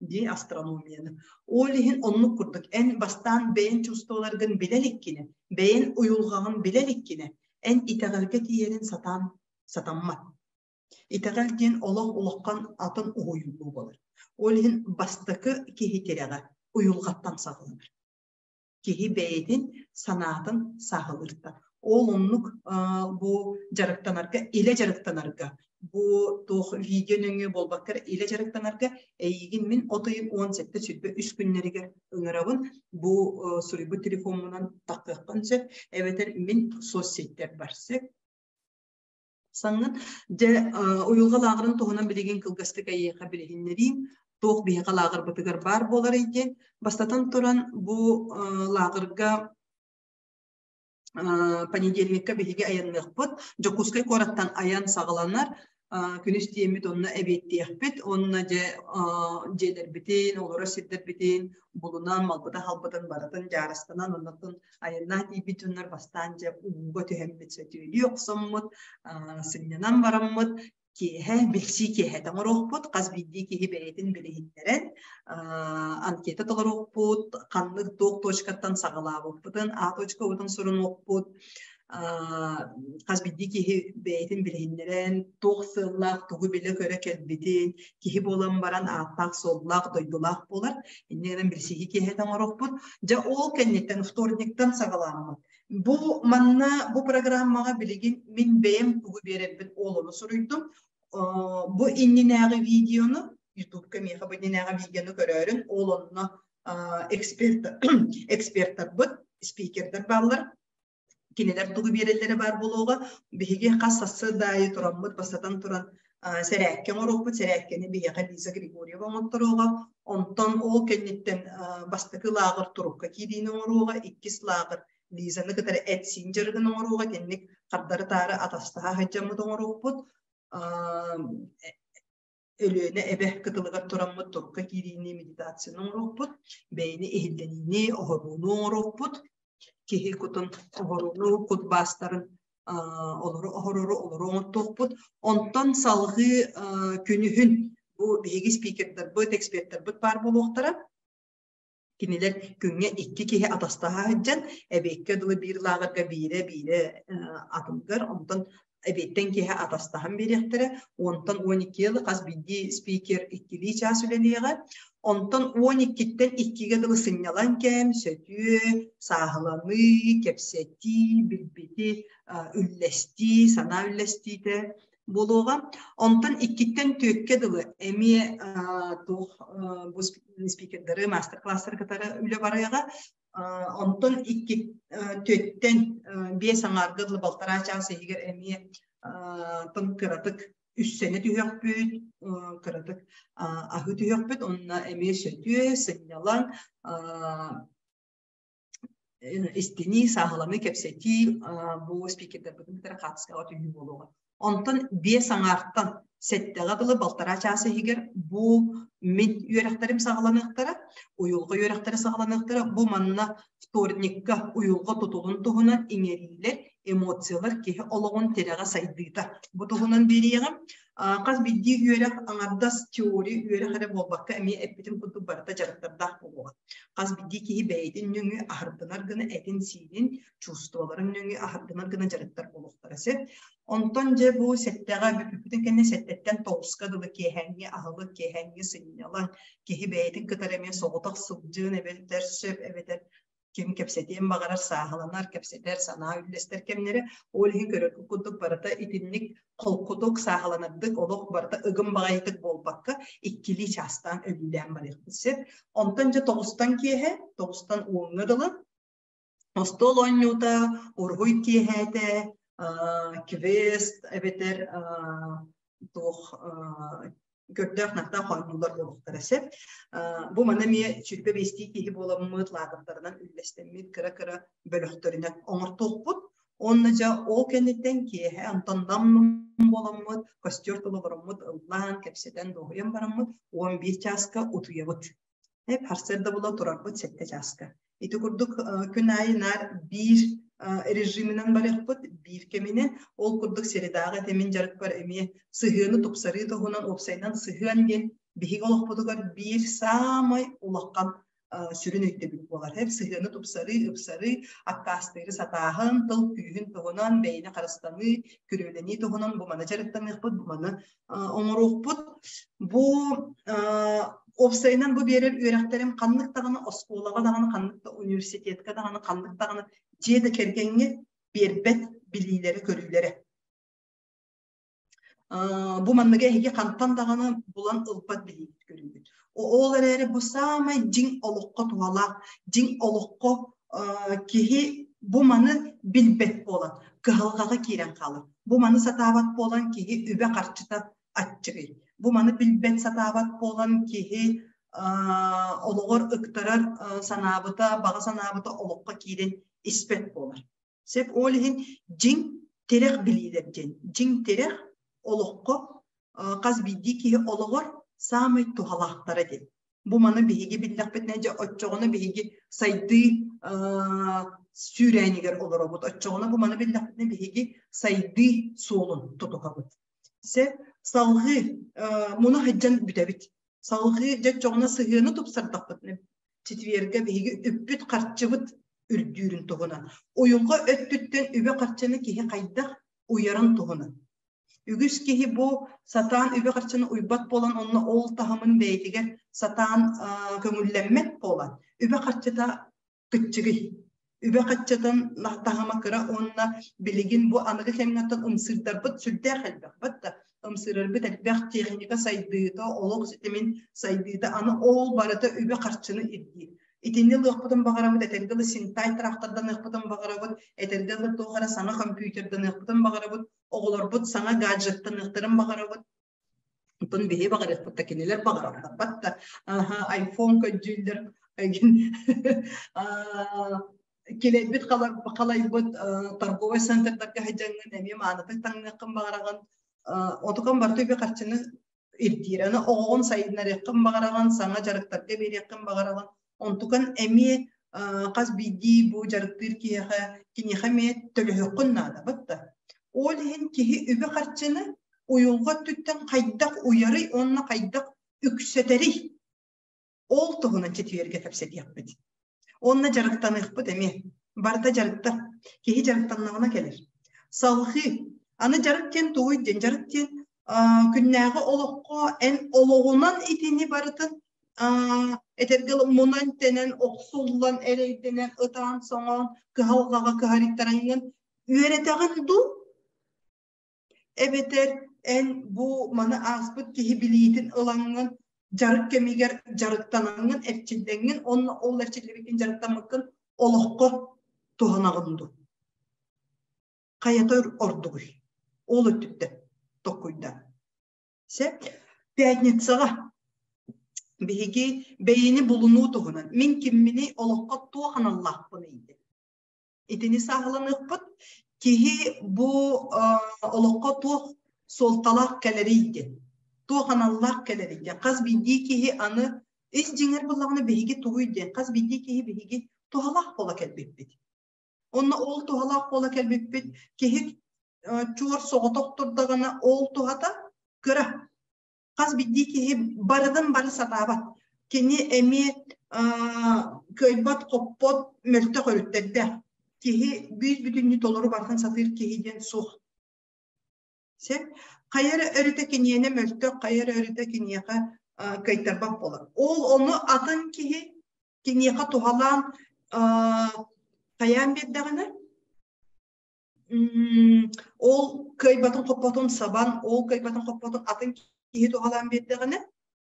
дии астрономияны. Ол иһин оннук курдук эн бастаан бэйэн чувстволаргын билэ иликкинэ, бэйэн уйулҕаҕын билэ иликкинэ, эн итэҕэлгэ тиийэрин сатаан сатаммат. Итэҕэл диэн олох улахан атын уһуйуллуу буолар. Ол иһин бастакы киһи тирэҕэ уйулҕаттан саҕаланар. Киһи бэйэтин санаатын сааһылыыртан. Ол оннук бу дьарыктанарга, илэ дьарыктанарга, бу туох видео нөҥүө буолбакка илэ дьарыктанарга эйигин мин от ыйын 17-23 күннэригэр ыҥырабын. Бу суруйбут телефоммунан таххыаххын сөп, эбэтэр мин соцсеттэр бар сөп. Саҥын дьэ уйулҕа лааҕырын туһунан билигин кылгастык эйиэхэ билиһиннэриим. Туох биһиэхэ лааҕырбытыгар баар буоларый диэн. Бастатан туран, бу лааҕырга понедельникка биһиги айанныахпыт. Дьокуускай куораттан айан саҕаланар. Күнүс тиэммит онно эбиэттиэхпит. Онно дьэ дьиэлэрбитин, олорор сирдэрбитин булунан, малбытын-халбытын барытын дьаарыстанан, оннуттан айаннаа тиийбит дьоннор бастаан дьэ ууга түһэммит, сөтүөлүү охсоммут, сынньанан бараммыт, киэһэ билсии киэһэтэ оҥоруохпут, хас биирдии киһи бэйэтин билиһиннэрэн анкета толоруохпут, ханнык туох точкаттан саҕалаабыппытын, А точкабытын сурунуохпут, хас биирдии киһи бэйэтин билиһиннэрэн, туох сыаллаах, тугу билэ-көрө кэлбитин, киһи буолан баран ааттаах-суоллаах, дойдулаах буолар. Инньэ гынан билсиһии киэһэтэ оҥоруохпут. Дьэ ол кэнниттэн вторниктан саҕалааммыт. Бу манна бу программаҕа билигин мин бэйэм тугу биэрэрбин ол ону суруйдум. Бу иннинээҕи видеону Ютубка миэхэ бу иннинээҕи видеону көрөөрүн ол онно эксперт эксперттарбыт, спикердэр бааллар. Кинилэр тугу биэрэллэрэ баар буолуоҕа. Биһиги хас сарсыарда аайы тураммыт, бастатан туран сэрээккэ оҥоруохпут. Сэрээккэни биһиэхэ Лиза Григорьева оҥотторуоҕа. Онтон ол кэнниттэн бастакы лааҕыр турукка киириини оҥоруоҕа, иккис лааҕыр Лизаны кытары эт-сиин дьарыгын оҥоруоҕа, итинник хардары-таары атастаһа сылдьаммыт оҥоруохпут. Өлүөнэ эбэ кытылыгар тураммыт турукка киириини медитацияны оҥоруохпут, бэйэни иһиллэниини, оһорууну оҥоруохпут, киһи кутун оһорууну, кут баастарын олору оһорору олору оҥортуохпут. Онтон салҕыы күнүһүн бу биһиги спикердарбыт, эксперттарбыт баар буолуохтара. Кинилэр күҥҥэ икки киһи атастаһа сылдьан, эбиэккэ дылы биир лааҕырга биирэ-биирэ атынгар, онтон эбиэттэн киэһэ атастаһан биэриэхтэрэ. Онтон 12 дылы хас биирдии спикер иккилии чаас үлэлиэҕэ. Онтон 12-ттэн 2-гэ дылы сынньалаҥ кэм, сөтүө, сааһыланыы, кэпсэтии, билбити үллэстии, санаа үллэстиитэ буолуоҕа. Онтон иккиттэн түөккэ дылы эмиэ туох бу спикердары, маастар-класстары кытары үлэ барыаҕа. Онтон икки түөттэн биэс аҥаарга дылы балтараа чаас иһигэр эмиэ тон кыратык үссэнэ түһүөхпүт, кыратык аһыы түһүөхпүт, онно эмиэ сөтүө, сынньалаҥ, истинии, сааһыланыы, кэпсэтии бу спикердэрбитин кытары хаартыскаҕа түһүү буолуоҕа. Онтон биэс аҥаартан сэттэҕэ дылы балтараа чаас иһигэр бу мин үөрэхтэрим саҕаланыахтара, уйулҕа үөрэхтэрэ саҕаланыахтара. Бу манна вторникка уйулҕа тутулун туһунан иҥэриилэр, эмоциялар киһи олоҕун тирэҕэ сайдыыта. Бу туһунан биэриэҕим. Хас биирдии үөрэх аҥардас теория үөрэх эрэ буолбакка эмиэ эппитим курдук барыта дьарыктардаах буолуоҕа. Хас биирдии киһи бэйэтин нөҥүө аһардынар гына этин-сиинин, чувстволарын нөҥүө аһардынар гына дьарыктар буолуохтара сөп. Онтон дьэ бу сэттэҕэ бүппүтүн кэннэ сэттэттэн тоҕуска дылы киэһээҥҥи аһылык, киэһээҥҥи сынньалаҥ, киһи бэйэтин кытары эмиэ соҕотох сылдьыан эбэтэр сөп, эбэтэр ким кэпсэтиэн баҕарар сааһыланар, кэпсэтэр, санаа үллэстэр кэмнэрэ. Ол иһин көрөргүт курдук барыта итинник холкутук, сааһыланардык, олох барыта ыгым баҕайытык буолбакка, иккилии чаастаан өлүүлээн барыахпыт сөп. Онтон дьэ тоҕустан киэһэ, тоҕустан уоҥҥа дылы остуол оонньуута, уруһуй киэһээтэ, квест эбэтэр туох көрдөөх-нардаах оонньуулар буолуохтара сөп. Бу маны эмиэ сүүрбэ биэстии киһи буоламмыт, лааҕырдарынан үллэстэммит кыра-кыра бөлөхтөрүнэн оҥортуохпут. Уонна дьэ ол кэнниттэн киэһэ онтон нам буоламмыт, костер тула олороммут, ыллаан, кэпсэтэн, дуоһуйан бараммыт, 11 чааска утуйабыт. Эп сарсыарда була турарбыт сэттэ чааска. Ити курдук күн аайы наар биир режиминэн барыахпыт, биир кэминэн. Ол курдук средааҕы этэмин дьарыкпар эмиэ сыһыаны тупсарыы туһунан уопсайынан сыһыан диэн биһиги олохпутугар биир саамай улахан сүрүн өйдөбүл буолар. Эр сыһыаны тупсарыы, ыпсарыы, аккаастыыры сатааһын, тыл күүһүн туһунан, бэйэни харыстаныы, күрүөлэнии туһунан бу маны дьарыктаныахпыт, бу маны оҥоруохпут. Бу уопсайынан бу биэрэр үөрэхтэрим ханнык даҕаны оскуолаҕа даҕаны, ханнык да университетка даҕаны, ханнык даҕаны дьиэ да кэргэҥҥэ биэрбэт билиилэрэ-көрүүлэрэ. Бу манныгы эһиги хантан даҕаны булан ылбат билиигит көрүүгүт. Ол эрээри бу саамай дьиҥ олоххо туһалаах, дьиҥ олоххо киһи бу маны билбэт буолан, кыһалҕаҕа киирэн хаалар. Бу маны сатаабат буолан киһи үбэ-харчыта аччыгый. Бу маны билбэт сатаабат буолан киһи олоҕор ыктарар санаабыта, баҕа санаабыта олоххо киирэн испэт буолар. Сөп ол иһин дьиҥ тирэх билиилэр диэн дьиҥ тирэх олоххо хас биирдии киһи олоҕор саамай туһалаахтара диэн. Бу маны биһиги биллэхпитинэ дьэ оччоҕуна биһиги сайдыы сүүрээнигэр олоробут. Оччоҕуна бу маны биллэхпитинэ биһиги сайдыы суолун тутуһабыт. Се салҕыы муну сылдьан бүтэбит. Салҕыы дьэ оччоҕуна сыһыаны тупсардахпытына четвергэ биһиги үппүт-харчыбыт үрдүүрүн туһунан. Уйулҕа өттүттэн үбү-харчыны киһи хайдах уйарын туһунан. Үгүс киһи бу сатаан үбү-харчыны уйбат буолан онно ол таһымын бэйэтигэр сатаан көҥүллэммэт буолан үбэ-харчыта кыччыгый. Үбэ-харчытын таһыма кыра уонна билигин бу аныгы кэмҥэ ымсыырдарбыт сүрдээх элбэх. Батта ымсыырарбыт элбэх техника сайдыыта, олох ситимин сайдыыта аны ол барыта үбү-харчыны ирдиир. Итинни ылыахпытын баҕарабыт, этэргэ дылы синтай тракторданыахпытын баҕарабыт, этэргэ дылы туох эрэ саҥа компьютерданыахпытын баҕарабыт, оҕолорбут саҥа гаджеттаныахтарын баҕарабыт. Оттон биһи баҕарыахпыт да кинилэр баҕаралларбат да айфон көрдүүллэр килэйбит халайбыт торговай центрдарга сылдьаҥҥын эмиэ маанытык таҥныаххын баҕараҕын отукан барыта үбү харчыны ирдиир аны оҕоҕун сайыннарыаххын баҕараҕын саҥа дьарыктарга биэриэххин баҕараҕын онтукан эмиэ хас биирдии бу дьарыктыыр киһиэхэ киниэхэ эмиэ төлөһүөххүн наада батта ол иһин киһи үбү харчыны уйулҕа өттүттэн хайдах уйарый уонна хайдах үксэтэрий ол туһунан четвергэ кэпсэтиэхпит уонна дьарыктаныахпыт эмиэ барыта дьарыктар киһи дьарыктаннаҕына кэлэр салҕыы аны дьарык диэн тугуй диэн дьарык диэн күннээҕи олоххо эн олоҕунан итини барытын этэргэ мунан-тэнэн охсуллан эрэйдэнэн ытаан-соҥоон кыһалҕаҕа кыһарыйтараҥҥын үөрэтэҕин дуу Эбэтэр эн бу маны ааспыт киһи билиитин ылаҥҥын дьарык кэмигэр дьарыктанаҥҥын, эрчиллэҥҥин уонна ол эрчиллибиккин дьарыктаммыккын олоххо туһанаҕын дуу? Хайата ордугуй? Ол өттүттэн токкуйда. Сөп. Пятницаҕа биһиги бэйэни булунуу туһунан мин кимминий олоххо туох аналлаахпыный диэн Итини сааһыланыахпыт. Киһи бу олоххо туох суолталаах кэлэрий диэн, туох аналлаах кэлэрий диэн. Хас биирдии киһи аны ис дьиҥэр буоллаҕына биһиги тугуй диэн, хас биирдии киһи биһиги туһалаах буола кэлбиппит. Онно ол туһалаах буола кэлбиппит киһи чуор соҕотох турдаҕына ол туһата кыра. Хас биирдии киһи барытын бары сатаабат. Кини эмиэ кыайбат-хоппот мөлтөх өрүттэрдээх. Киһи бүүс-бүтүннүү толору барытын сатыыр киһи диэн суох. Сөп. Хайа эрэ өрүтэ киниэнэ мөлтөх, хайа эрэ өрүтэ киниэхэ кыайтарбат буолар. Ол ону атын киһи киниэхэ туһалаан хайаан биэрдэҕинэ Ол кыайбатын-хоппотун сабан, ол кыайбатын-хоппотун атын киһи туһалаан биэрдэҕинэ,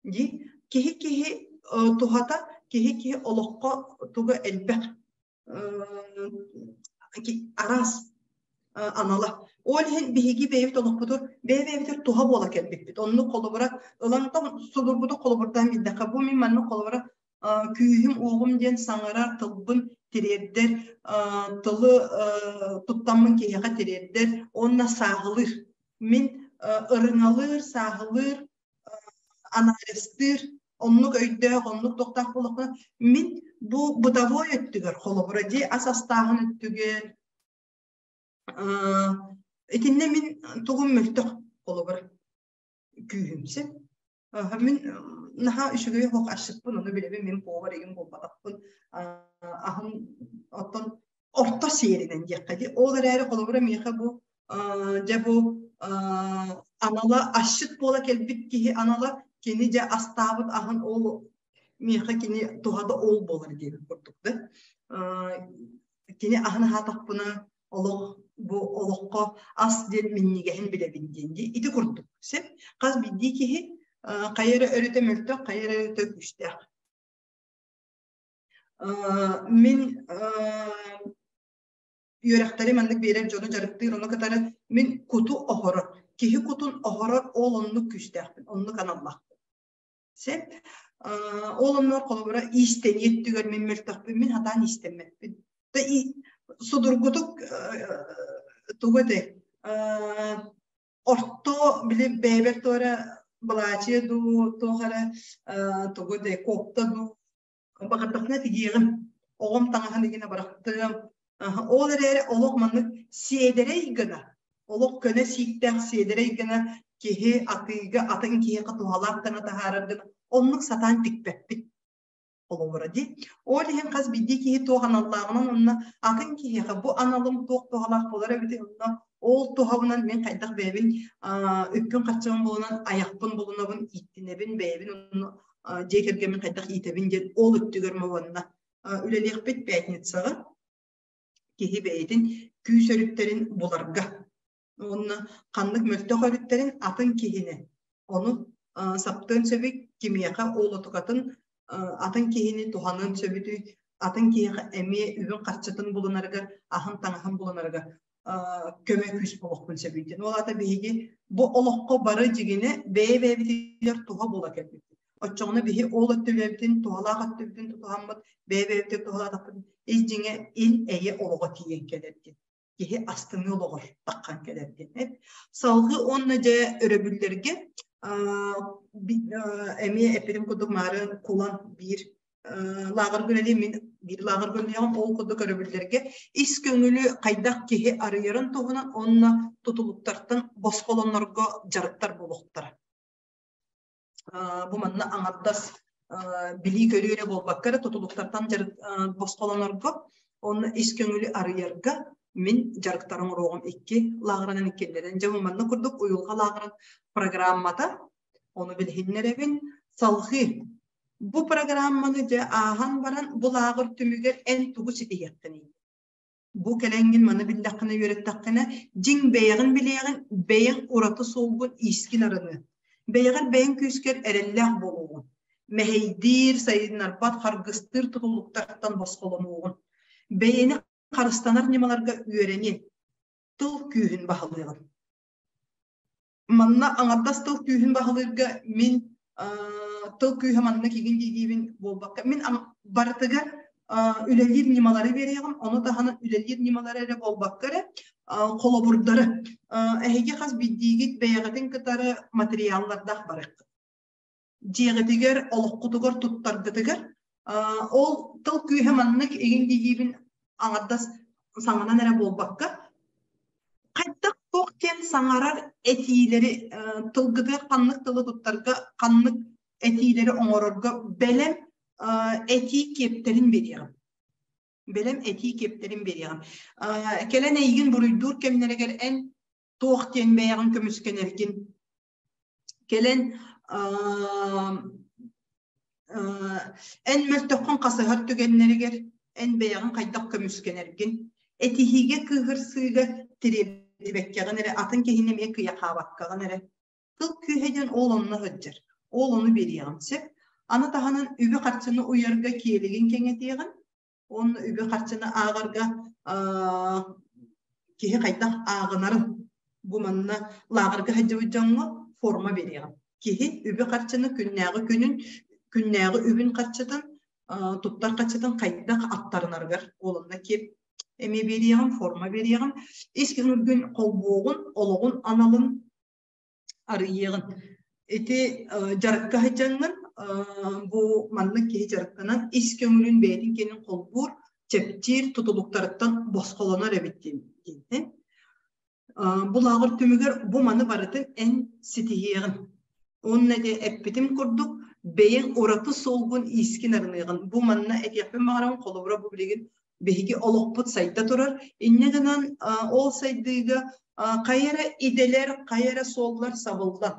дии, киһи-киһи туһата, киһи-киһи олоххо туга элбэх араас анала. Ол иһин биһиги бэйэбит олохпутугар бэйэ-бэйэбитигэр туһа буола кэлбиппит. Оннук холобура ылантан судургутук холобурдаан билдэххэ, бу мин маннык холобура күүһүм-уоҕум диэн саҥарар тылбын тириэрдэр, тылы туттаммын киһиэхэ тириэрдэр уонна сааһылыыр. Мин ырыҥалыыр, сааһылыыр, анализтыыр, оннук өйдөөх, оннук туохтаах буоллахпына, мин бу бытовой өттүгэр, холобура дии, ас астааһын өттүгэр, итиннэ мин тугум мөлтөх, холобура, күүһүм сөп. Мин наһаа үчүгэй оһох асчыппын, ону билэбин, мин повар игин буолбатахпын. Аһым оттон орто сиэринэн диэххэ дии. Ол эрээри холобура миэхэ бу дьэ бу анала асчыт буола кэлбит киһи анала кини дьэ астаабыт аһын ол миэхэ кини туһата ол буолар диэбит курдук да. Кини аһын аһаатахпына олох бу олоххо ас диэн минньигэһин билэбин диэн дии ити курдук сөп хас биирдии киһи хайа эрэ өрүтэ мөлтөх хайа эрэ өрүтэ күүстээх мин үөрэхтэри маннык биэрэр дьону дьарыктыыр ону кытары мин куту оһорор. Киһи кутун оһорор ол оннук күүстээхпин, оннук аналлаахпын. Сеп ол оннугар холобура иистэнии өттүгэр мин мөлтөхпүн, мин хатаан иистэммэппин. Судургутук тугу этэй орто били бэйэбэр туора былаачыйа дуу, туох эрэ тугу этэй куопта дуу баҕардахпына тигиэҕим, оҕом таҥаһын игинэ бырахтыам. Ол эрээри олох маннык сиэдэрэй гына, олох көнө сииктээх сиэдэрэй гына киһи атыыга атын киһиэхэ туһалаах гына таһаарар гына оннук сатаан тикпэппит холобура дии. Ол иһин хас биирдии киһи туох аналлааҕынан уонна атын киһиэхэ бу аналым туох туһалаах буолар эбитий онно ол туһабынан мин хайдах бэйэбин үппүн-харчыбын булунан айахпын булунабын ииттинэбин бэйэбин онно дьиэ кэргэммин хайдах иитэбин диэн ол өттүгэр уонна үлэлиэхпит пятницаҕа киһи бэйэтин күүс өрүттэрин буларга уонна ханнык мөлтөх өрүттэрин атын киһини ону саптыан сөбүй кимиэхэ ол отукатын атын киһини туһаныан сөбүтүй атын киһиэхэ эмиэ үбүн-харчытын булунарыгар аһын таҥаһын булунарыгар көмө күүс буолуохпун сөбүй диэн. Ол аата биһиги бу олоххо бары дьигинэ бэйэ-бэйэбитигэр туһа буола кэлбиппит. Оччоҕуна биһи ол өттүлэбитин, туһалаах өттүбүтүн тутуһаммыт, бэйэ-бэйэбитигэр туһалаатахпыт ис дьиҥэ ил-эйэ олоҕо тиийэн кэлэр диэн. Киһи астыныы олоҕор таххан кэлэр диэн. Салгыы уонна дьэ өрөбүллэргэ эмиэ эппитим курдук маарын кулан биир лааҕыр үлэлиим мин биир лааҕырга үлэлиэҕим ол курдук өрөбүллэргэ ис көҥүлү хайдах киһи арыйарын туһунан уонна тутулуктартан босхолонорго дьарыктар буолуохтара. Бу манна аҥардас билии-көрүү эрэ буолбакка эрэ тутулуктартан босхолонорго уонна ис көҥүлү арыйарга мин дьарыктарым уруогум икки лааҕырынан иккиллэрин. Дьэ бу манна курдук уйулҕа лааҕырын программата ону билиһиннэрэбин. Салҕыы Бу программаны дьэ ааһан баран бу лааҕыр түмүгэр эн тугу ситиһиэххиний? Бу кэлэҥҥин маны биллэххинэ, үөрэттэххинэ, дьиҥ бэйэҕин билиэҕиҥ, бэйэҥ ураты суолгун иискин арыныа. Бэйэҕэр бэйэҥ күүскэр эрэллээх буолуоҕуҥ. Мэһэйдиир, сайыннарбат, харгыстыыр тутулуктартан босхолонуоҕун. Бэйэни харыстанар ньымаларга үөрэниэҥ. Тыл күүһүн баһылыаҕын. Манна аҥардас тыл күүһүн баһылыырга мин тыл күүһэ манна кигин диибин буолбакка мин барытыгар үлэлиир ньымалары биэриэҕим ону таһынан үлэлиир ньымалары эрэ буолбакка эрэ холобурдары эһиги хас биирдиигит бэйэҕитин кытары материаллардаах барыаххыт дьиэҕитигэр олоххутугар туттаргытыгар ол тыл күүһэ маннык игин диибин аҥардас саҥанан эрэ буолбакка хайдах туох диэн саҥарар этиилэри тылгытыгар ханнык тылы туттарга ханнык этиилэри оҥорорго бэлэм этии киэптэрин биэриэҕим бэлэм этии киэптэрин биэриэҕим кэлэн эйигин буруйдуур кэмнэригэр эн туох диэн бэйэҕин көмүскэнэргин Кэлэн эн мөлтөххүн хасыһар түгэннэригэр эн бэйэҕин хайдах көмүскэнэргин, этиһиигэ кыыһырсыыга тириэрдибэккэҕин эрэ, атын киһини эмиэ кыйахаабаккаҕын эрэ. Тыл күүһэ диэн ол онно сылдьар. Ол ону биэриэҕин сөп. Аны таһынан үбү-харчыны уйарга киэлигин кэҥэтиэҕин, уонна үбү-харчыны ааҕарга киһи хайдах ааҕынарын бу манна лааҕырга сылдьыбыт дьоҥҥо форма биэриэҕим. Киһи үбү-харчыны күннээҕи күнүн, күннээҕи үбүн харчытын, туттар харчытын хайдах аттарынарыгар уолунна киэп эмиэ биэриэҕим, форма биэриэҕим. Ис күн холбуоҕун, олоҕун аналын арыйыаҕын. Ити дьарыкка сылдьаҥҥын бу маннык киһи дьарыктанан ис көҥүлүн бэйэтин киэнин холбуур, чэпчиир тутулуктарыттан босхолонор эбит диэн. Бу лааҕыр түмүгэр бу маны барытын эн ситиһиэҕин. Уонна ити эппитим курдук бэйэҥ ураты суолгун иискин арыныаҕын. Бу манна этиэхпин баҕарабын, холобура бу билигин биһиги олохпут сайда турар. Инньэ гынан ол сайдыыга хайа эрэ идэлэр, хайа эрэ суоллар сабыллан,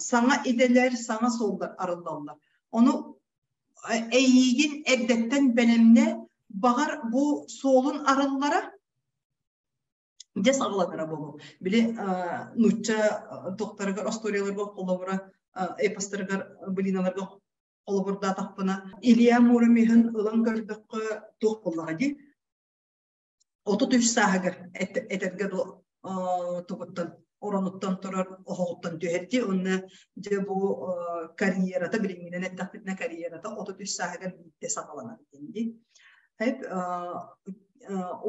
саҥа идэлэр, саҥа суоллар арыллаллар. Ону эйиигин эрдэттэн бэлэмнэ, баҕар бу суолун арыллара дьэ саҕаланара буолуо. Били нуучча тохтарыгар, остуоруйаларга холобура эпостарыгар, былиналарга холобурдаатахпына, Илья Муромиһын ылан көрдөххө туох буоллаҕа дии? 33 сааһыгар этэргэ тугуттан. Оронуттан турар, оһоҕуттан түһэр дии. Онно дьэ бу карьерата, билиҥҥинэн эттэхпитинэ карьерата 33 сааһыгар биирдэ саҕаланар диэн дии.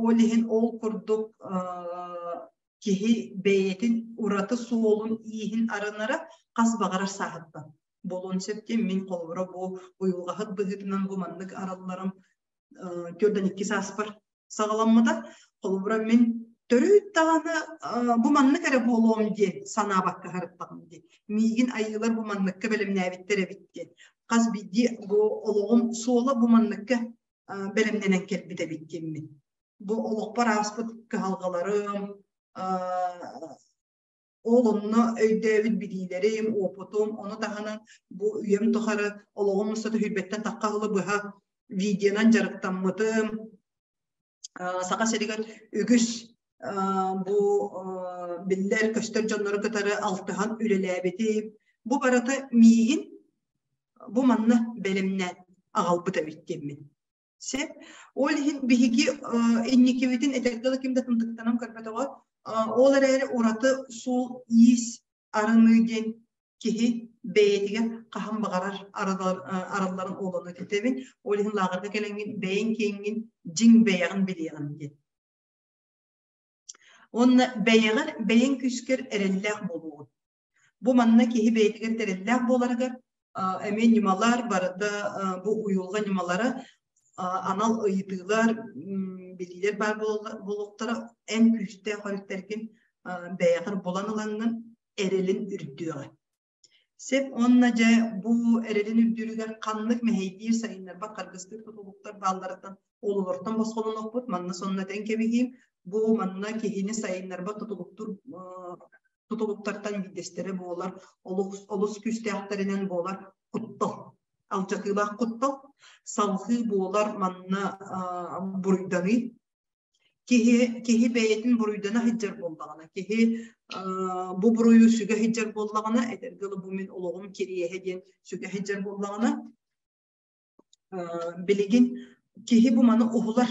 Ол иһин ол курдук киһи бэйэтин ураты суолун ииһин арынара хас баҕарар сааһыттан буолуон сөп диэн мин холобура бу уйулҕаһыт быһыытынан бу маннык аралларым 42 сааспар саҕаламмыта. Холобура мин төрүт даҕаны бу маннык эрэ буолуом диэн санаабакка сырыттаҕым дии. Миигин айыылар бу манныкка бэлэмнээбиттэр эбит диэн. Хас биирдии бу олоҕум суола бу манныкка бэлэмнэнэн кэлбит эбит диэммин. Бу олохпор ааспыт кыһалҕаларым, ол онно өйдөөбүт билиилэрим, уопутум, ону таһынан бу үйэм тухары олоҕум устата сүүрбэттэн тахха сылы быһа видеонан дьарыктаммытым. Саха сиригэр үгүс бу биллэр көстөр дьоннору кытары алтыһан үлэлээбитим. Бу барыта миигин бу манна бэлэмнээн аҕалбыт эбит диэммин. Сөп. Ол иһин биһиги инникибитин этэргэ дылы ким да тымтыктанан көрбөтөҕө. Ол эрээри ураты суол-иис арыныы диэн киһи бэйэтигэр хаһан баҕарар арылларын олону этэбин. Ол иһин лааҕырга кэлэҥҥин бэйэҥ киэҥҥин дьиҥ бэйэҕин билиэҕин диэн. Уонна бэйэҕэр бэйэҥ күүскэр эрэллээх буолуоҕун. Бу манна киһи бэйэтигэр тэриллээх буоларыгар эмиэ ньымалар барыта бу уйулҕа ньымалара анал ыйытыылар билиилэр баар буолуохтара эн күүстээх өрүттэргин бэйэҕэр булан ылаҥҥын эрэлин үрдүөҕэ. Сеп уонна дьэ бу эрэлин үрдүүрүгэр ханнык мэһэйдиир сайыннарбат харгыстыыр тутулуктар баалларыттан ололортон босхолонуохпут манна сонно этэн кэбиһиим бу манна киһини сайыннарбат тутулуктур тутулуктартан биирдэстэрэ буолар, олус, олус күүстээхтэринэн буолар куттал, алдьатыылаах куттал, салҕыы буолар манна буруйданыы. Киһи, киһи бэйэтин буруйдана сылдьар буоллаҕына, киһи бу буруйу сүгэ сылдьар буоллаҕына, этэргэ дылы бу мин олоҕум кириэһэ диэн сүгэ сылдьар буоллаҕына, билигин киһи бу маны уһулар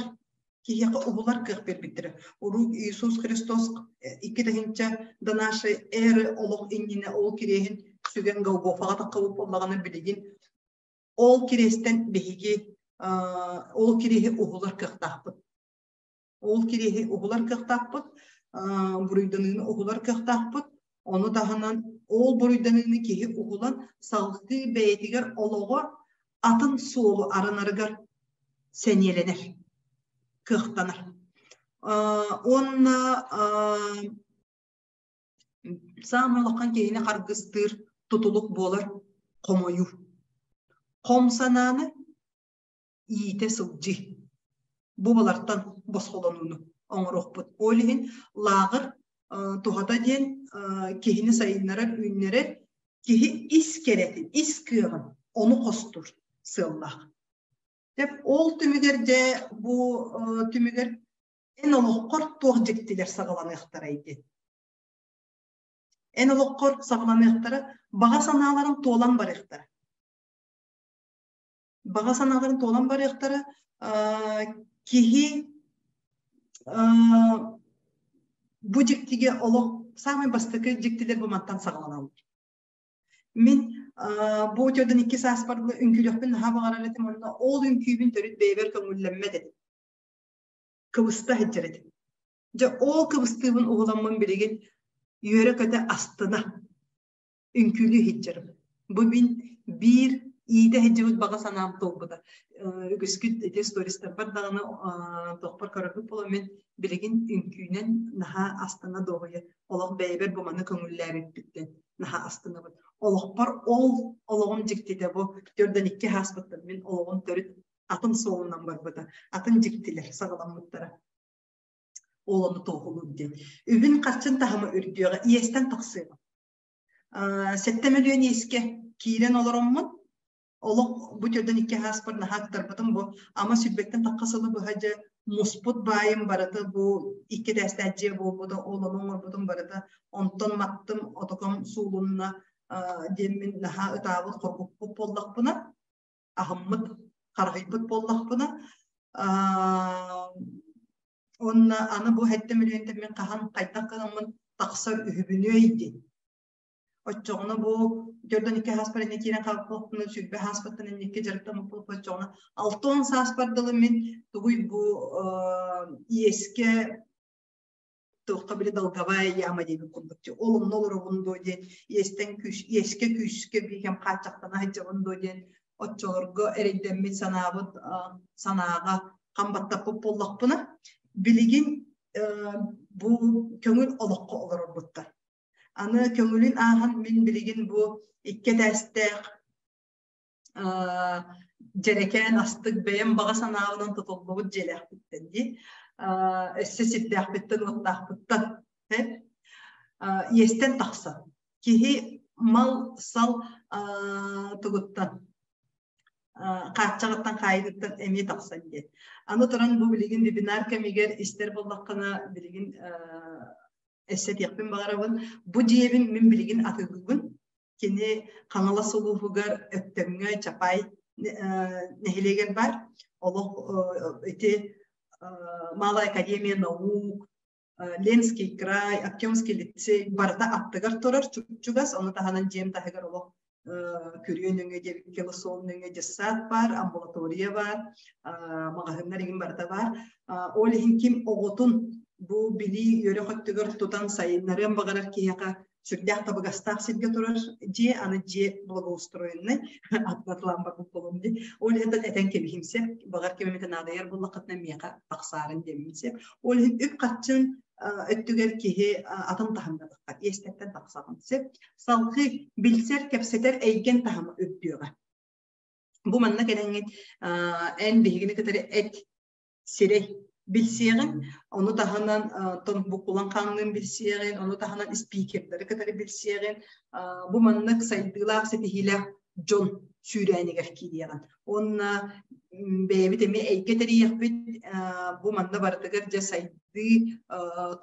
киһиэхэ уһулар кыах биэрбиттэрэ. Урут Иисус Христос икки тыһыынча до нашей эры олох иннинэ ол кириэһин сүгэн Голгофаҕа таххыбыт буоллаҕына билигин ол кириэстэн биһиги ол кириэһи уһулар кыахтаахпыт. Ол кириэһи уһулар кыахтаахпыт, буруйданыыны уһулар кыахтаахпыт. Ону таһынан ол буруйданыыны киһи уһулан салгыы бэйэтигэр олоҕор атын суолу арынарыгар сэниэлэнэр, кыахтанар. Уонна саамай улахан киһини харгыстыыр тутулук буолар хомойуу. Хом санааны иитэ сылдьыы. Бу балартан босхолонууну оҥоруохпут. Ол иһин лааҕыр туһата диэн киһини сайыннарар, үүннэрэр, киһи ис кэрэтин, ис кыаҕын ону хостуур сыаллаах. Деп ол түмүгэр дьэ бу түмүгэр эн олоххор туох дьиктилэр саҕаланыахтарай диэн. Эн олоххор саҕаланыахтара, баҕа санааларыҥ туолан барыахтара. Баҕа санааларын туолан барыахтара киһи бу дьиктигэ олох саамай бастакы дьиктилэр бу мантан саҕаланаллар. Мин бу төрдөн икки сааспар үҥкүүлүөхпүн наһаа баҕарар этим уонна ол үҥкүүбүн төрүт бэйэбэр көҥүллэммэт этим. Кыбыста сылдьар этим. Дьэ ол кыбыстыыбын уһуламмын билигин үөрэ-көтө астына үҥкүүлүү сылдьарым. Бу мин биир иитэ сылдьыбыт баҕа санаам туолбута. Үгүскүт ити стористарбар даҕаны туохпар көрөргүт буолан мин билигин үҥкүүнэн наһаа астына дуоһуйа олох бэйэбэр бу маны көҥүллээбиппиттэн наһаа астынабын. Олохпор ол олоҕум дьиктитэ бу төрдөн икки ааспыттан мин олоҕум төрүт атын суолунан барбыта, атын дьиктилэр саҕаламмыттара. Ол ону туоһулуур диэн. Үбүн-харчын таһыма үрдүөҕэ, иэстэн тахсыаҕа. 7 мөлүйүөн иэскэ киирэн олороммун, олох бу төрдөн икки ааспар наһаа аттарбытым бу ама сүрбэттэн тахха сылы быһа дьэ муспут баайым барыта бу икки этээстээх дьиэ буолбута, ол ону оҥорбутум барыта онтон маттым, отоком суулунна диэммин наһаа ытаабыт, хоргуппут буоллахпына, аһыммыт, хараһыйбыт буоллахпына, уонна аны бу 7 мөлүйүөнтэн мин хаһан хайдах гынаммын тахсар үһүбүнүөй диэн. Оччоҕуна бу дьордон икки сааспар инники киирэн хаалбыппына, 20 сааспыттан инникки дьарыктаммыт оччоҕуна 60 сааспар дылы мин тугуй бу иэскэ туохха били долговая яма диэбит курдук ол онно олоробун дуо диэн иэстэн күүс иэскэ күүскэ биикэм хааччахтана сылдьабын дуо диэн оччолорго эрэйдэммит санаабыт санааҕа хам баттаппыт буоллахпына билигин бу көҥүл олоххо олорорбуттар. Аны көҥүлүн ааһан мин билигин бу икки этээстээх дьэрэкээн астык бэйэм баҕа санаабынан тутуллубут дьиэлээхпиттэн дии өссө сирдээхпиттэн уоттаахпыттан иэстэн тахсан киһи мал-сал тугуттан хааччаҕыттан хаайыгыттан эмиэ тахсан диэн. Аны туран бу билигин вебинар кэмигэр истэр буоллаххына билигин өссө этиэхпин баҕарабын. Бу дьиэбин мин билигин атыылыыбын. Кини Хаҥалас улууһугар Өктөмҥө Чапай нэһилиэгэр бар. Олох ити Малая академия наук, Ленский край, Артемский лицей барыта аттыгар турар чугас, ону таһынан дьиэм таһыгар олох күрүө нөҥүө диэбиккэ суол нөҥүө дьыссаат баар, амбулатория баар, маҕаһыыннар игин барыта баар. Ол иһин ким оҕотун бу билии үөрэх өттүгэр тутан сайыннарыан баҕарар киһиэхэ сүрдээх табыгастаах сиргэ турар дьиэ, аны дьиэ благоустроенный, атылаан барбыт буолуом дии. Ол иһин этэн кэбиһим сөп, баҕар ким эмит наадыйар буоллаххытына миэхэ тахсаарын диэммин сөп. Ол иһин үп-харчын өттүгэр киһи атын таһымҥа тахсар, иэстэттэн тахсаҕын сөп. Салгыы билсэр, кэпсэтэр эйгэн таһыма үрдүөҕэ. Бу манна кэлэҥҥит эн биһигини кытары эт сирэй билсиэҕин, ону таһынан букулан хаанныын билсиэҕин, ону таһынан спикердары кытары билсиэҕин, бу маннык сайдыылаах, ситиһиилээх дьон сүүрээнигэр киириэҕин. Уонна бэйэбит эмиэ эйгэ тэрийиэхпит, бу манна барытыгар дьэ сайдыы,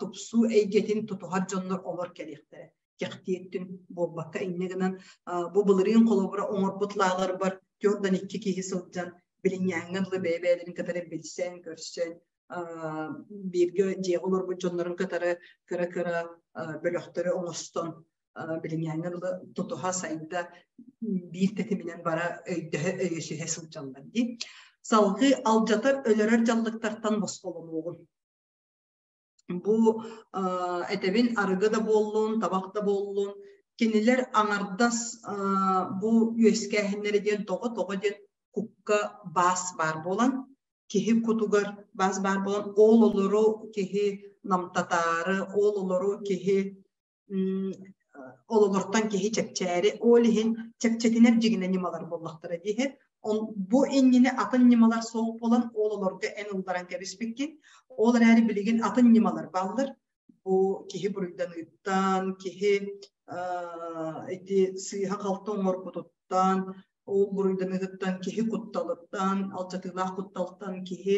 тупсуу эйгэтин тутуһар дьоннор олор кэлиэхтэрэ. Кэхтиэттин буолбакка инньэ гынан бу былырыын холобура оҥорбут лааҕырбар 42 киһи сылдьан билиҥҥээҥҥэ дылы бэйэ-бэйэлэрин кытары билсэн, көрсөн, бииргэ дьиэҕэ олорбут дьоннорун кытары кыра-кыра бөлөхтөрү оҥостон билиҥҥээҥҥэ дылы тутуһа сайда биир тэтиминэн бара өйдөһө өйөсүһэ сылдьаллар дии. Салгыы алдьатар өлөрөр дьаллыктартан босхолонуоҕун. Бу этэбин арыгы да буоллун, табах да буоллун, кинилэр аҥардас бу үөскээһиннэрэ диэн тоҕо-тоҕо диэн кукка баас баар буолан, киһи кутугар баас баар буолан, ол олору киһи намтатаары, ол олору киһи ололортон киһи чэпчээри, ол иһин чэпчэтинэр дьигинэ ньымалар буоллахтара диэһэ. Бу иннинэ атын ньымалар суох буолан, ол олорго эн ылларан кэбиспиккин. Ол эрээри билигин атын ньымалар бааллар. Бу киһи буруйданыыттан, киһи ити сыыһа-халты оҥорбутуттан, ол буруйданыытыттан киһи кутталыттан, алдьатыылаах кутталтан киһи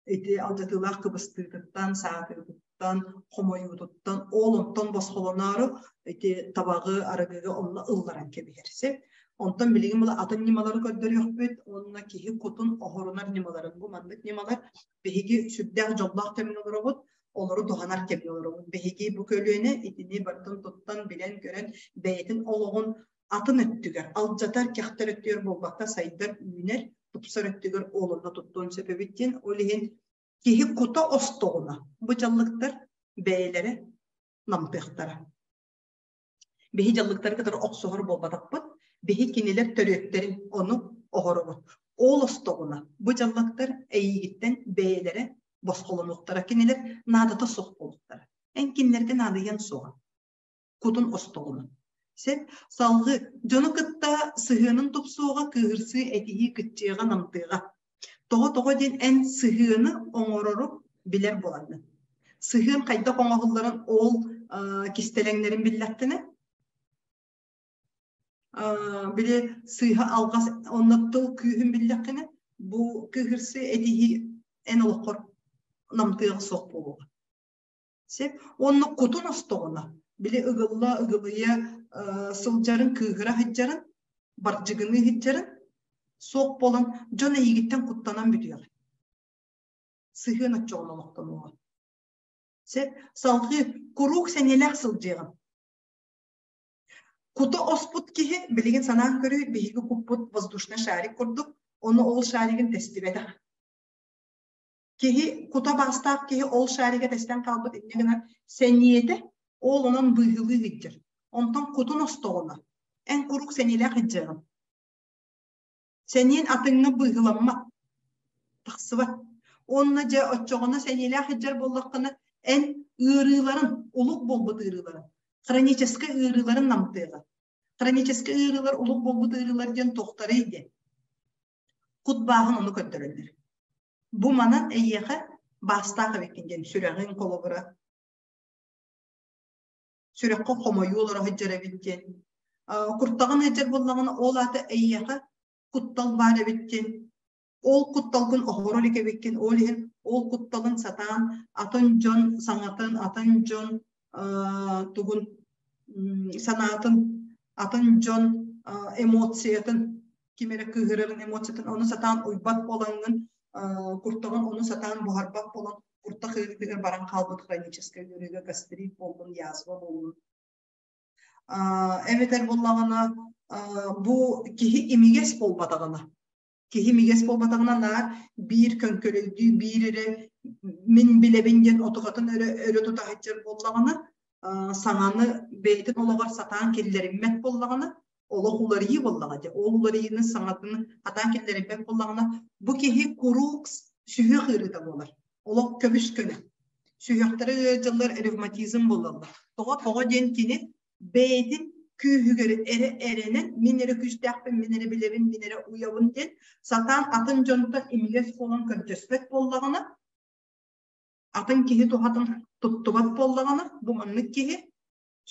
ити алдьатыылаах кыбыстыытыттан, саатыытыттан, хомойуутуттан, ол онтон босхолоноору ити табаҕы, арыгыга онно ылларан кэбиһэр сөп. Онтон билигин була атын ньымалары көрдөрүөхпүт уонна киһи кутун оһорунар ньымаларын бу маннык ньымалар биһиги сүрдээх дьоллоох кэмҥэ олоробут, олору туһанар кэмҥэ олоробут. Биһиги бу көлүөнэ итини барытын туттан, билэн-көрөн бэйэтин олоҕун атын өттүгэр, алдьатар, кэхтэр өттүгэр буолбакка сайдар, үүнэр, тупсар өттүгэр олорно туттуон сөп эбит диэн. Ол иһин киһи кута остоҕуна бу дьаллыктар бэйэлэрэ намтыахтара. Биһи дьаллыктары кытары охсуһар буолбатахпыт, биһи кинилэр төрүөттэрин ону оһоробут. Ол остоҕуна бу дьаллыктар эйиигиттэн бэйэлэрэ босхолонуохтара, кинилэр наадата суох буолуохтара. Эн кинилэргэ наадыйан суоҕа. Кутун остоҕуна. Сеп, салгыы дьону кытта сыһыанын тупсуоҕа, кыыһырсыы, этиһии кыччыаҕа, намтыаҕа. Тоҕо-тоҕо диэн эн сыһыаны оҥорору билэр буолаҥҥын. Сыһыан хайдах оҥоһулларын ол кистэлэҥнэрин биллэххинэ, били сыыһа алҕас онно тыл күүһүн биллэххинэ, бу кыыһырсыы, этиһии эн олоххор намтыаҕа суох буолуоҕа. Сөп. Уонна кутун остоҕуна, били ыгылла ыгылыйа сылдьарын, кыыһыра сылдьарын, бардьыгыныы сылдьарын суох буолан дьон эйигиттэн куттанан бүтүөҕэ. Сыһыан оччоҕуна олохтонуоҕа. Сөп. Салгыы куруук сэниэлээх сылдьыаҕым. Кута оспут киһи билигин санаан көрүү биһиги куппут воздушный шарик курдук, ону ол шаригын тэстибэтэх. Киһи кута баастаах киһи ол шарига тэстэн хаалбыт инньэ гынан сэниэтэ ол онон быыһылыы сылдьар. Онтон кутун остоҕуна эн куруук сэниэлээх сылдьыаҕын. Сэниэн атыҥҥа быыһыламмат, тахсыбат. Уонна дьэ оччоҕуна сэниэлээх сылдьар буоллаххына эн ыарыыларын, улук буолбут ыарыыларын, хроническай ыарыыларын намтыаҕа. Хроническай ыарыылар улук буолбут ыарыылар диэн туохтарый диэн. Кут бааһын ону көрдөрөллөр. Бу манан эйиэхэ баастаах эбиккин диэн сүрэҕиҥ холобура сүрэххэ хомойуу олоро сылдьар эбит диэн. Куртаҕын ыалдьар буоллаҕына, ол аата эйиэхэ куттал баар эбит диэн. Ол кутталгын оһоро илик эбиккин, ол иһин ол кутталын сатаан атын дьон саҥатын, атын дьон тугун санаатын, атын дьон эмоциятын, ким эрэ кыыһырарын эмоциятын ону сатаан уйбат буолаҥҥын, куртаҕын ону сатаан буһарбат буолан куртах ыарыытыгар баран хаалбыт хроническай ыарыыга гастрит буоллун, язва буоллун. Эбэтэр буоллаҕына бу киһи имигэс буолбатаҕына, киһи имигэс буолбатаҕына наар биир көҥкөлөйдүү, биир эрэ мин билэбин диэн отугатын өрө, өрө тута сылдьар буоллаҕына, саҥаны бэйэтин олоҕор сатаан киллэриммэт буоллаҕына, олох уларыйыы буоллаҕа дии. Ол уларыйыыны саҥатын сатаан киллэриммэт буоллаҕына, бу киһи куруук сүһүөх ыарыыта буолар. Олох көбүс көнө. Сүһүөхтэрэ ыалдьаллар, ревматизм буолаллар. Тоҕо? Тоҕо диэн кини бэйэтин күүһүгэр эрэ эрэнэн, мин эрэ күүстээхпин, мин эрэ билэбин, мин эрэ уйабын диэн сатаан атын дьонтон имигэс буолан көрдөспөт буоллаҕына, атын киһи туһатын туттубат буоллаҕына, бу маннык киһи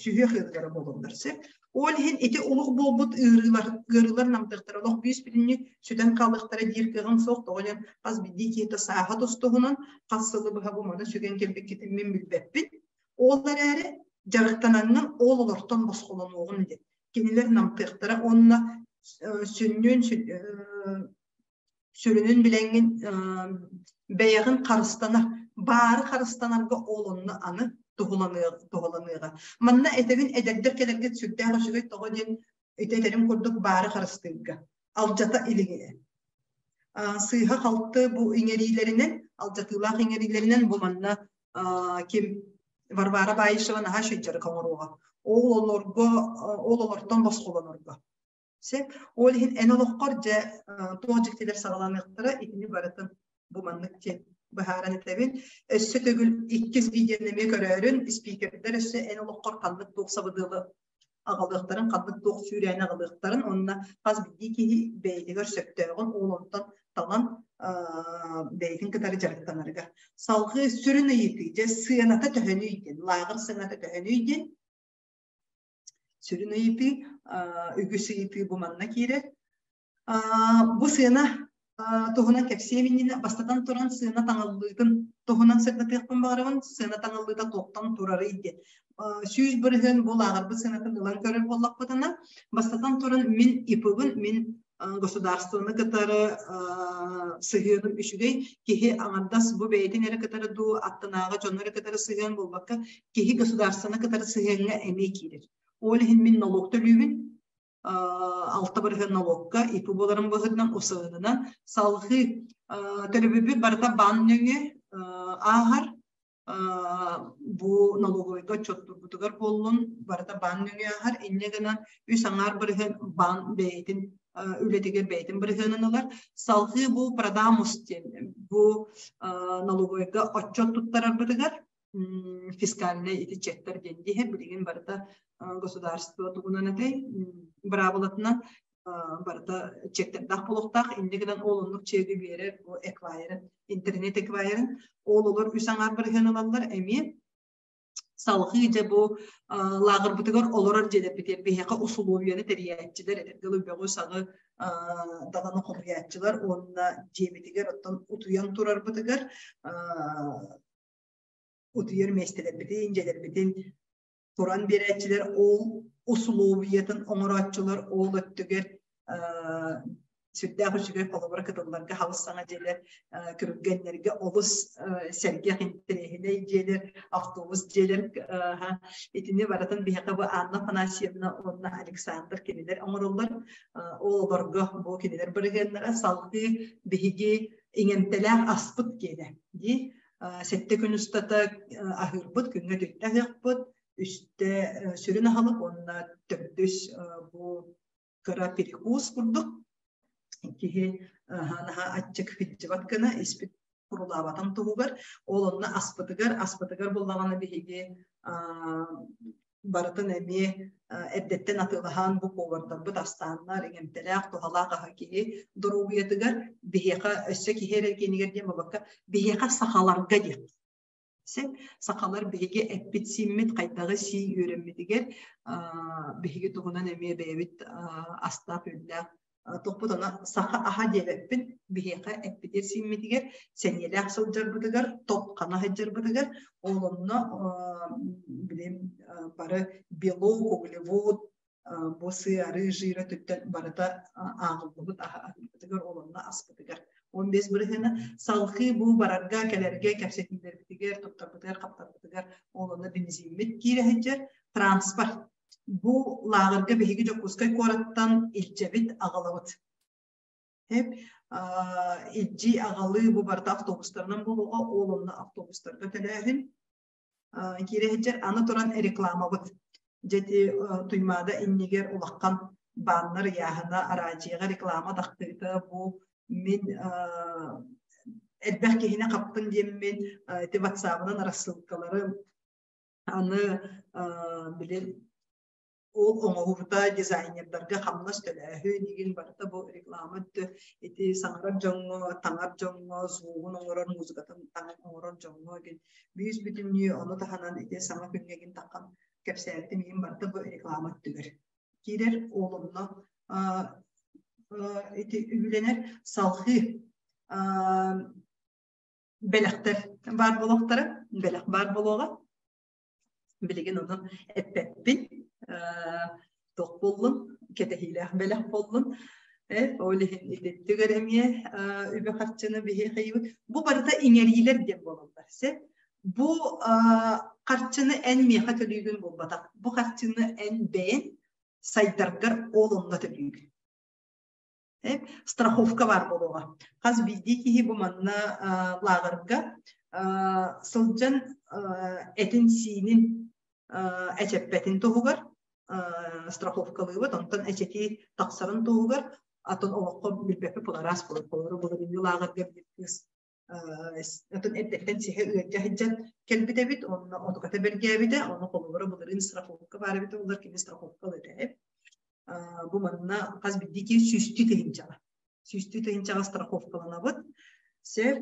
сүһүөх ыарыылара буолаллар сөп. Ол иһин ити олох буолбут ыарыылар, ыарыылар намтыахтара, олох бүүс бүтүннүү сүтэн хаалыахтара диир кыаҕым суох. Тоҕо диэн хас биирдии киһитэ сааһа тус-туһунан, хас сылы быһа бу маны сүгэн кэлбиккитин мин билбэппин. Ол эрээри дьарыктанаҥҥын ол олортон босхолонуоҕун диэн. Кинилэр намтыахтара уонна сүнньүн сүрүнүн билэҥҥин бэйэҕин харыстанар, баары харыстанарга ол онно аны туһуланыаҕа. Манна этэбин эдэрдэр кэлэргит сүрдээх үчүгэй тоҕо диэн ити этэрим курдук баары харыстыырга алдьата илиҥэ. Сыыһа-халты бу иҥэриилэринэн, алдьатыылаах иҥэриилэринэн бу манна ким Варвара Баишева наһаа үчүгэй дьарык оҥоруоҕа. Ол олорго, ол олортон босхолонорго. Сөп. Ол иһин эн олоххор дьэ туох дьиктилэр саҕаланыахтара итини барытын бу маннык диэн быһааран этэбин. Өссө төгүл иккис видеоны эмиэ көрөөрүн, спикердэр өссө эн олоххор ханнык туох сабыдыалы аҕалыахтарын, ханнык туох сүүрээни аҕалыахтарын уонна хас биирдии киһи бэйэтигэр сөптөөҕүн ол онтон талан бэйэтин кытары дьарыктанарыгар. Салгыы сүрүн ыйытыы, дьэ сыаната төһөнүй диэн, лааҕыр сыаната төһөнүй диэн сүрүн ыйытыы, үгүс ыйытыы бу манна киирэр. Бу сыана туһунан кэпсиэм иннинэ, бастатан туран сыана таҥыллыытын туһунан сырдатыахпын баҕарабын. Сыана таҥыллыыта туохтан турарый диэн. 100% бу лааҕырбыт сыанатын ылан көрөр буоллахпытына, бастатан туран мин ИП-бын, мин государствоны кытары сыһыаным үчүгэй. Киһи аҥардас бу бэйэтин эрэ кытары дуу, аттынааҕы дьону эрэ кытары сыһыан буолбакка, киһи государствоны кытары сыһыаҥҥа эмиэ киирэр. Ол иһин мин нолуок төлүүбүн, 6% нолуокка ИП буоларын быһыытынан УСН-нан салҕыы төлөбүрбүт барыта баан нөҥүө ааһар бу налоговойга отчуоттуурбутугар буоллун барыта баан нөҥүө ааһар инньэ гынан 3,5% баан бэйэтин үлэтигэр бэйэтин бырыһыанын ылар салҕыы бу продамус диэн бу налоговойга отчуот туттарарбытыгар фискальнай ити чектар диэн диһэ билигин барыта государство тугунан этэй быраабылатынан барыта чектэрдээх буолуохтаах инньэ гынан ол оннук чеги биэрэр бу эквайрын интернет эквайрын ол олор 3,5% ылаллар эмиэ салҕыы дьэ бу лааҕырбытыгар олорор дьиэлэрбитигэр биһиэхэ усулуобуйаны тэрийээччилэр этэргэ дылы бөҕү-саҕы даҕаны хомуйааччылар уонна дьиэбитигэр оттон утуйан турарбытыгар утуйар миэстэлэрбитин, дьиэлэрбитин туран биэрээччилэр ол усулуобуйатын оҥорооччулар ол өттүгэр Сүрдээх үчүгэй холобура кытылларга хабыс саҥа дьиэлэр, күрүлгэннэргэ олус сэргэх интэриэһинэй дьиэлэр, автобус дьиэлэр итини барытын биһиэхэ бу Анна Афанасьевна уонна Александр кинилэр оҥороллор. Ол олорго бу кинилэр бырыһыаннара салгыы биһиги иҥэмтэлээх аспыт киэнэ дии. 7 күн устата аһыырбыт, күҥҥэ түттэ аһыахпыт, үстэ сүрүн аһылык уонна төрдүс бу кыра перекус курдук киһи наһаа аччык кыдьыбат гына испит курулаабатын туһугар ол онно аспытыгар аспытыгар буллаҕына биһиги барытын эмиэ эрдэттэн атыылаһан бу повардарбыт астааннар иҥэмтэлээх туһалаах аһа киһи доруобуйатыгар биһиэхэ өссө киһи эрэ киэнигэр диэн буолбакка биһиэхэ сахаларга диэх Син сахалар биһиги эппит-сииммит хайдаҕы сии үөрэммитигэр биһиги туһунан эмиэ бэйэбит астаах-үөллээх тохпут ана саха аһа диэбэппин биһиэхэ эппитир сииммитигэр сэниэлээх сылдьарбытыгар топ хана сылдьарбытыгар ол онно билим бары белок углевод бу сыары жира түттэн барыта ааҕыллыбыт аһыырбытыгар ол онно аспытыгар 15 бырыһыана салхыы бу барарга кэлэргэ кэпсэтиилэрбитигэр туттарбытыгар хаптарбытыгар ол онно бензиммит киирэ сылдьар транспорт бу лааҕырга биһиги Дьокуускай куораттан илдьэбит аҕалабыт илдьии аҕалыы бу барыта автобустарынан буолуоҕа ол онно автобустарга төлөөһүн киирэ сылдьар аны туран рекламабыт дьэ ити Туймаада иннигэр улахан баннер ыйааһына араадьыйаҕа реклама тахтыыта бу мин элбэх киһини хаптын диэммин ити ватсабынан рассылкалары аны били Ол оҥоһуута дизайнердарга хамнас төлөөһүн игин барыта бу реклама өттө ити саҥарар дьоҥҥо, таҥар дьоҥҥо, звугун оҥорор, музыкатын таҥан оҥорор дьоҥҥо игин бүүс бүтүннүү ону таһынан ити саҥа күҥҥэ игин таххан кэпсээбитим иһин барыта бу реклама өттүгэр киирэр. Ол онно ити үбүлэнэр салҕыы бэлэхтэр баар буолуохтара, бэлэх баар буолуоҕа. Билигин ону эппэппин, туох буоллун, кэтэһиилээх бэлэх буоллун. Ол иһин ититтигэр эмиэ үбү-харчыны биһиэхэ Бу барыта иҥэриилэр диэн буолаллар. Сөп. Бу харчыны эн миэхэ төлүүгүн буолбатах. Бу харчыны эн бэйэн сайдаргар ол онно төлүүгүн. Страховка баар буолуоҕа. Хас биирдии киһи бу манна лааҕырга сылдьан этин-сиинин эчэппэтин туһугар страховкалыыбыт, онтон эчэтии тахсарын туһугар атын олоххо билбэппит араас буолар. Холобура, былырыыҥҥы лааҕырга биир кыыс атын эрдэттэн сиһэ ыалдьа сылдьан кэлбит эбит, онно отуката бэргээбитэ, ону холобура былырыын страховка баар эбитэ буоллар кини страховка ылыта бу манна хас биирдии киһи сүүстүү тыһыынчаҕа сүүстүү тыһыынчаҕа страховкаланабыт сөп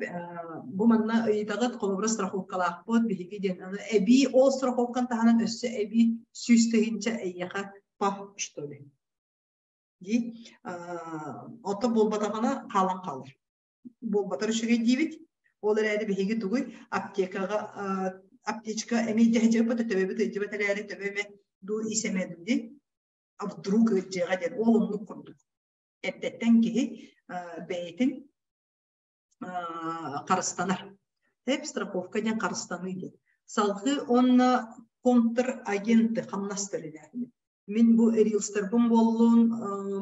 бу манна ыйытаҕыт холобура страховкалаахпыт биһиги диэн эбии ол страховканы таһынан өссө эбии 100 тыһыынча эйиэхэ по что ли дии ото буолбатаҕына хаалан хаалар буолбатар үчүгэй диибит ол эрээри биһиги тугуй аптекаҕа аптечка эмиэ дьэһдьэбит төбөбүт ыйдьыбат эрээри төбө эмэ дуу ис эмэ дуу дии а вдруг ыалдьыаҕа диэн ол оннук курдук эрдэттэн киһи бэйэтин харыстанар тэп страховка диэн харыстаныы диэн салгыы уонна контрагенты хамнас төлөнөөһүнэ мин бу рилстарбын буоллун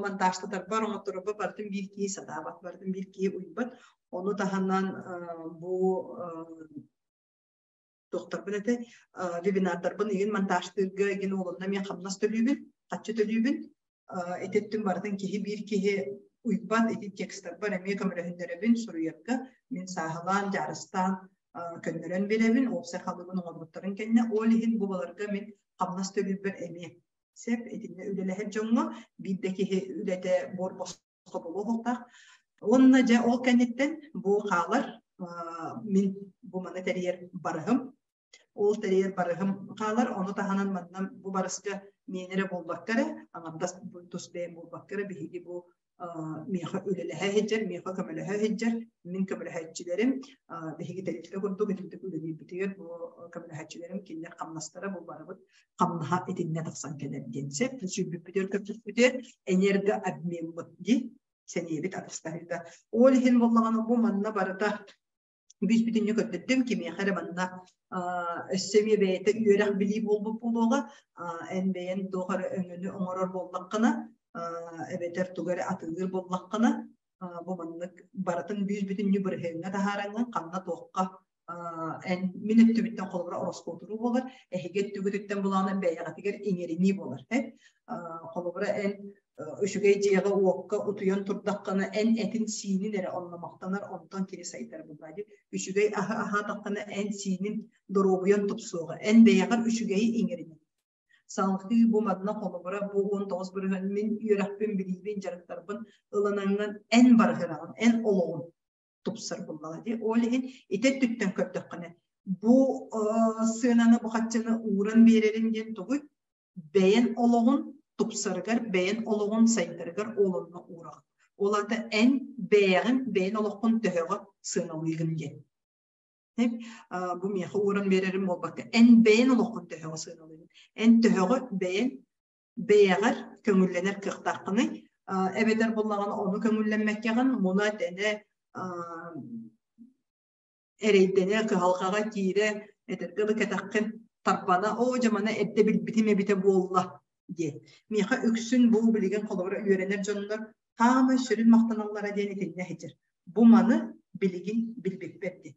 монтажтатарбар оҥотторорбор барытын биир киһи сатаабат барытын биир киһи уйбат ону таһынан бу туохтарбын этэ вебинардарбын игин монтажтыырга игин уолунна мен хамнас төлүүбүн хаччы төлүүбүн ититтин барытын киһи биир киһи уйбат ити текстарбар эмиэ көмөлөһүннэрэбин суруйарга мин сааһылаан дьаарыстаан көннөрөн биэрэбин уопсай халыыбын оҥорбуттарын кэннэ ол иһин бу баларга мин хамнас төлүүрбэр эмиэ сөп итиннэ үлэлэһэр дьоҥҥо биир да киһи үлэтэ буор босхо буолуохтаах уонна дьэ ол кэнниттэн бу хаалар мин бу маны тэрийэр барыһым ол тэрийэр барыһым хаалар ону таһынан манна бу барыска миэнэ эрэ буолбакка эрэ аҥардас тус бэйэм буолбакка эрэ биһиги бу миэхэ үлэлэһэ сылдьар, миэхэ көмөлөһө сылдьар, мин көмөлөһөөччүлэрим биһиги тэрилтэ курдук итинник үлэлиирбитигэр бу көмөлөһөөччүлэрим кинилэр хамнастара бу барыбыт хамнаһа итиннэ тахсан кэлэр диэн сөп. Сүүрбүппүтүгэр көппүппүтүгэр энергообмеммыт дии. Сэниэбит атастаһыыта. Ол иһин буоллаҕына бу манна барыта бүүс бүтүннүү көрдөрдүм, кимиэхэ эрэ манна өссө эмиэ бэйэтэ үөрэх билии буолбут буолуоҕа. Эн бэйэн туох эрэ өҥөнү оҥорор буоллаххына, эбэтэр тугу эрэ атыылыыр буоллаххына, бу маннык барытын бүүс бүтүннүү бырыһыаҥҥа таһаараҥҥын ханна туохха эн мин өттүбүттэн холобура ороскуотуруу буолар, эһиги өттүгүтүттэн булаана бэйэҕитигэр иҥэринии буолар. Холобура эн үчүгэй дьиэҕэ уокка утуйан турдаххына эн этин сиинин эрэ онно махтанар, онтон кини сайдар буллаа дии. Үчүгэй аһы аһаатаххына эн сиинин доруобуйан тупсуоҕа, эн бэйэҕэр үчүгэйи иҥэринэн. Салгыы бу манна холобура бу 19% мин үөрэхпин, билиибин, дьарыктарбын ылынаҥҥын эн барыһыраҕын, эн олоҕун тупсар буллаҕа дии. Ол иһин ити өттүттэн көрдөххүнэ бу сыананы бу хаччыны ууран биэрэрин диэн тугуй? Бэйэн олоҕун тупсарыгар, бэйэн олоҕун сайдарыгар ол онно уураҕын. Ол аата эн бэйэҕин, бэйэн олоххун төһөҕө сыаналыыгын диэн. Бу миэхэ ууран биэрэрим буолбакка, эн бэйэн олоххун төһөҕө сыаналыыгын. Эн төһөҕө бэйэн бэйэҕэр көҥүллэнэр кыахтааххыный, эбэтэр буоллаҕына ону көҥүллэммэккэҕин муна-тэнэ эрэйдэнэ, кыһалҕаҕа киирэ, этэргэ дылы кэтэххин тарбана, оо дьэ маны эрдэ билбитим эбитэ буолла диэн. Миэхэ үксүн бу билигин холобура үөрэнэр дьоннор хаамай сүрүн махтаналлара диэн итиннэ иһитэр. Бу маны билигин билбиппэр диэн.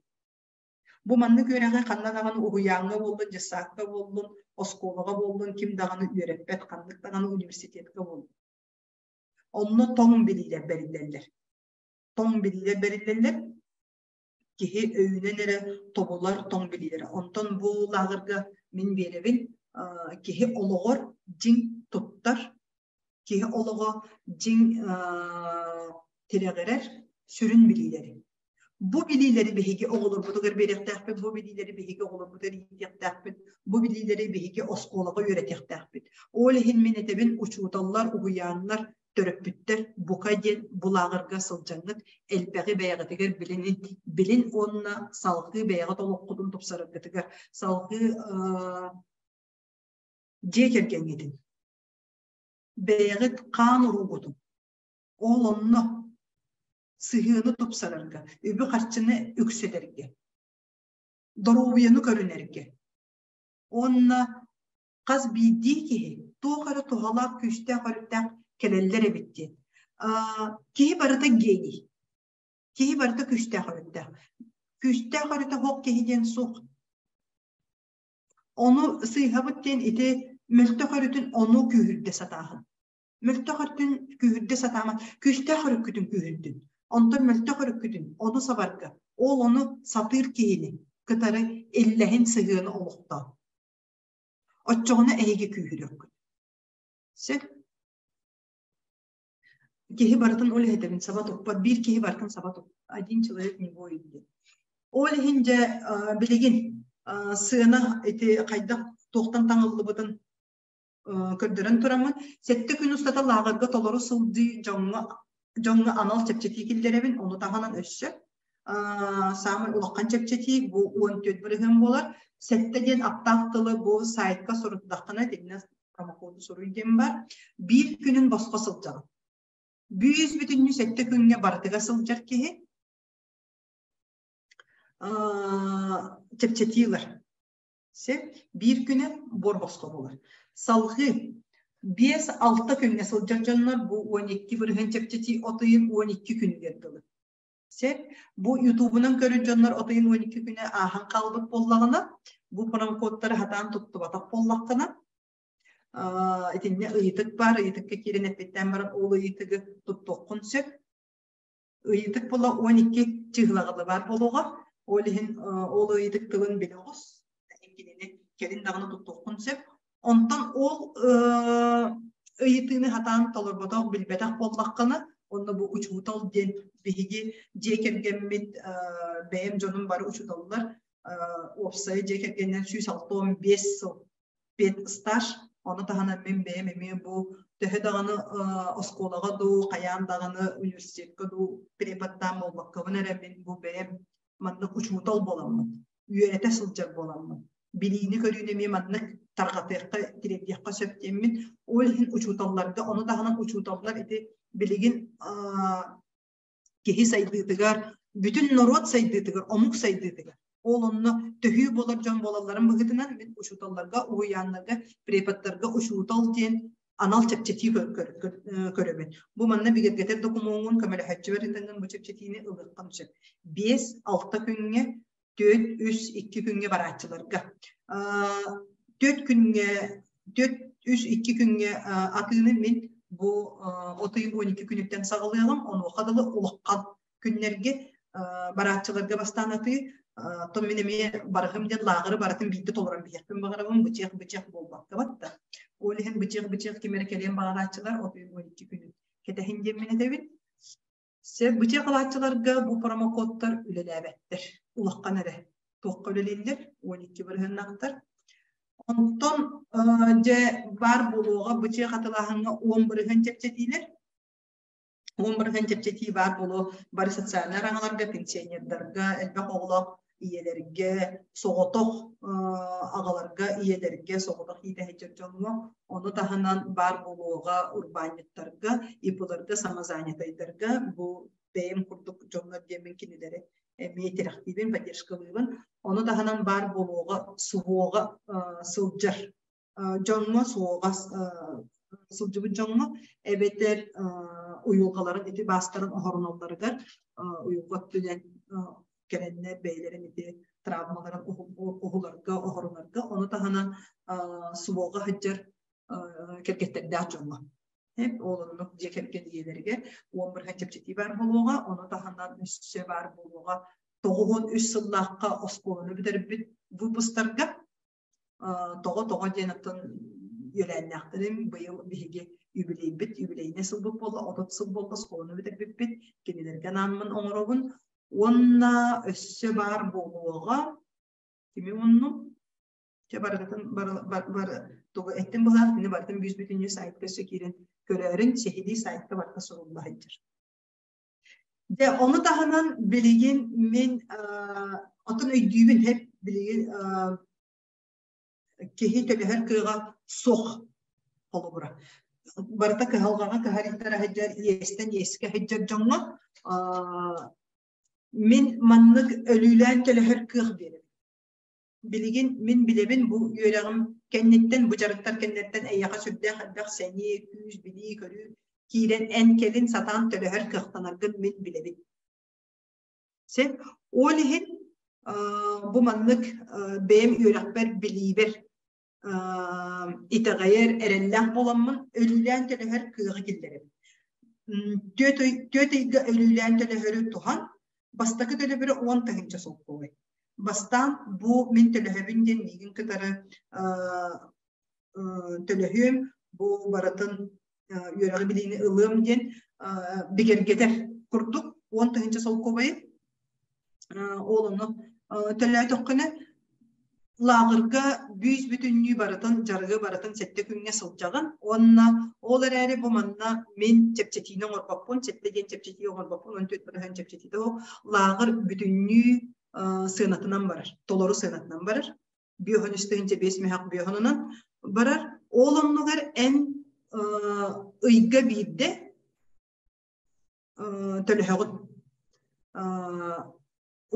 Бу маннык үөрэҕи ханна даҕаны уһуйааҥҥа буоллун, дьыссаакка буоллун, оскуолаҕа буоллун ким даҕаны үөрэппэт, ханнык даҕаны университетка буоллун. Онно тоҥ билиилэр бэриллэллэр. Тоҥ билиилэр бэриллэллэр. Киһи өйүнэн эрэ тобулар тоҥ билиилэрэ. Онтон бу лааҕырга мин биэрэбин киһи олоҕор дьиҥ туттар, киһи олоҕо дьиҥ тирэҕирэр сүрүн билиилэри. Бу билиилэри биһиги оҕолорбутугар биэриэхтээхпит, бу билиилэри биһиги оҕолорбутугар иитиэхтээхпит, бу билиилэри биһиги оскуолаҕа үөрэтиэхтээхпит. Ол иһин мин этэбин, учууталлар, уһуйааннар, төрөппүттэр бука диэн бу лааҕырга сылдьаҥҥыт элбэҕи бэйэҕитигэр билин, билин уонна салгыы бэйэҕит олоххутун тупсараргытыгар, салгыы дьиэ кэргэҥҥитин, бэйэҕит хаан уруугутун, ол онно сыһыаны тупсарарга, үбү-харчыны үксэтэргэ, доруобуйаны көрүнэргэ уонна хас биирдии киһи туох эрэ туһалаах, күүстээх өрүттээх кэлэллэр эбит диэн. Киһи барыта гений. Киһи барыта күүстээх өрүттээх. Күүстээх өрүтэ суох киһи диэн суох. Ону сыыһабыт диэн ити мөлтөх өрүтүн ону күүһүрдэ сатааһын. Мөлтөх өрүтүн күүһүрдэ сатаама, күүстээх өрүккүтүн күүһүрдүн. Онтон мөлтөх өрүккүтүн ону сабарга, ол ону сатыыр киһини кытары иллэһин сыһыаны олохтоо. Оччоҕуна эһиги күүһүрүөххүт. Сөп? Киһи барытын ол иһэтэбин саба туппат, биир киһи барытын саба туппат. Один человек не воин диэн. Ол иһин дьэ билигин сыана ити хайдах туохтан таҥыллыбытын көрдөрөн тураммын, 7 күн устата лааҕырга толору сылдьыы дьоҥҥо дьоҥҥо анал чэпчэтии киллэрэбин, ону таһынан өссө саамай улахан чэпчэтии бу 14% буолар. 7 диэн аптаах тылы бу сайтка суруттаххына итиннэ промокоду суруй диэн бар. Биир күнүн босхо сылдьаҕын. Бүүс бүтүннүү 7 күҥҥэ барытыгар сылдьар киһи чэпчэтии ылар. Сөп. Биир күнэ буор босхо буолар. Салгыы 5-6 күҥҥэ сылдьар дьоннор бу 12% чэпчэтии от ыйын 12 күнүгэр дылы. Сөп. Бу ютубунан көрөр дьоннор от ыйын 12 күнэ ааһан хаалбыт буоллаҕына, бу промокодтары сатаан туттубатах буоллаххына, итиннэ ыйытык баар, ыйытыкка киирэн эппиттээн баран ол ыйытыгы туттуоххун сөп. Ыйытык була 12 чыһылаҕа баар буолуоҕа. Ол иһин ол ыйытык тылын билэ оҕус. Кинини кэлин даҕаны туттуоххун сөп. Онтон ол ыйытыыны сатаан толорботох, билбэтэх буоллаххына, онно бу учуутал диэн биһиги дьиэ кэргэммит бэйэм дьонум бары учууталлар уопсайа дьиэ кэргэнинэн 165 сыл педстаж, ону таһынан мин бэйэм эмиэ бу төһө даҕаны оскуолаҕа дуу, хайаан даҕаны университетка дуу преподтаан буолбаккабын эрэ мин бу бэйэм маннык учуутал буоламмын, үөрэтэ сылдьар буоламмын. Билиини көрүүнү эмиэ маннык тарҕатыахха, тириэрдиэххэ сөп диэммин. Ол иһин учууталларга, ону таһынан учууталлар ити билигин киһи сайдыытыгар, бүтүн норуот сайдыытыгар, омук сайдыытыгар ол онно төһүү буолар дьон буолалларын быһыытынан мин учууталларга, уһуйааннарга, преподтарга учуутал диэн анал чэпчэтии көрөбүн. Бу манна бигэргэтэр докумуоҥҥун көмөлөһөөччүбэр ыытаҥҥын бу чэпчэтиини ылыаххын сөп. 5-6 күҥҥэ, 4-3-2 күҥҥэ барааччыларга. 4 күҥҥэ, 4-3-2 күҥҥэ атыыны мин бу от ыйын 12 күнүттэн саҕалыаҕым, онуоха дылы улахан күннэргэ барааччыларга бастаан атыы, оттон мин эмиэ барыһым диэн лааҕыры барытын биирдэ толорон биһиэхпин баҕарабын, бычыах-бычыах буолбакка батта. Ол иһин бычыах-бычыах ким эрэ кэлиэн баҕарааччылар от ыйын 12 күнүн кэтэһин диэммин этэбин. Сөп бычыах ылааччыларга бу промокодтар үлэлээбэттэр. Улахан эрэ туохха үлэлииллэр, 12 бырыһыаннаахтар. Онтон дьэ баар буолуоҕа бычыах атылааһыҥҥа 10 бырыһыан чэпчэтиилэр. 10% чэпчэтии баар буолуо бары социальнай араҥаларга, пенсионердарга, элбэх оҕолоох ийэлэргэ, соҕотох аҕаларга, ийэлэргэ, соҕотох иитэһиччэр дьоҥҥо, ону таһынан баар буолуоҕа урбаанньыттарга, ИП-ларга, самозанятайдарга, бу бэйэм курдук дьоннор диэммин кинилэри эмиэ тирэхтиибин, поддержкалыыбын. Ону таһынан баар буолуоҕа СВО-ҕа сылдьар дьоҥҥо суоҕа сылдьыбыт дьоҥҥо эбэтэр уйулҕаларын ити баастарын оһоруналларыгар уйулҕа өттүнэн кэлэннэр бэйэлэрин ити травмаларын уһуларга оһорунарга ону таһынан СВО-ҕа сылдьар кэргэттэрдээх дьоҥҥо ол оннук дьиэ кэргэн ийэлэригэр 10% чэпчэтии баар буолуоҕа, ону таһынан өссө баар буолуоҕа 93 сыллаахха оскуоланы бүтэрбит выпустарга Тоҕо-тоҕо диэн оттон үөлээннээхтэрим быйыл биһиги юбилейбит, юбилейнай сылбыт буолла, 30 сыл буолла оскуоланы бүтэрбиппит, кинилэргэ анааммын оҥоробун. Уонна өссө баар буолуоҕа, кими уоннум? Чэ барытын бары, бары, тугу эттим быһаах, кини барытын бүүс-бүтүннүү сайтка өссө киирэн көрөөрүн, сиһилии сайтка барыта сурулла сылдьар. Дьэ, ону таһынан билигин мин отон өйдүүбүн һэп билигин киһи төлөһөр кыаҕа суох холобура. Барыта кыһалҕаҕа кыһарыйтара сылдьар, иэстэн иэскэ сылдьар дьоҥҥо мин маннык өлүүлээн төлөһөр кыах биэрэбин. Билигин мин билэбин бу үөрэҕим кэнниттэн, бу дьарыктар кэнниттэн эйиэхэ сүрдээх элбэх сэниэ, күүс, билии-көрүү киирэн эн кэлин сатаан төлөһөр кыахтанаргын мин билэбин. Сен ол иһин бу маннык бэйэм үөрэхпэр, билиибэр итэҕэйэр, эрэллээх буоламмын өлүүлээн төлөһөр кыаҕы киллэрэбин. Түөрт ыйга өлүүлээн төлөһөрү туһан, бастакы төлөбүрэ 10 000 солкуобай. Бастаан бу мин төлөһөбүн диэн миигин кытары төлөһүөм, бу барытын үөрэҕи билиини ылыам диэн бигэргэтэр курдук 10 000 солкуобайы ол ону төлөөтөххүнэ лааҕырга бүүс-бүтүннүү барытын дьарыгы барытын сэттэ күҥҥэ сылдьаҕын уонна ол эрээри бу манна мин чэпчэтиини оҥорбоппун, сэттэ диэн чэпчэтии оҥорбоппун, 14% чэпчэтиитэ суох лааҕыр бүтүннүү сыанатынан барар, толору сыанатынан барар. 5 3 тыһыынча 5 мөһөх бүөхөнунан барар. Ол оннугар эн ыйга биирдэ төлөһөҕүн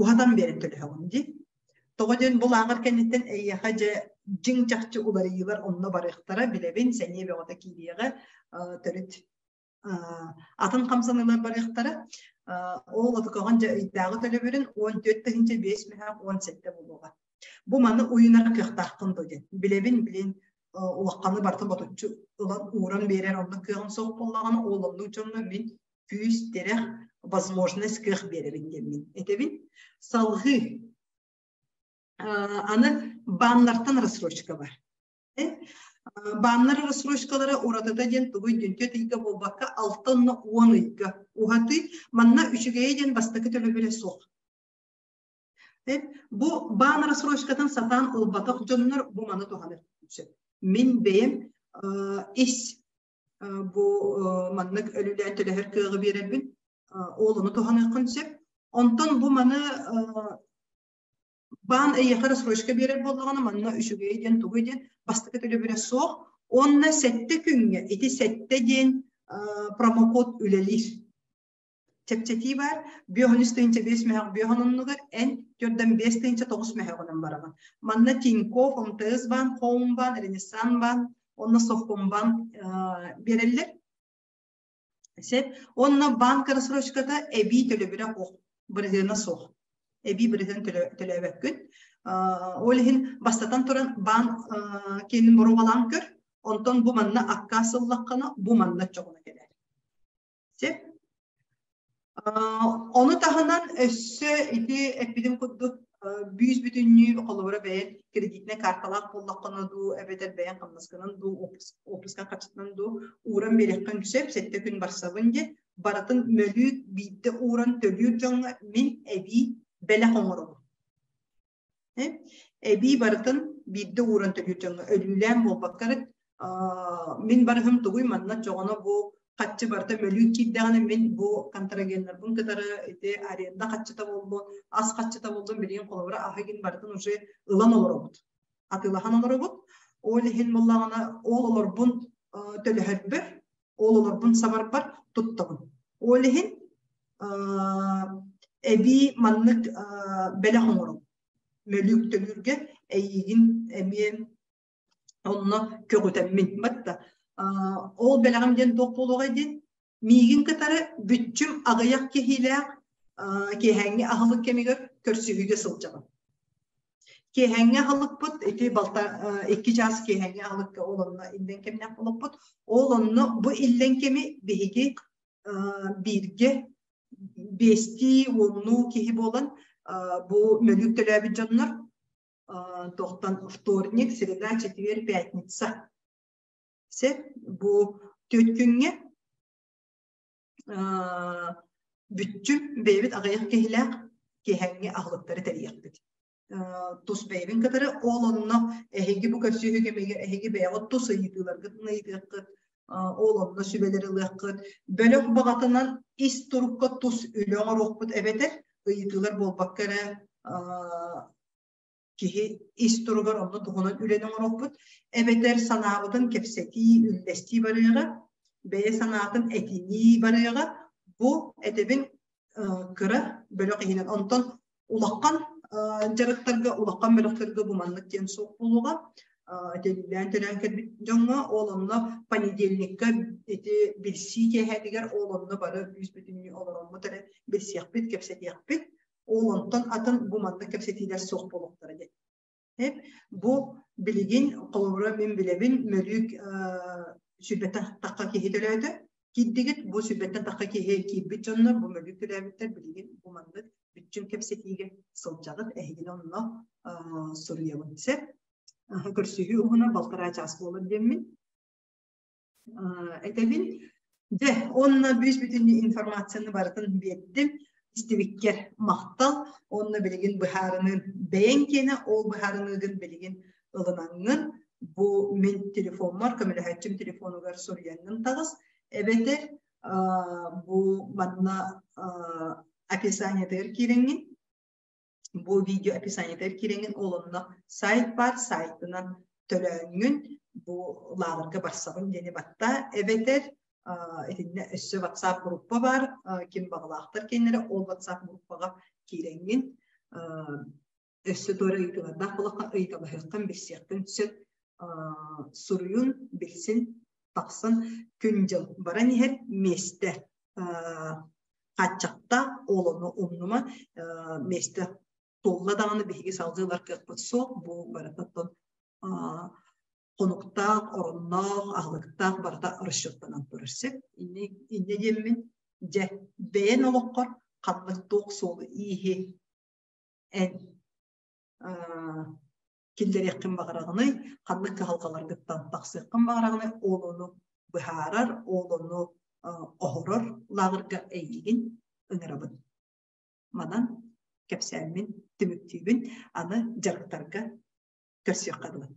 уһатан биэрэн төлөһөҕүн дии. Тоҕо диэн бу лааҕыр кэнниттэн эйиэхэ дьэ дьиҥ чахчы уларыйыылар онно барыахтара, билэбин, сэниэ бөҕөтө киириэҕэ, төрүт атын хамсаныылар барыахтара. Ол отукаҕын дьэ ыйдааҕы төлөбүрүн 14 005 мөһөөх 17 буолуоҕа. Бу маны уйунар кыахтааххын дуо диэн. Билэбин, билин улаханы барытын ботуччу ылан ууран биэрэр оннук кыаҕым суох буоллаҕына, ол оннук дьоҥҥо мин күүс, тирэх, возможность кыах биэрэбин диэммин этэбин. Салҕыы аны бааннартан рассрочка бар. Бааннар рассрочкалара уратыта диэн тугуй диэн 4 ыйга буолбакка 6 10 ыйга уһатыы. Манна үчүгэйэ диэн бастакы төлөбүрэ суох. Бу баан рассрочкатын сатаан ылбатах дьоннор бу маны туһанар сөп. Мин бэйэм ис бу маннык өлүүлээн төлөһөр кыаҕы биэрэрбин ол ону туһаныаххын сөп. Онтон бу маны Баан эйиэхэ рассрочка биэрэр буоллаҕына, манна үчүгэй диэн тугуй диэн бастакы төлөбүрэ суох. Уонна сэттэ күҥҥэ ити сэттэ диэн промокод үлэлиир. Чэпчэтии баар, 5 3 5 мөһөх биэһон оннугар эн 4 5 9 мөһөҕүнэн бараҕын. Манна Тинькофф, МТС баан, Хоум баан, Ренессанс баан, уонна Совкомбанк биэрэллэр. Сөп. Уонна банк рассрочката эбии төлөбүрэ суох, бырыһыана суох. Эбии бырыһыан төлөөбөккүн. Ол иһин бастатан туран баан киэнин боруобалаан көр, онтон бу манна аккаас ыллаххына, бу манна чоҕуна кэлэр. Сөп. Ону таһынан өссө ити эппитим курдук бүүс бүтүннүү холобура бэйэн кредитнэй карталаах буоллаххына дуу, эбэтэр бэйэн хамнаскынан дуу, отпуска харчытынан дуу ууран биэриэххин сөп, 7 күн барсабын диэн барытын мөлүүк биирдэ ууран төлүүр дьоҥҥо мин эбии бэлэх оҥоробун. Эбии барытын биирдэ ууран төлүүр дьоҥҥо өлүүлээн буолбакка эрэ мин барыһым тугуй манна чоҕоно бу хаччы барыта мөлүүк киирдэҕинэ мин бу контрагеннарбын кытары ити аренда хаччыта буоллун, ас хаччыта буоллун билигин холобура аһыгын барытын уже ылан олоробут. Атыылаһан олоробут. Ол иһин буоллаҕына ол олорбун төлөһөрбөр, ол олорбун сабарбар туттабын. Ол иһин эбии маннык бэлэх оҥором. Мөлүүк төлүүргэ эйиигин эмиэ онно көҕүтэммин. Батта ол бэлэҕим диэн туох буолуоҕай диэн миигин кытары бүччүм аҕыйах киһилээх киэһээҥҥи аһылык кэмигэр көрсүһүүгэ сылдьабын. Киэһээҥҥи аһылыкпыт ити балта 2 чаас киэһээҥҥи аһылыкка ол онно иллэҥ кэмнээх буолуппут. Ол онно бу иллэҥ кэми биһиги бииргэ биэстии уоннуу киһи буолан бу мөлүүк төлөөбүт дьоннор тохтон вторник, среда, четверг, пятница. Сөп бу 4 күҥҥэ бүччүм бэйэбит аҕыйах киһилээх киэһээҥҥи аһылыктары тэрийиэхпит. Тус бэйэбин кытары ол онно эһиги бу көрсүһүү кэмигэр эһиги бэйэҕит тус ыйытыыларгытын ыйытыаххыт, ол онно сүбэлэр ылыаххыт. Бөлөх баҕатынан ис турукка тус үлэ оҥоруохпут эбэтэр ыйытыылар буолбакка эрэ киһи ис туругар онно туһунан үлэни оҥоруохпут эбэтэр санаабытын кэпсэтии, үллэстии барыаҕа, бэйэ санаатын этинии барыаҕа. Бу этэбин кыра бөлөх иһинэн. Онтон улахан дьарыктарга, улахан бөлөхтөргө бу маннык диэн суох буолуоҕа. Төлөөн төлөөн кэлбит дьоҥҥо ол онно понедельникка ити билсии киэһэтигэр ол онно бары бүүс бүтүннүү олороммут эрэ билсиэхпит, кэпсэтиэхпит. Ол онтон атын бу маннык кэпсэтиилэр суох буолуохтара диэн. Бу билигин холобура мин билэбин мөлүүк сүүрбэттэн тахха киһи төлөөтө. Киирдигит бу сүүрбэттэн тахха киһи киирбит дьоннор бу мөлүүк төлөөбүттэр билигин бу маннык бүччүм кэпсэтиигэ сылдьаҕыт эһигини онно суруйабын сөп. Көрсүһүү уһуна 1,5 чаас буолар диэммин этэбин. Дьэ, онно бүүс бүтүннүү информацияны барытын биэрдим. Истибиккэр махтал. Онно билигин быһаарыныын бэйэҥ киэнэ, ол быһаарыныыгын билигин ылынаҥҥын бу мин телефоммар, көмөлөһөөччүм телефонугар суруйаҥҥын таҕыс. Эбэтэр бу манна описаниетыгар киирэҥҥин, бу видео описаниетыгар киирэҥҥин, ол онно сайт бар, сайтынан төлөөҥҥүн бу лааҕырга барсабын диэни батта эбэтэр итиннэ өссө WhatsApp группа бар, ким баҕалаахтар кинилэри ол WhatsApp группаҕа киирэҥҥин өссө туора ыйытыылардаах буоллахха ыйыталаһыаххын, билсиэххин сөп. Суруйун, билсин, тахсан күн-дьыл баран иһэр миэстэ хааччахтаах, ол ону умнума миэстэ туолла даҕаны биһиги салгыы кыахпыт суох бу барыта хонуктаах, оронноох, аһылыктаах барыта расчеттанан турар сөп. Инньэ диэммин дьэ бэйэн олоххор ханнык туох суолу ииһи эн киллэриэххин баҕараҕыный, ханнык кыһалҕаларгыттан тахсыаххын баҕараҕыный, ол ону быһаарар, ол ону оһорор лааҕырга эйиигин ыҥырабын. Манан кэпсээммин түмүктүүбүн, аны дьарыктарга көрсүөххэ дылы.